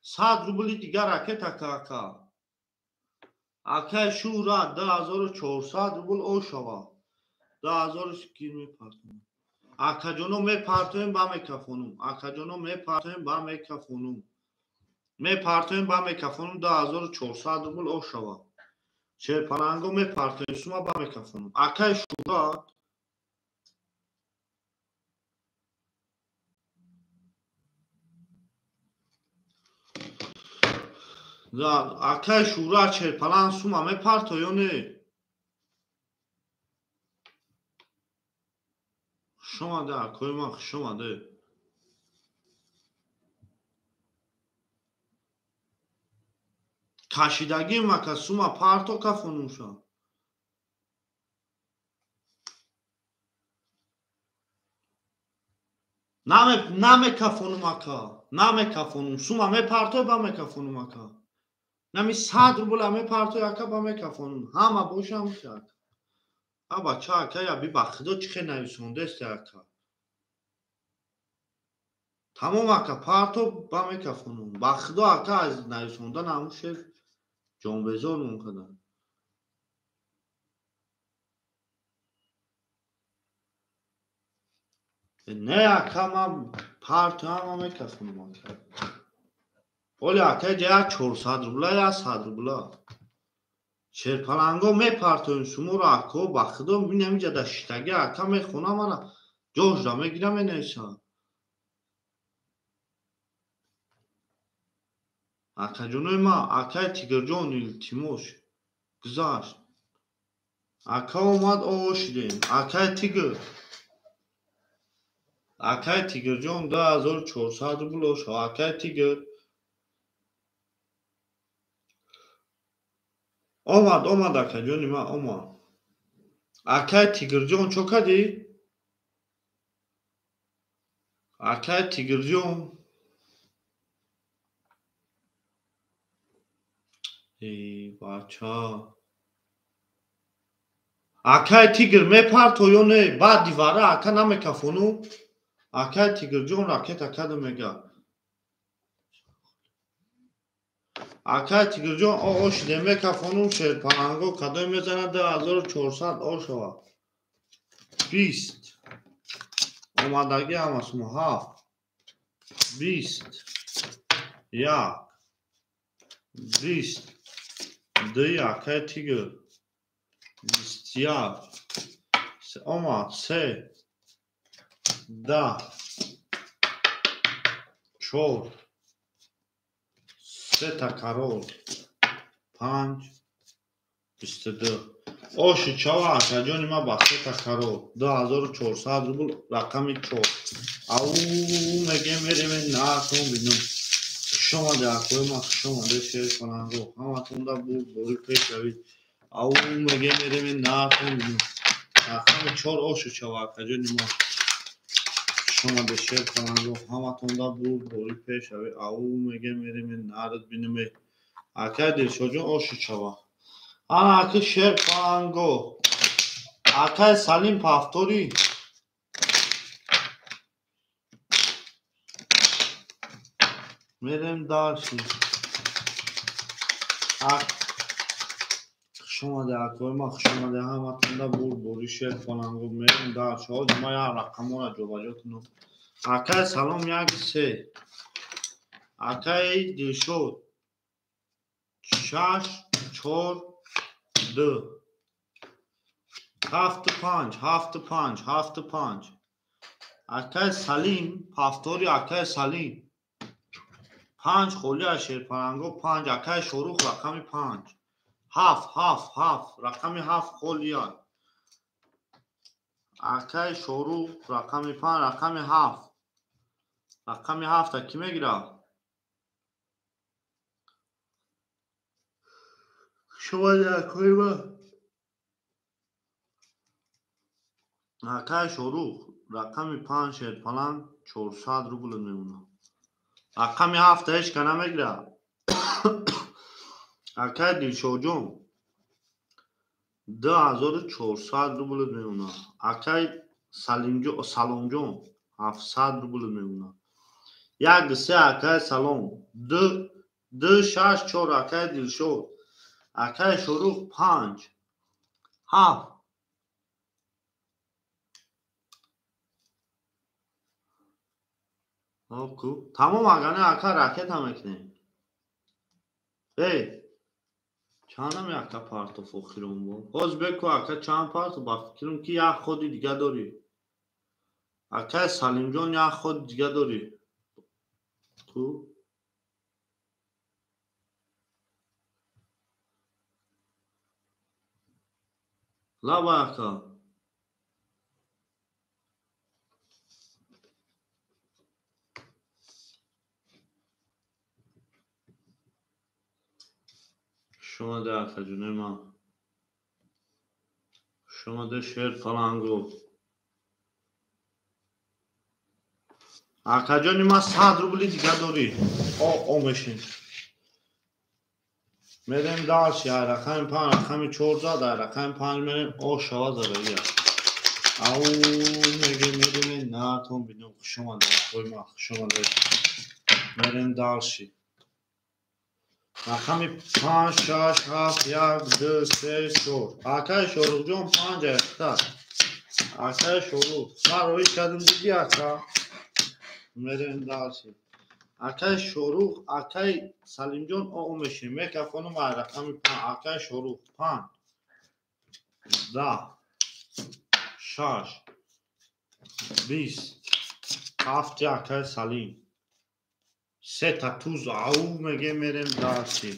100 рубли дигар ракета ака. Акай Шӯҳрат 2400 рубл ошава. 2000 кир мепартонам. Акаҷоно мепартоем ба мекафонум. Акаҷоно мепартоем ба мекафонум. Мепартоем ба мекафонум 2400 рубл ошава. Шерпаланго мепартоем сума ба мекафонум. Акай Шӯҳрат акай Шӯҳрат шерпаланг сума мепарто ё не? Хуш омаде акои ман, хуш омаде. Кашидагим ака сума парто кафонумша. Намекафонум ака, намекафонум. Сума мепарто ба мекафонум ака. Нами 100 рубла мепарто ака ба мекафонум. Ҳама бошам ака. Аба ча ака я би ба худо чӣ хел нависондест ака. Тамом ака парто ба мекафонум. Ба худо ака аз нависондан ҳамун шеф ҷонбезор мумкина. Не ака ман парто ҳама мекафонум ака. Оли ака ҷа 400 рубла я 100 рубла. Шерпаланго мепартоем шуморо ако ба худо бинам инҷа дар шиштагӣ ака мехонам ана ҷошра мегирам менависам. Акаҷонои ман, акай Тигрҷон илтимос гузашт. Ака омад ошидем. Акай Тигр. Акай Тигрҷон 2400 рубл оша. Акай Тигр омад, омад акаҷони ман омад. Акай Тигрҷон чо кардӣ? Акай Тигрҷон эй бача. Акай Тигр мепарто ё не? Баъд дивара ака намекафону? Акай Тигрҷон ракета кардам мега. Акай Тигрҷон ошиде мекафонум шерпаланго кадом мезанад 2400 ошава. 20 омадагӣ ҳама сума 7 20 1 20 2 акай Тигр 21 омад 3 10 4 3 та карол 5 22. Оши чава акаҷони ма ба сета каро 2400 рубл рақами 4. Ау мегем мерем наатон бинум. Хуш омаде акои ма, хуш омаде шер паланго. Ҳаматонда бурд бори пеш равид. Ау мегем мерем наатон бинум. Рақами 4 оши чава акаҷони ма. Хуш омаде шер паланго. Ҳаматонда бурд бори пеш равид. Ау мегем мерем нарат бинум. Акай Дилшодҷон оши чава. Ана аки шер паланго. Акай Салим повтори. Мерем дальше. Хуш омаде акои ма, хуш омаде ҳаматонда бурд бори шер паланго. Мерем дальше. Ҳозир ма як рақамора ҷобаҷо кунам. Акай Салом 1 3. Акай Дилшод 6 4 2 7 5 7 5 7 5. Акай Салим повтори. Акай Салим 5 холи аз шерпаланго 5. Акай Шорух рақами 5 7 7 7 рақами 7 холи аст. Акай Шорух рақами 5 рақами 7 рақами 7 кӣ мегирад? Шумо акои ма. Акай Шорух рақами 5 шерпаланг 400 рубл мемонад. Рақами 7 ҳеч ка намегирад. Акай Дилшодҷон 2400 рубл мемонад. Акай Саломҷон 700 рубл мемонад. 1 3 акай Салом 2 2 6 4 акай Дилшод. Акай Шорух 5 7 Тамом агане ака ракета мекунем. Эй, чандам якта партоф охирон бо? Ҳоз беку ака чанд партоф, ба фикрам ки як ходи дига дорӣ. Акай Салимҷон як ходи дига дорӣ. Ку? Лаба ака. Хуш омаде акаҷони ман. Хуш омаде шер паланго. Акаҷони ман 100 рубли дига дорӣ. О мешин. Мерем дальше. Ай рақами 5 рақами 4 зад, ай рақами 5 мерем. О шава задагия. Ау мегем мерем наатон бинем. Хуш омаде акои ман, хуш омаде. Мерем дальше. Рақами 5 6 7 1 2 3 4. Акай Шоруҳҷон 5 якта. Акай Шоруҳ. Ман роӣ кардам диди ака. Мерем дальше. Акай Шоруҳ, акай Салимҷон о мешем. Мекафонам ай рақами 5. Акай Шоруҳ 5 10 6 20 7 акай Салим. Сета туз ау мегем мерем дальше.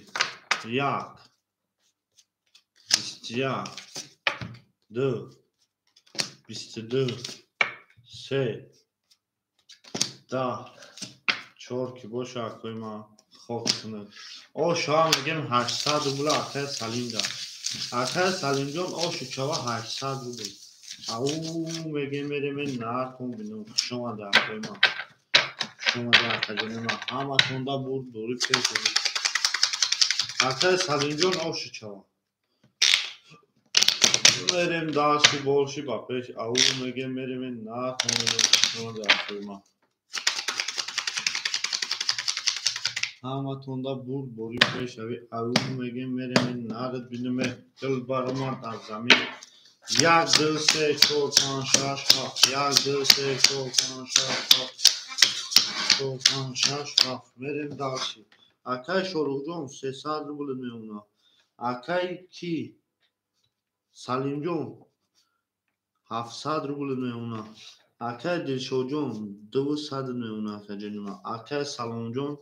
1 21 2 22 3 10 4 ки боша акои ман хок кунад. Оша мегем 800 рубл акай Салим да. Акай Салимҷон оши чава 800 рубл. Ау мегем мерем наркон бинем. Хуш омаде акои ман. Хуш омаде акаҷони ман. Ҳаматонда бурд бори пеш. Акай Салимҷон оши чава. Мерем дальше больше ба пеш. Ау мегем мерем наркон бинем. Хуш омаде акои ман. Ҳаматонда бурд бори пеш рави. Ау мегем мерем нарат бинем. Дил баромад аз замин. 1 2 3 4 5 6 7 1 2 3 4 5 6 7 4 5 6 7. Мерем дальше. Акай Шоруҳҷон 300 рубл мемонад. Акай ки Салимҷон 700 рубл мемонад. Акай Дилшодҷон 200 мемонад акаҷони ман. Акай Саломҷон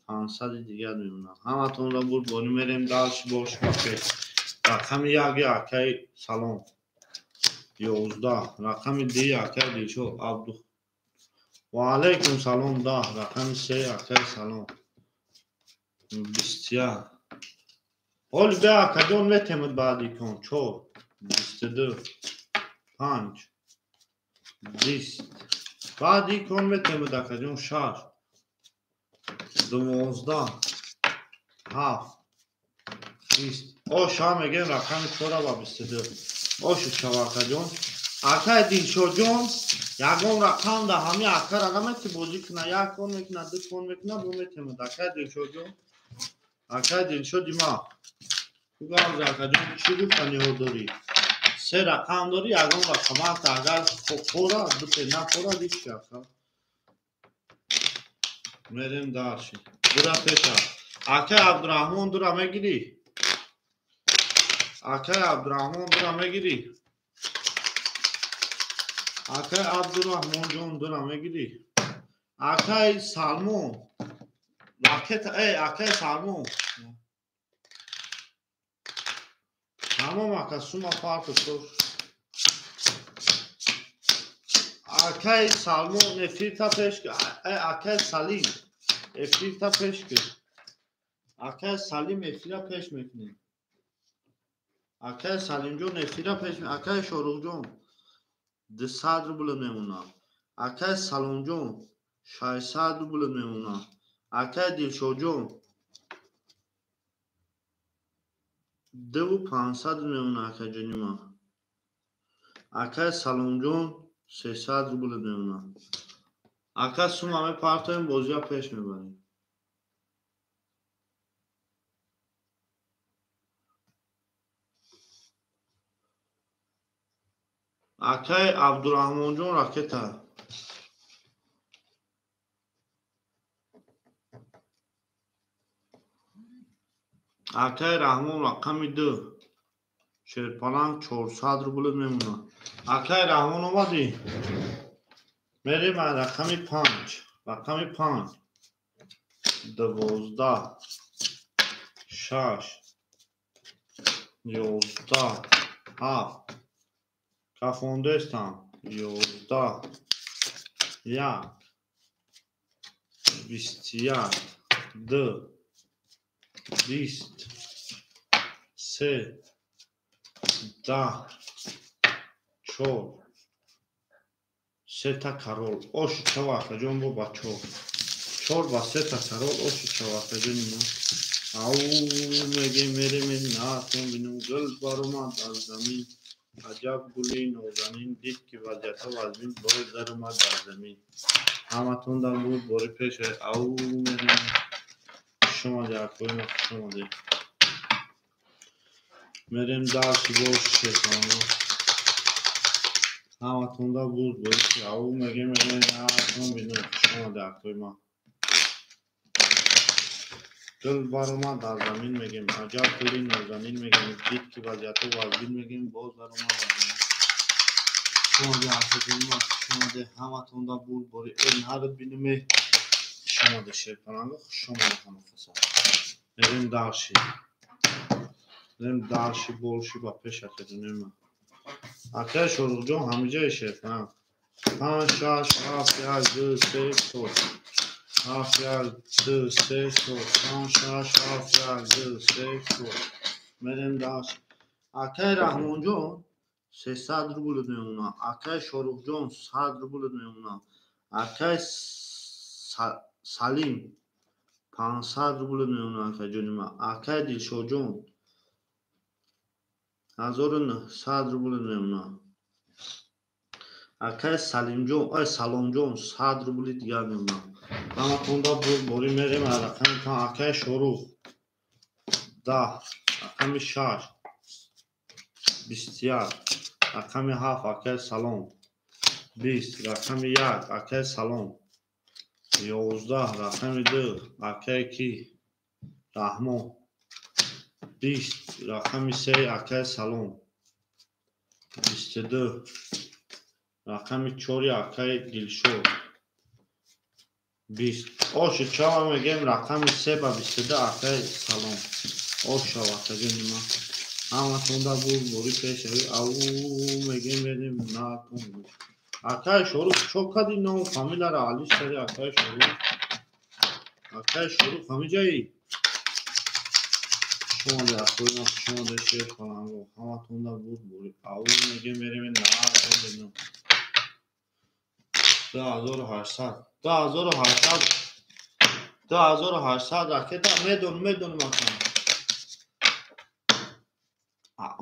500 дигар мемонад. Ҳаматонро бурд борӣ мерем дальше больше ба пеш. Рақами 1 акай Салом. 11. Рақами 2 акай Дилшод Абду. Ва алайкум салом 10. Рақами 3 акай Салом. 21. Ҳоли бе акаҷон метемад баъди кон. 4, 22, 5, 20. Баъди кон метемад акаҷон 6, 12, 7, 20. Оша мегем рақами 4 ва 22. Оши шава акаҷон. Акай Дилшодҷон ягон рақам да ҳами акара намети бозӣ куна, як кон мекуна, ду кон мекуна, бо метемад. Акай Дилшодҷон, акай Дилшоди ма. Гугавза акаҷон, чӣ гуфтаниҳо дорӣ? Се рақам дорӣ, ягон рақамат агар хора, дуте нахора, ҳичи ака. Мерем дарши. Дура пеша. Акай Абдураҳмон дура мегирӣ? Акай Абдураҳмон дура мегирӣ? Акай Абдураҳмонҷон дура мегирӣ? Акай Салмон ракета, акай Салмон. Тамом ака, сума фарқ шуд. Акай Салмон эфирта пеш, акай Салим эфирта пеш кун. Акай Салим эфира пеш мекунем. Акай Салимҷон эфира пеш, акай Шоруқҷон 200 рубл мемонад. Акай Саломҷон 600 рубл мемонад. Акай Дилшодҷон 2500 мемонад акаҷони ман. Акай Саломҷон 300 рубл мемонад. Ака сума мепартоем, бозия пеш мебарем. Акай Абдураҳмонҷон ракета. Акай Раҳмон рақами 2. Шерпаланг 400 рубл мемонад. Акай Раҳмон омадӣ? Мерем рақами 5. Рақами 5. 12, 6, 11, 7. Кафондестам. 11, 1, 21, 2, 20, 3, 10, 4, сета карол. Оши чава акаҷон бо ба 4. 4 ба сета карол оши чава акаҷони мо. Ау мегем мерем наатон бинум гул баромад аз замин. Аҷаб гули нозанин дид ки вазъиятҳо вазмин боз даромад дар замин. Ҳаматон дар буд бори пеш. Ау мерем. Хуш омадед акои ма, хуш омадед. Мерем дарси боз шерпаланг. Ҳаматон дар буд бори пеш. Ау мегем мерем наатон бинум. Хуш омадед акои ма. Гул баромад дар замин мегем. Аҷаб гули нозанин мегем. Дид ки вазъиятҳо вазмин мегем. Боз даромад дар замин. Хуш омадед акои ма, хуш омадед. Ҳаматон дар буд бори эл бинуме. Хуш омадед шерпаланг, хуш омадед ҳама каса. Мерем дарши. Мерем дарши болши ба пеш акаҷони ма. Акай Шоруқҷон ҳамиҷаи шерпаланг. 5, 6, 7, 1, 2, 3, 4. 7, 1, 2, 3, 4. 5, 6, 7, 1, 2, 3, 4. Мерем дарши. Акай Раҳмонҷон 300 рубл мемонад. Акай Шоруқҷон 100 рубл мемонад. Акай Салим 500 рубл мемонад акаҷони ман. Акай Дилшодҷон 1900 рубл мемонад. Акай Салимҷон, ай Саломҷон 100 рубли дигар мемонад. Ҳаматонда борӣ мерем рақами 5. Акай Шоруқ 10, рақами 6, 21, рақами 7, акай Салом 20, рақами 1, акай Салом 11, рақами 2, акай ки Раҳмон 20, рақами 3, акай Салом 22, рақами 4, акай Дилшод 20. Оши чава мегем рақами 3 ба 22 акай Салом. Ош шава акаҷони ман. Ҳаматонда бурдборӣ пешавӣ. Ау мегем мерем натон. Акай Шорух чо кади ном фамилияро алиш кади акай Шорух? Акай Шорух ҳамиҷаи? Шумоде акои ма, шумоде шер фаланго. Ҳаматонда бурдборӣ. Ау мегем мерем натон. 2800. 2800. 2800 ракета медонам ака.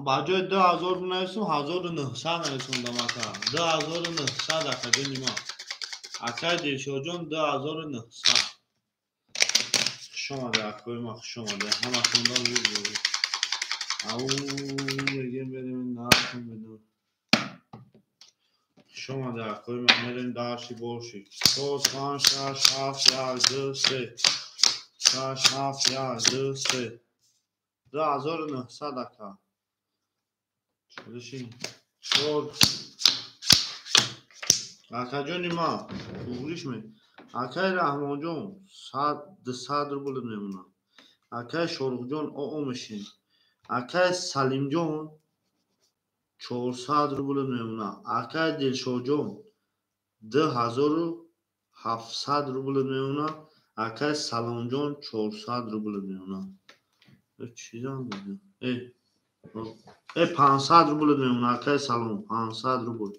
Ба ҷои 2000 нависум 1900 нависондам ака. 2900 акаҷони ма. Акай Дилшодҷон 2900. Хуш омаде акои ма, хуш омаде. Ҳаматонда бурдборӣ. Ау мегем мерем натон медонам. Хуш омаде акои ма, мерем дарши борши. 4 5 6 7 1 2 3 6 7 1 2 3 2900 ака. Чалиши 4 акаҷони ма, туғриш ме. Акай Раҳмонҷон 200 рубл мемонад. Акай Шорухҷон оо мешин. Акай Салимҷон 400 рубл мемонад. Акай Дилшодҷон 2700 рубл мемонад. Акай Саломҷон 400 рубл мемонад. Чизам буд? 500 рубл мемонад. Акай Салом 500 рубл.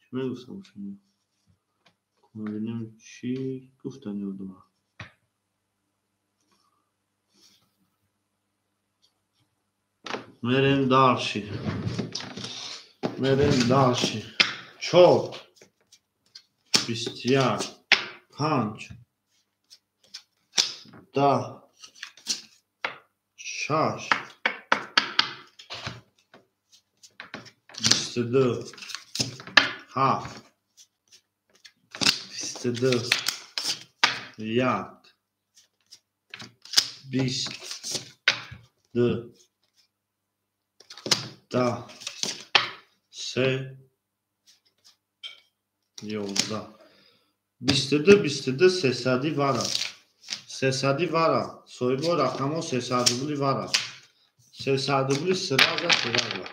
Чӣ мегуфтам шумо? Бинем чӣ гуфтан ёдам. Мерем дальше. Мерем дальше. 4 21 5 10 6 22 7 22 1 22 10 3 11 22 22 300 вара. 300 вара. Соҳибо рақамҳо 300 рубли вара. 300 рубли сразу сразу.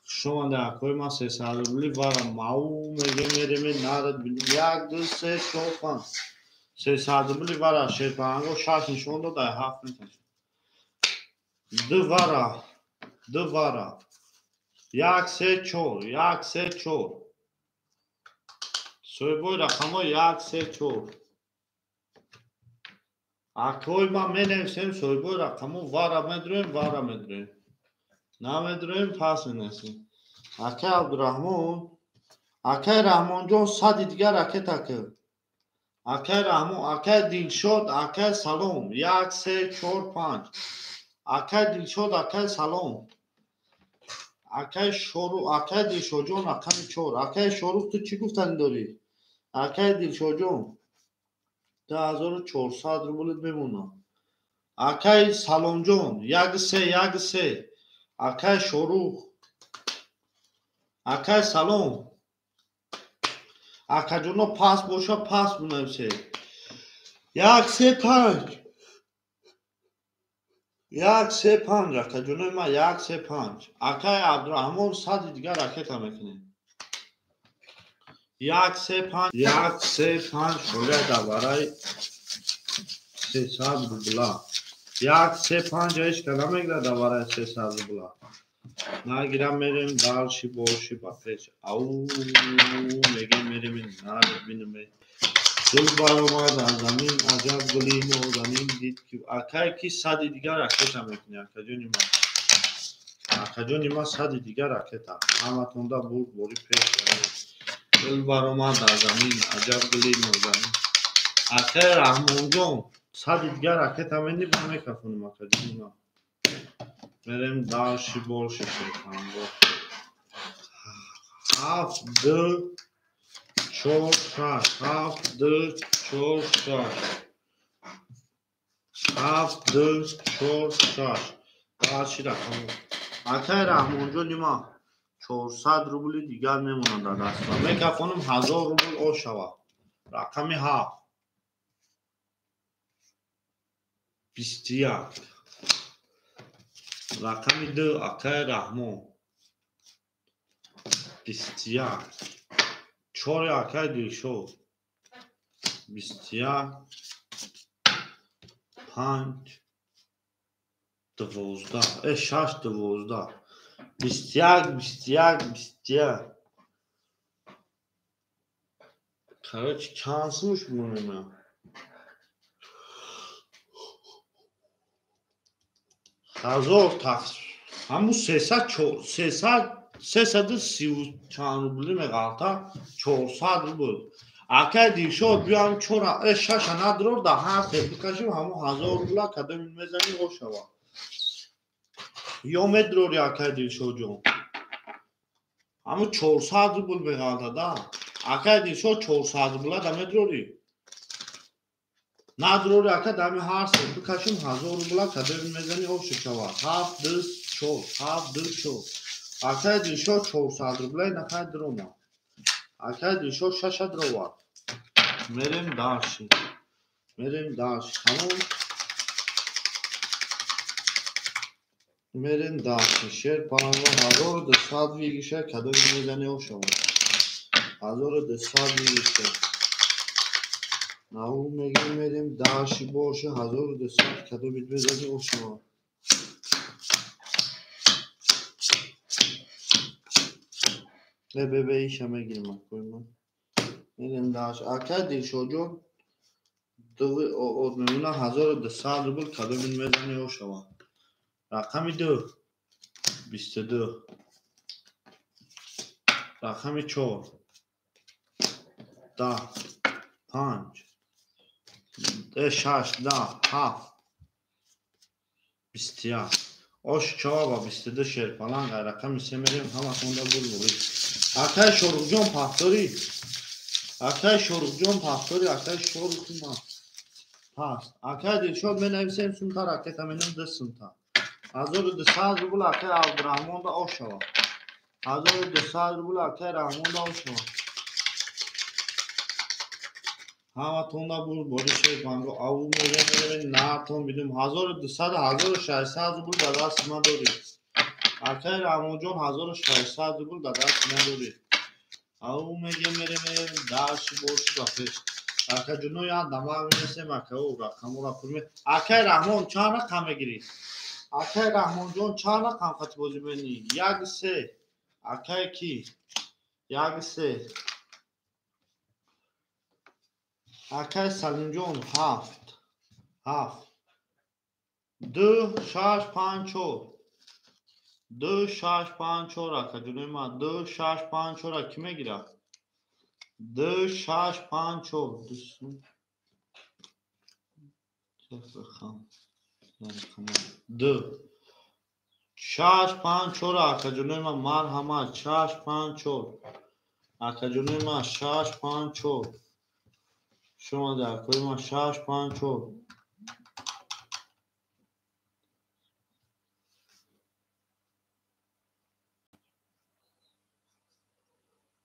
Хуш омаде акои ман 300 рубли вара. Мау мегем мерем нарад бинем. 1 2 3 4 5. 300 рубли вара. Шерпаранго 6 нишон дод, ай 7 меташ. 2 вара. 2 вара. 1 3 4 1 3 4. Соҳибои рақамҳо 1 3 4. Акои ман менависем соҳибои рақамҳо вара медроем, вара медроем. Намедроем, пас менависем. Акай Абдураҳмон, акай Раҳмонҷон 100 дигар ракета кир. Акай Раҳмон, акай Дилшод, акай Салом 1 3 4 5. Акай Дилшод, акай Салом. Акай Шорух, акай Дилшодҷон рақами 4. Акай Шорух ту чӣ гуфтанӣ дорӣ? Акай Дилшодҷон 2400 рубл мемонад. Акай Саломҷон 1 3 1 3. Акай Шорух, акай Салом. Акаҷоно пас боша пас бинависед. 1 3 5. 1 3 5 акаҷонои ман 1 3 5. Акай Абдураҳмон 100 дигар ракета мекунем. 1 3 5 1 3 5 шоя дар барои 300 рубла. 1 3 5 ҳеҷ ка намегирад дар барои 300 рубла. Нагирам мерем дальше больше ба пеш. Ау мегем мерем нарад бинем. Дил баромад аз замин аҷаб гули нозанин дид ки акай ки 100 дигар ракета мекунӣ акаҷони ман. Акаҷони ман 100 дигар ракета. Ҳаматонда бурдборӣ пеш. Дил баромад аз замин аҷаб гули нозанин. Акай Раҳмонҷон 100 дигар ракета менӣ ба мекафонем акаҷони ман. Мерем дальше больше шерпанго. 7 2 4 6 7 2 4 6 7 2 4 6. Дальше рақам. Акай Раҳмонҷони ман 400 рубли дигар мемонад дар дастам. Мекафонам 1000 рубл ош шавад. Рақами 7 21 Рақами 2 акай Раҳмон. 21. 4 акай Дилшод. 21. 5 12. 6 12. 21 21 21. Короче, чанд сумуш монем? Ҳазор тақсим. Ҳамун 330 чанд рубли меғалта, 400 рубл. Акай Дилшод биём 4 6 надрор да ҳар се бикашим ҳамун 1000 рубла кадом мезани ошава. Ё медрори акай Дилшодҷон. Ҳамун 400 рубл меғалта да. Акай Дилшод 400 рубла да медрори. Надрори ака дами ҳар се бикашим 1000 рубла кадом мезани ошава. 7 2 4 7 2 4. Акай Дилшод 400 рубла нахай дрома. Акай Дилшод 6 дрова. Мерем дальше. Мерем дальше. Тамом. Мерем дальше. Шер паланга 1200 вигиша кадом мезани ошава. 1200 вигиша. Нау мегим мерем дальше боше 1200 кадом мезани ошава. Бе иша мегирим акой ман. Мерем дальше. Акай Дилшодҷон од мемона 1200 рубл кадом мезани ошава. Рақами 2 22. Рақами 4 10 5 6 10 7 21. Ош чава ба 22 шерпаланг. Рақами 3 мерем ҳаматонда булбули. Акай Шоруқҷон пахторӣ. Акай Шоруқҷон пахторӣ. Акай Шоруқи ман. Пас. Акай Дилшод менависем сумта ракета менам 2 сумта. 1200 рубл акай Абдураҳмонда ошава. 1200 рубл акай Раҳмонда ошава. Ҳаматонда булбули шерпаланг. Аву мерем натон бидум 1200 1600 рубл дар дасти ман дорӣ. Акай Раҳмонҷон 1600 рубл дар дасти ман дорӣ. Аву мегем мерем даши боши ба пеш. Акаҷуно як дамаг менесем акао рақамора пур ме. Акай Раҳмон чанд рақам мегирӣ? Акай Раҳмонҷон чанд рақам хати бозӣ менӣ? 1 3. Акай ки? 1 3. Акай Салимҷон 7 7 2 6 5 4 2 6 5 4. Акаҷунои ман 2 6 5 4 ки мегирад? 2 6 5 4 2 6 5 4. Акаҷунои ман марҳамат 6 5 4. Акаҷунои ман 6 5 4. Шумо дар акои ман 6 5 4.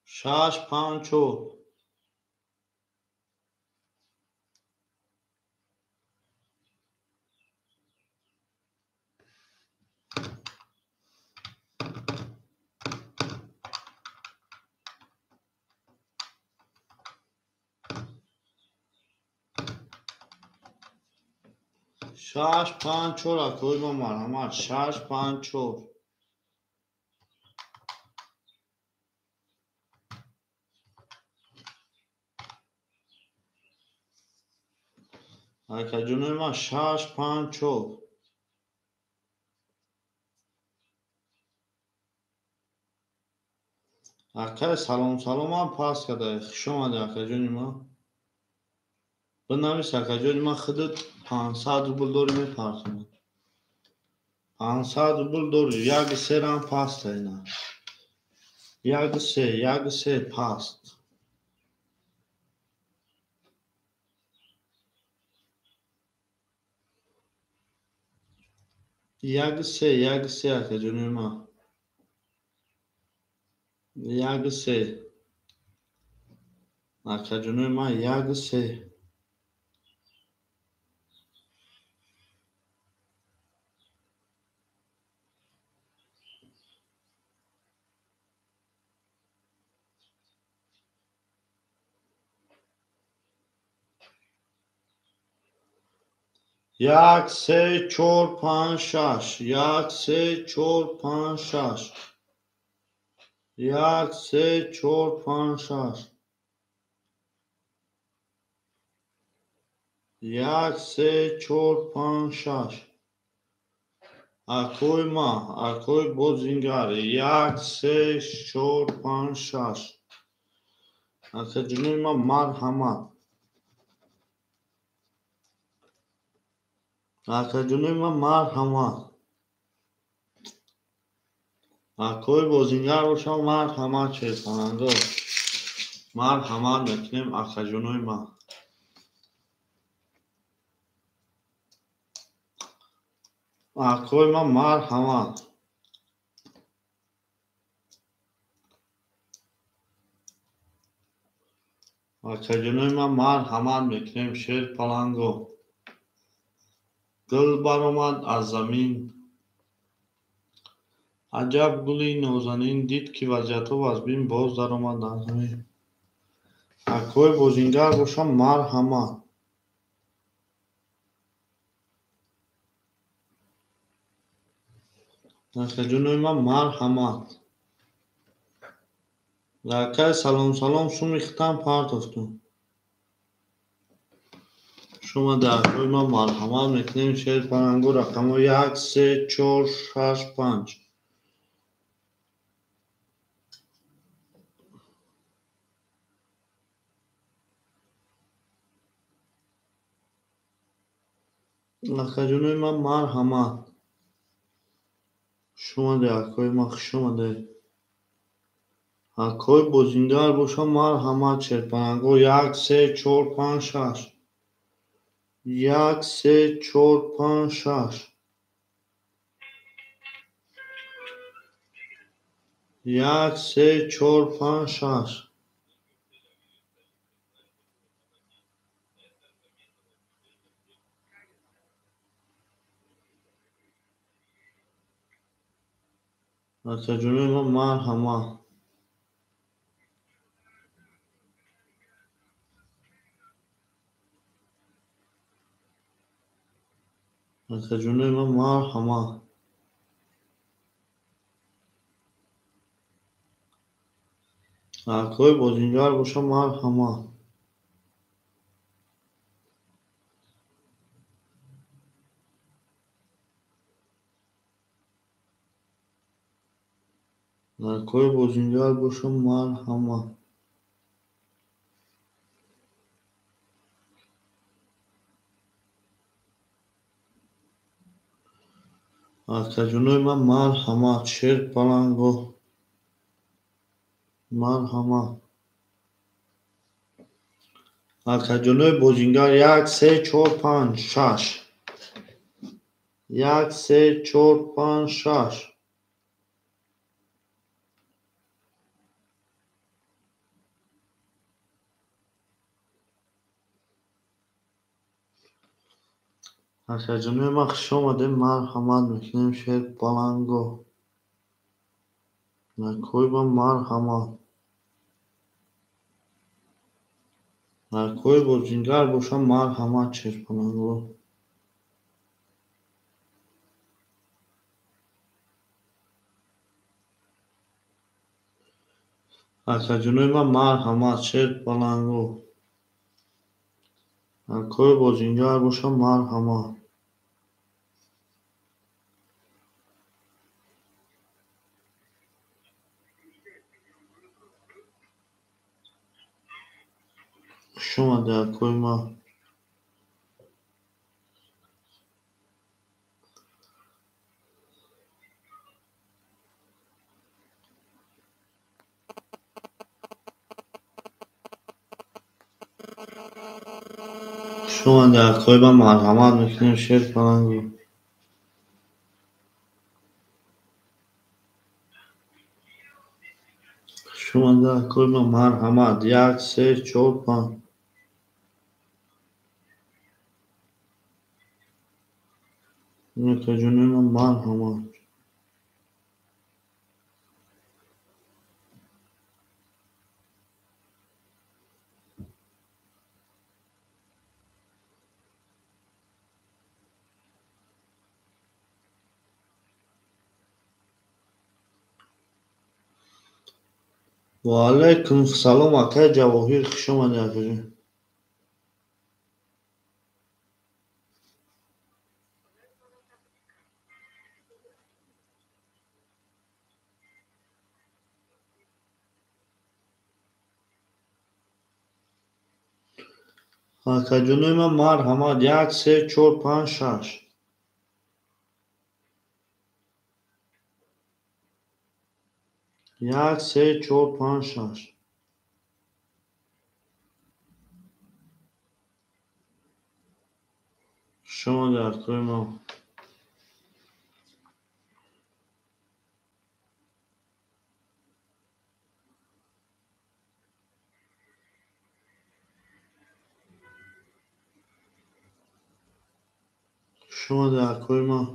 6 5 4. 6 5 4. Акои ман марҳамат 6 5 4. Акаҷунои ман 6 5 4. Акай салом саломам пас карда. Хуш омадӣ акаҷони ман. Бинавис акаҷони ман худат 500 рубл дорӣ мепартонам. 500 рубл дорӣ. 1 3 рам паста ина. 1 3 1 3 паст. 1 3 1 3 акаҷони ман. 1 3 акаҷони ман 1 3. 1 3 4 5 6 1 3 4 5 6 1 3 4 5 6 1 3 4 5 6 Акои ма, акои бозингар 1 3 4 5 6 Акаҷонои ма марҳамат. Акаҷонои ма марҳамат. Акои бозингар бошам марҳамат шерпаланго. Марҳамат мекунем акаҷонои ма. Акои ма марҳамат. Акаҷонои ма марҳамат мекунем шерпаланго. Гул баромад аз замин. Аҷаб гули нозанин дид, ки вазъиятҳо вазбин боз даромад аз замин. Акои бозингар бошам марҳамат. Акаҷонои ман марҳамат. Акай салом салом суми хитам партофтум. Шумо дар акои ман марҳамат мекунем шерпаланго рақамҳо 1 3 4 6 5. Акаҷонои ман марҳамат. Хуш омадед акои ман, хуш омадед. Акои бозингар бошам марҳамат шерпаланго 1 3 4 5 6 1 3 4 5 6 1 3 4 5 6 Акаҷонои ман марҳамат. Акаҷонои ман марҳамат. Акои бозингар бошам марҳамат. Акои бозингар бошам марҳамат. Акаҷонои ман марҳамат. Шерпаланго марҳамат. Акаҷонои бозингар 1 3 4 5 6 1 3 4 5 6 Акаҷонои ман хуш омадем, марҳамат мекунем шерпаланго. Акои ман марҳамат. Акои бозингар бошам марҳамат шерпаланго. Акаҷонои ман марҳамат шерпаланго. Акои бозингар бошам марҳамат. Хуш омадед акои ман. Хуш омадед акои ман, марҳамат мекунем шерпаланго. Хуш омадед акои ман, марҳамат. 1 3 4 5 Акаҷонои ман марҳамат. Ва алайкум салом, акай Ҷавоҳир, хуш омадед, акаҷон. Акаҷонои ман марҳамат, 1, 3, 4, 5, 6. 1, 3, 4, 5, 6. Хуш омадед, акои ман. Хуш омадед, акои ман.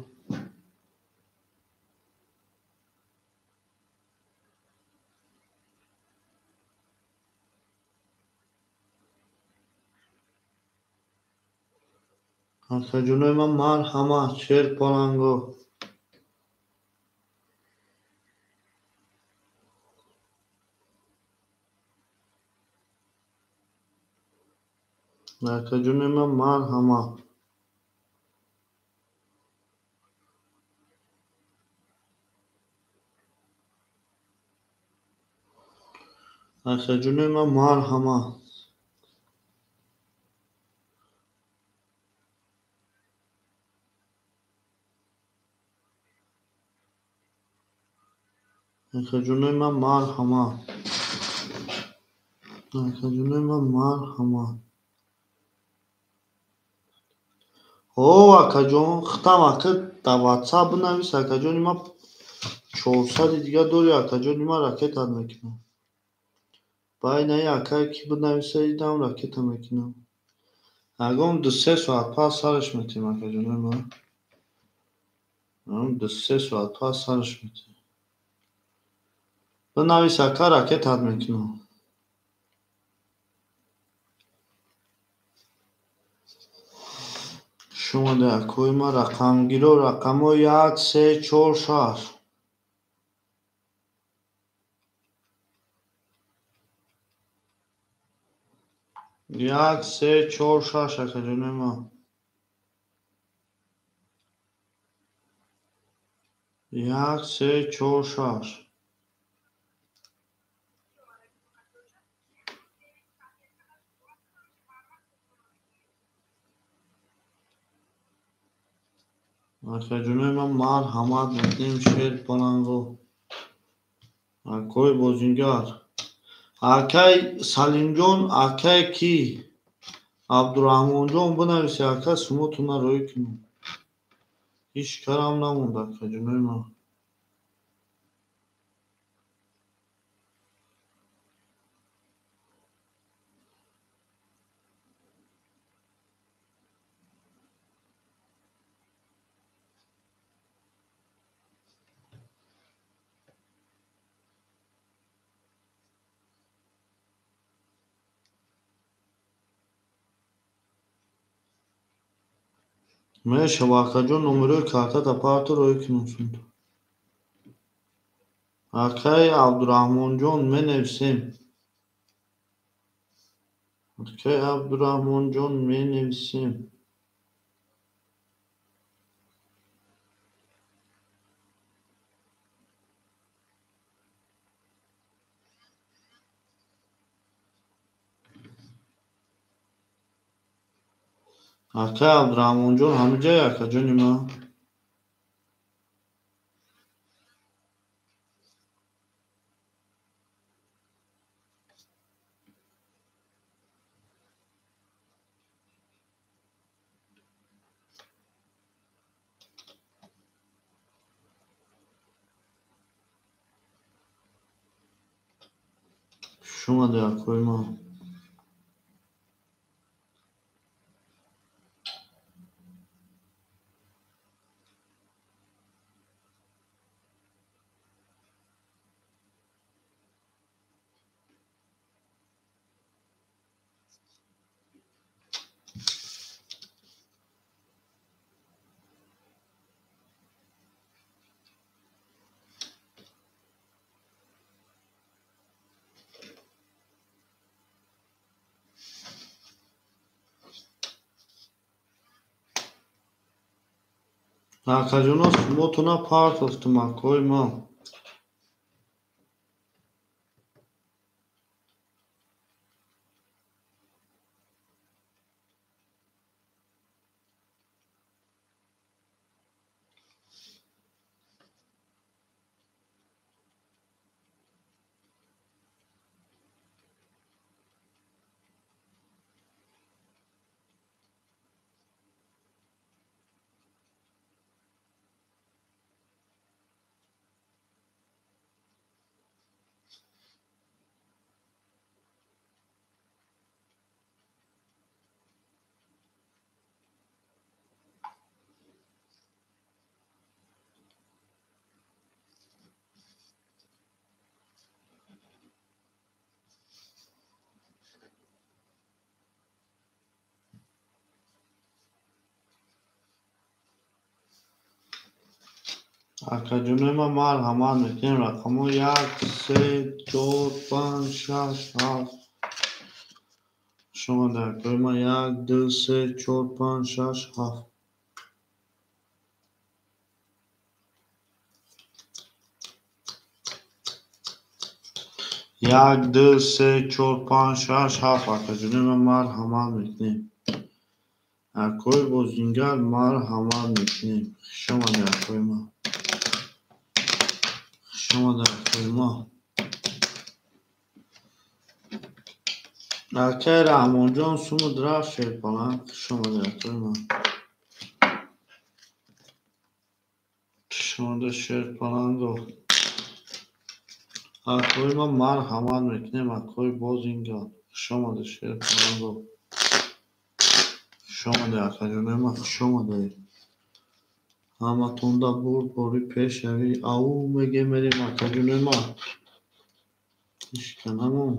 Акаҷонои ман марҳамат, шер паланго. Акаҷонои ман марҳамат. Акаҷонои ман марҳамат. Акаҷонои ман марҳамат. Акаҷонои ман марҳамат. О, акаҷон, хитам ака дар WhatsApp бинавис, акаҷони ман 400 дига дори, акаҷони ман ракетат мекунам. Байнаи акае ки бинависа, идам ракета мекунам. Ягон 2-3 соат пас сараш метем, акаҷонои ман. Ягон 2-3 соат пас сараш метем. Бинавис, ака, ракетат мекунам. Хуш омадед, акои ман, рақамгиро, рақамҳои 1, 3, 4, 6. 1, 3, 4, 6, акаҷонои ман. 1, 3, 4, 6. Акаҷонои ман марҳамат мекунем, шер паланго. Акои бозингар. Акай Салимҷон, акай ки? Абдураҳмонҷон бинависе, ака, сумотона роӣ кунам. Ҳеҷ карам намонд, акаҷонои ман. Мешава, акаҷон, номерои картата парто роӣ кунам сумто. Акай Абдураҳмонҷон менависем. Акай Абдураҳмонҷон менависем. Акай Абдураҳмонҷон ҳамиҷае, акаҷони ман? Хуш омадед, акои ман. Акаҷоно, сумотона партофтум, акои ман. Акаҷонои ман, марҳамат мекунем, рақамҳо як, се, чор, панҷ, шаш, ҳафт. Хуш омадед, акои ман. Як, ду, се, чор, панҷ, шаш, ҳафт. Як, ду, се, чор, панҷ, шаш, ҳафт. Акаҷонои ман, марҳамат мекунем. Акои бозингар, марҳамат мекунем. Хуш омадед, акои ман. Хуш омадед, акои ман. Акаи Раҳмонҷон, сумуд рафт, шерпаланг. Хуш омадед, акои ман. Хуш омадед, шерпаланго. Акои ман, марҳамат мекунем, акои бозингар. Хуш омадед, шерпаланго. Хуш омадед, акаҷонои ман, хуш омадед. Ҳаматонда бурд бори пешавӣ. Ау, мегем, мерем, акаҷонои ман. Ишканамон.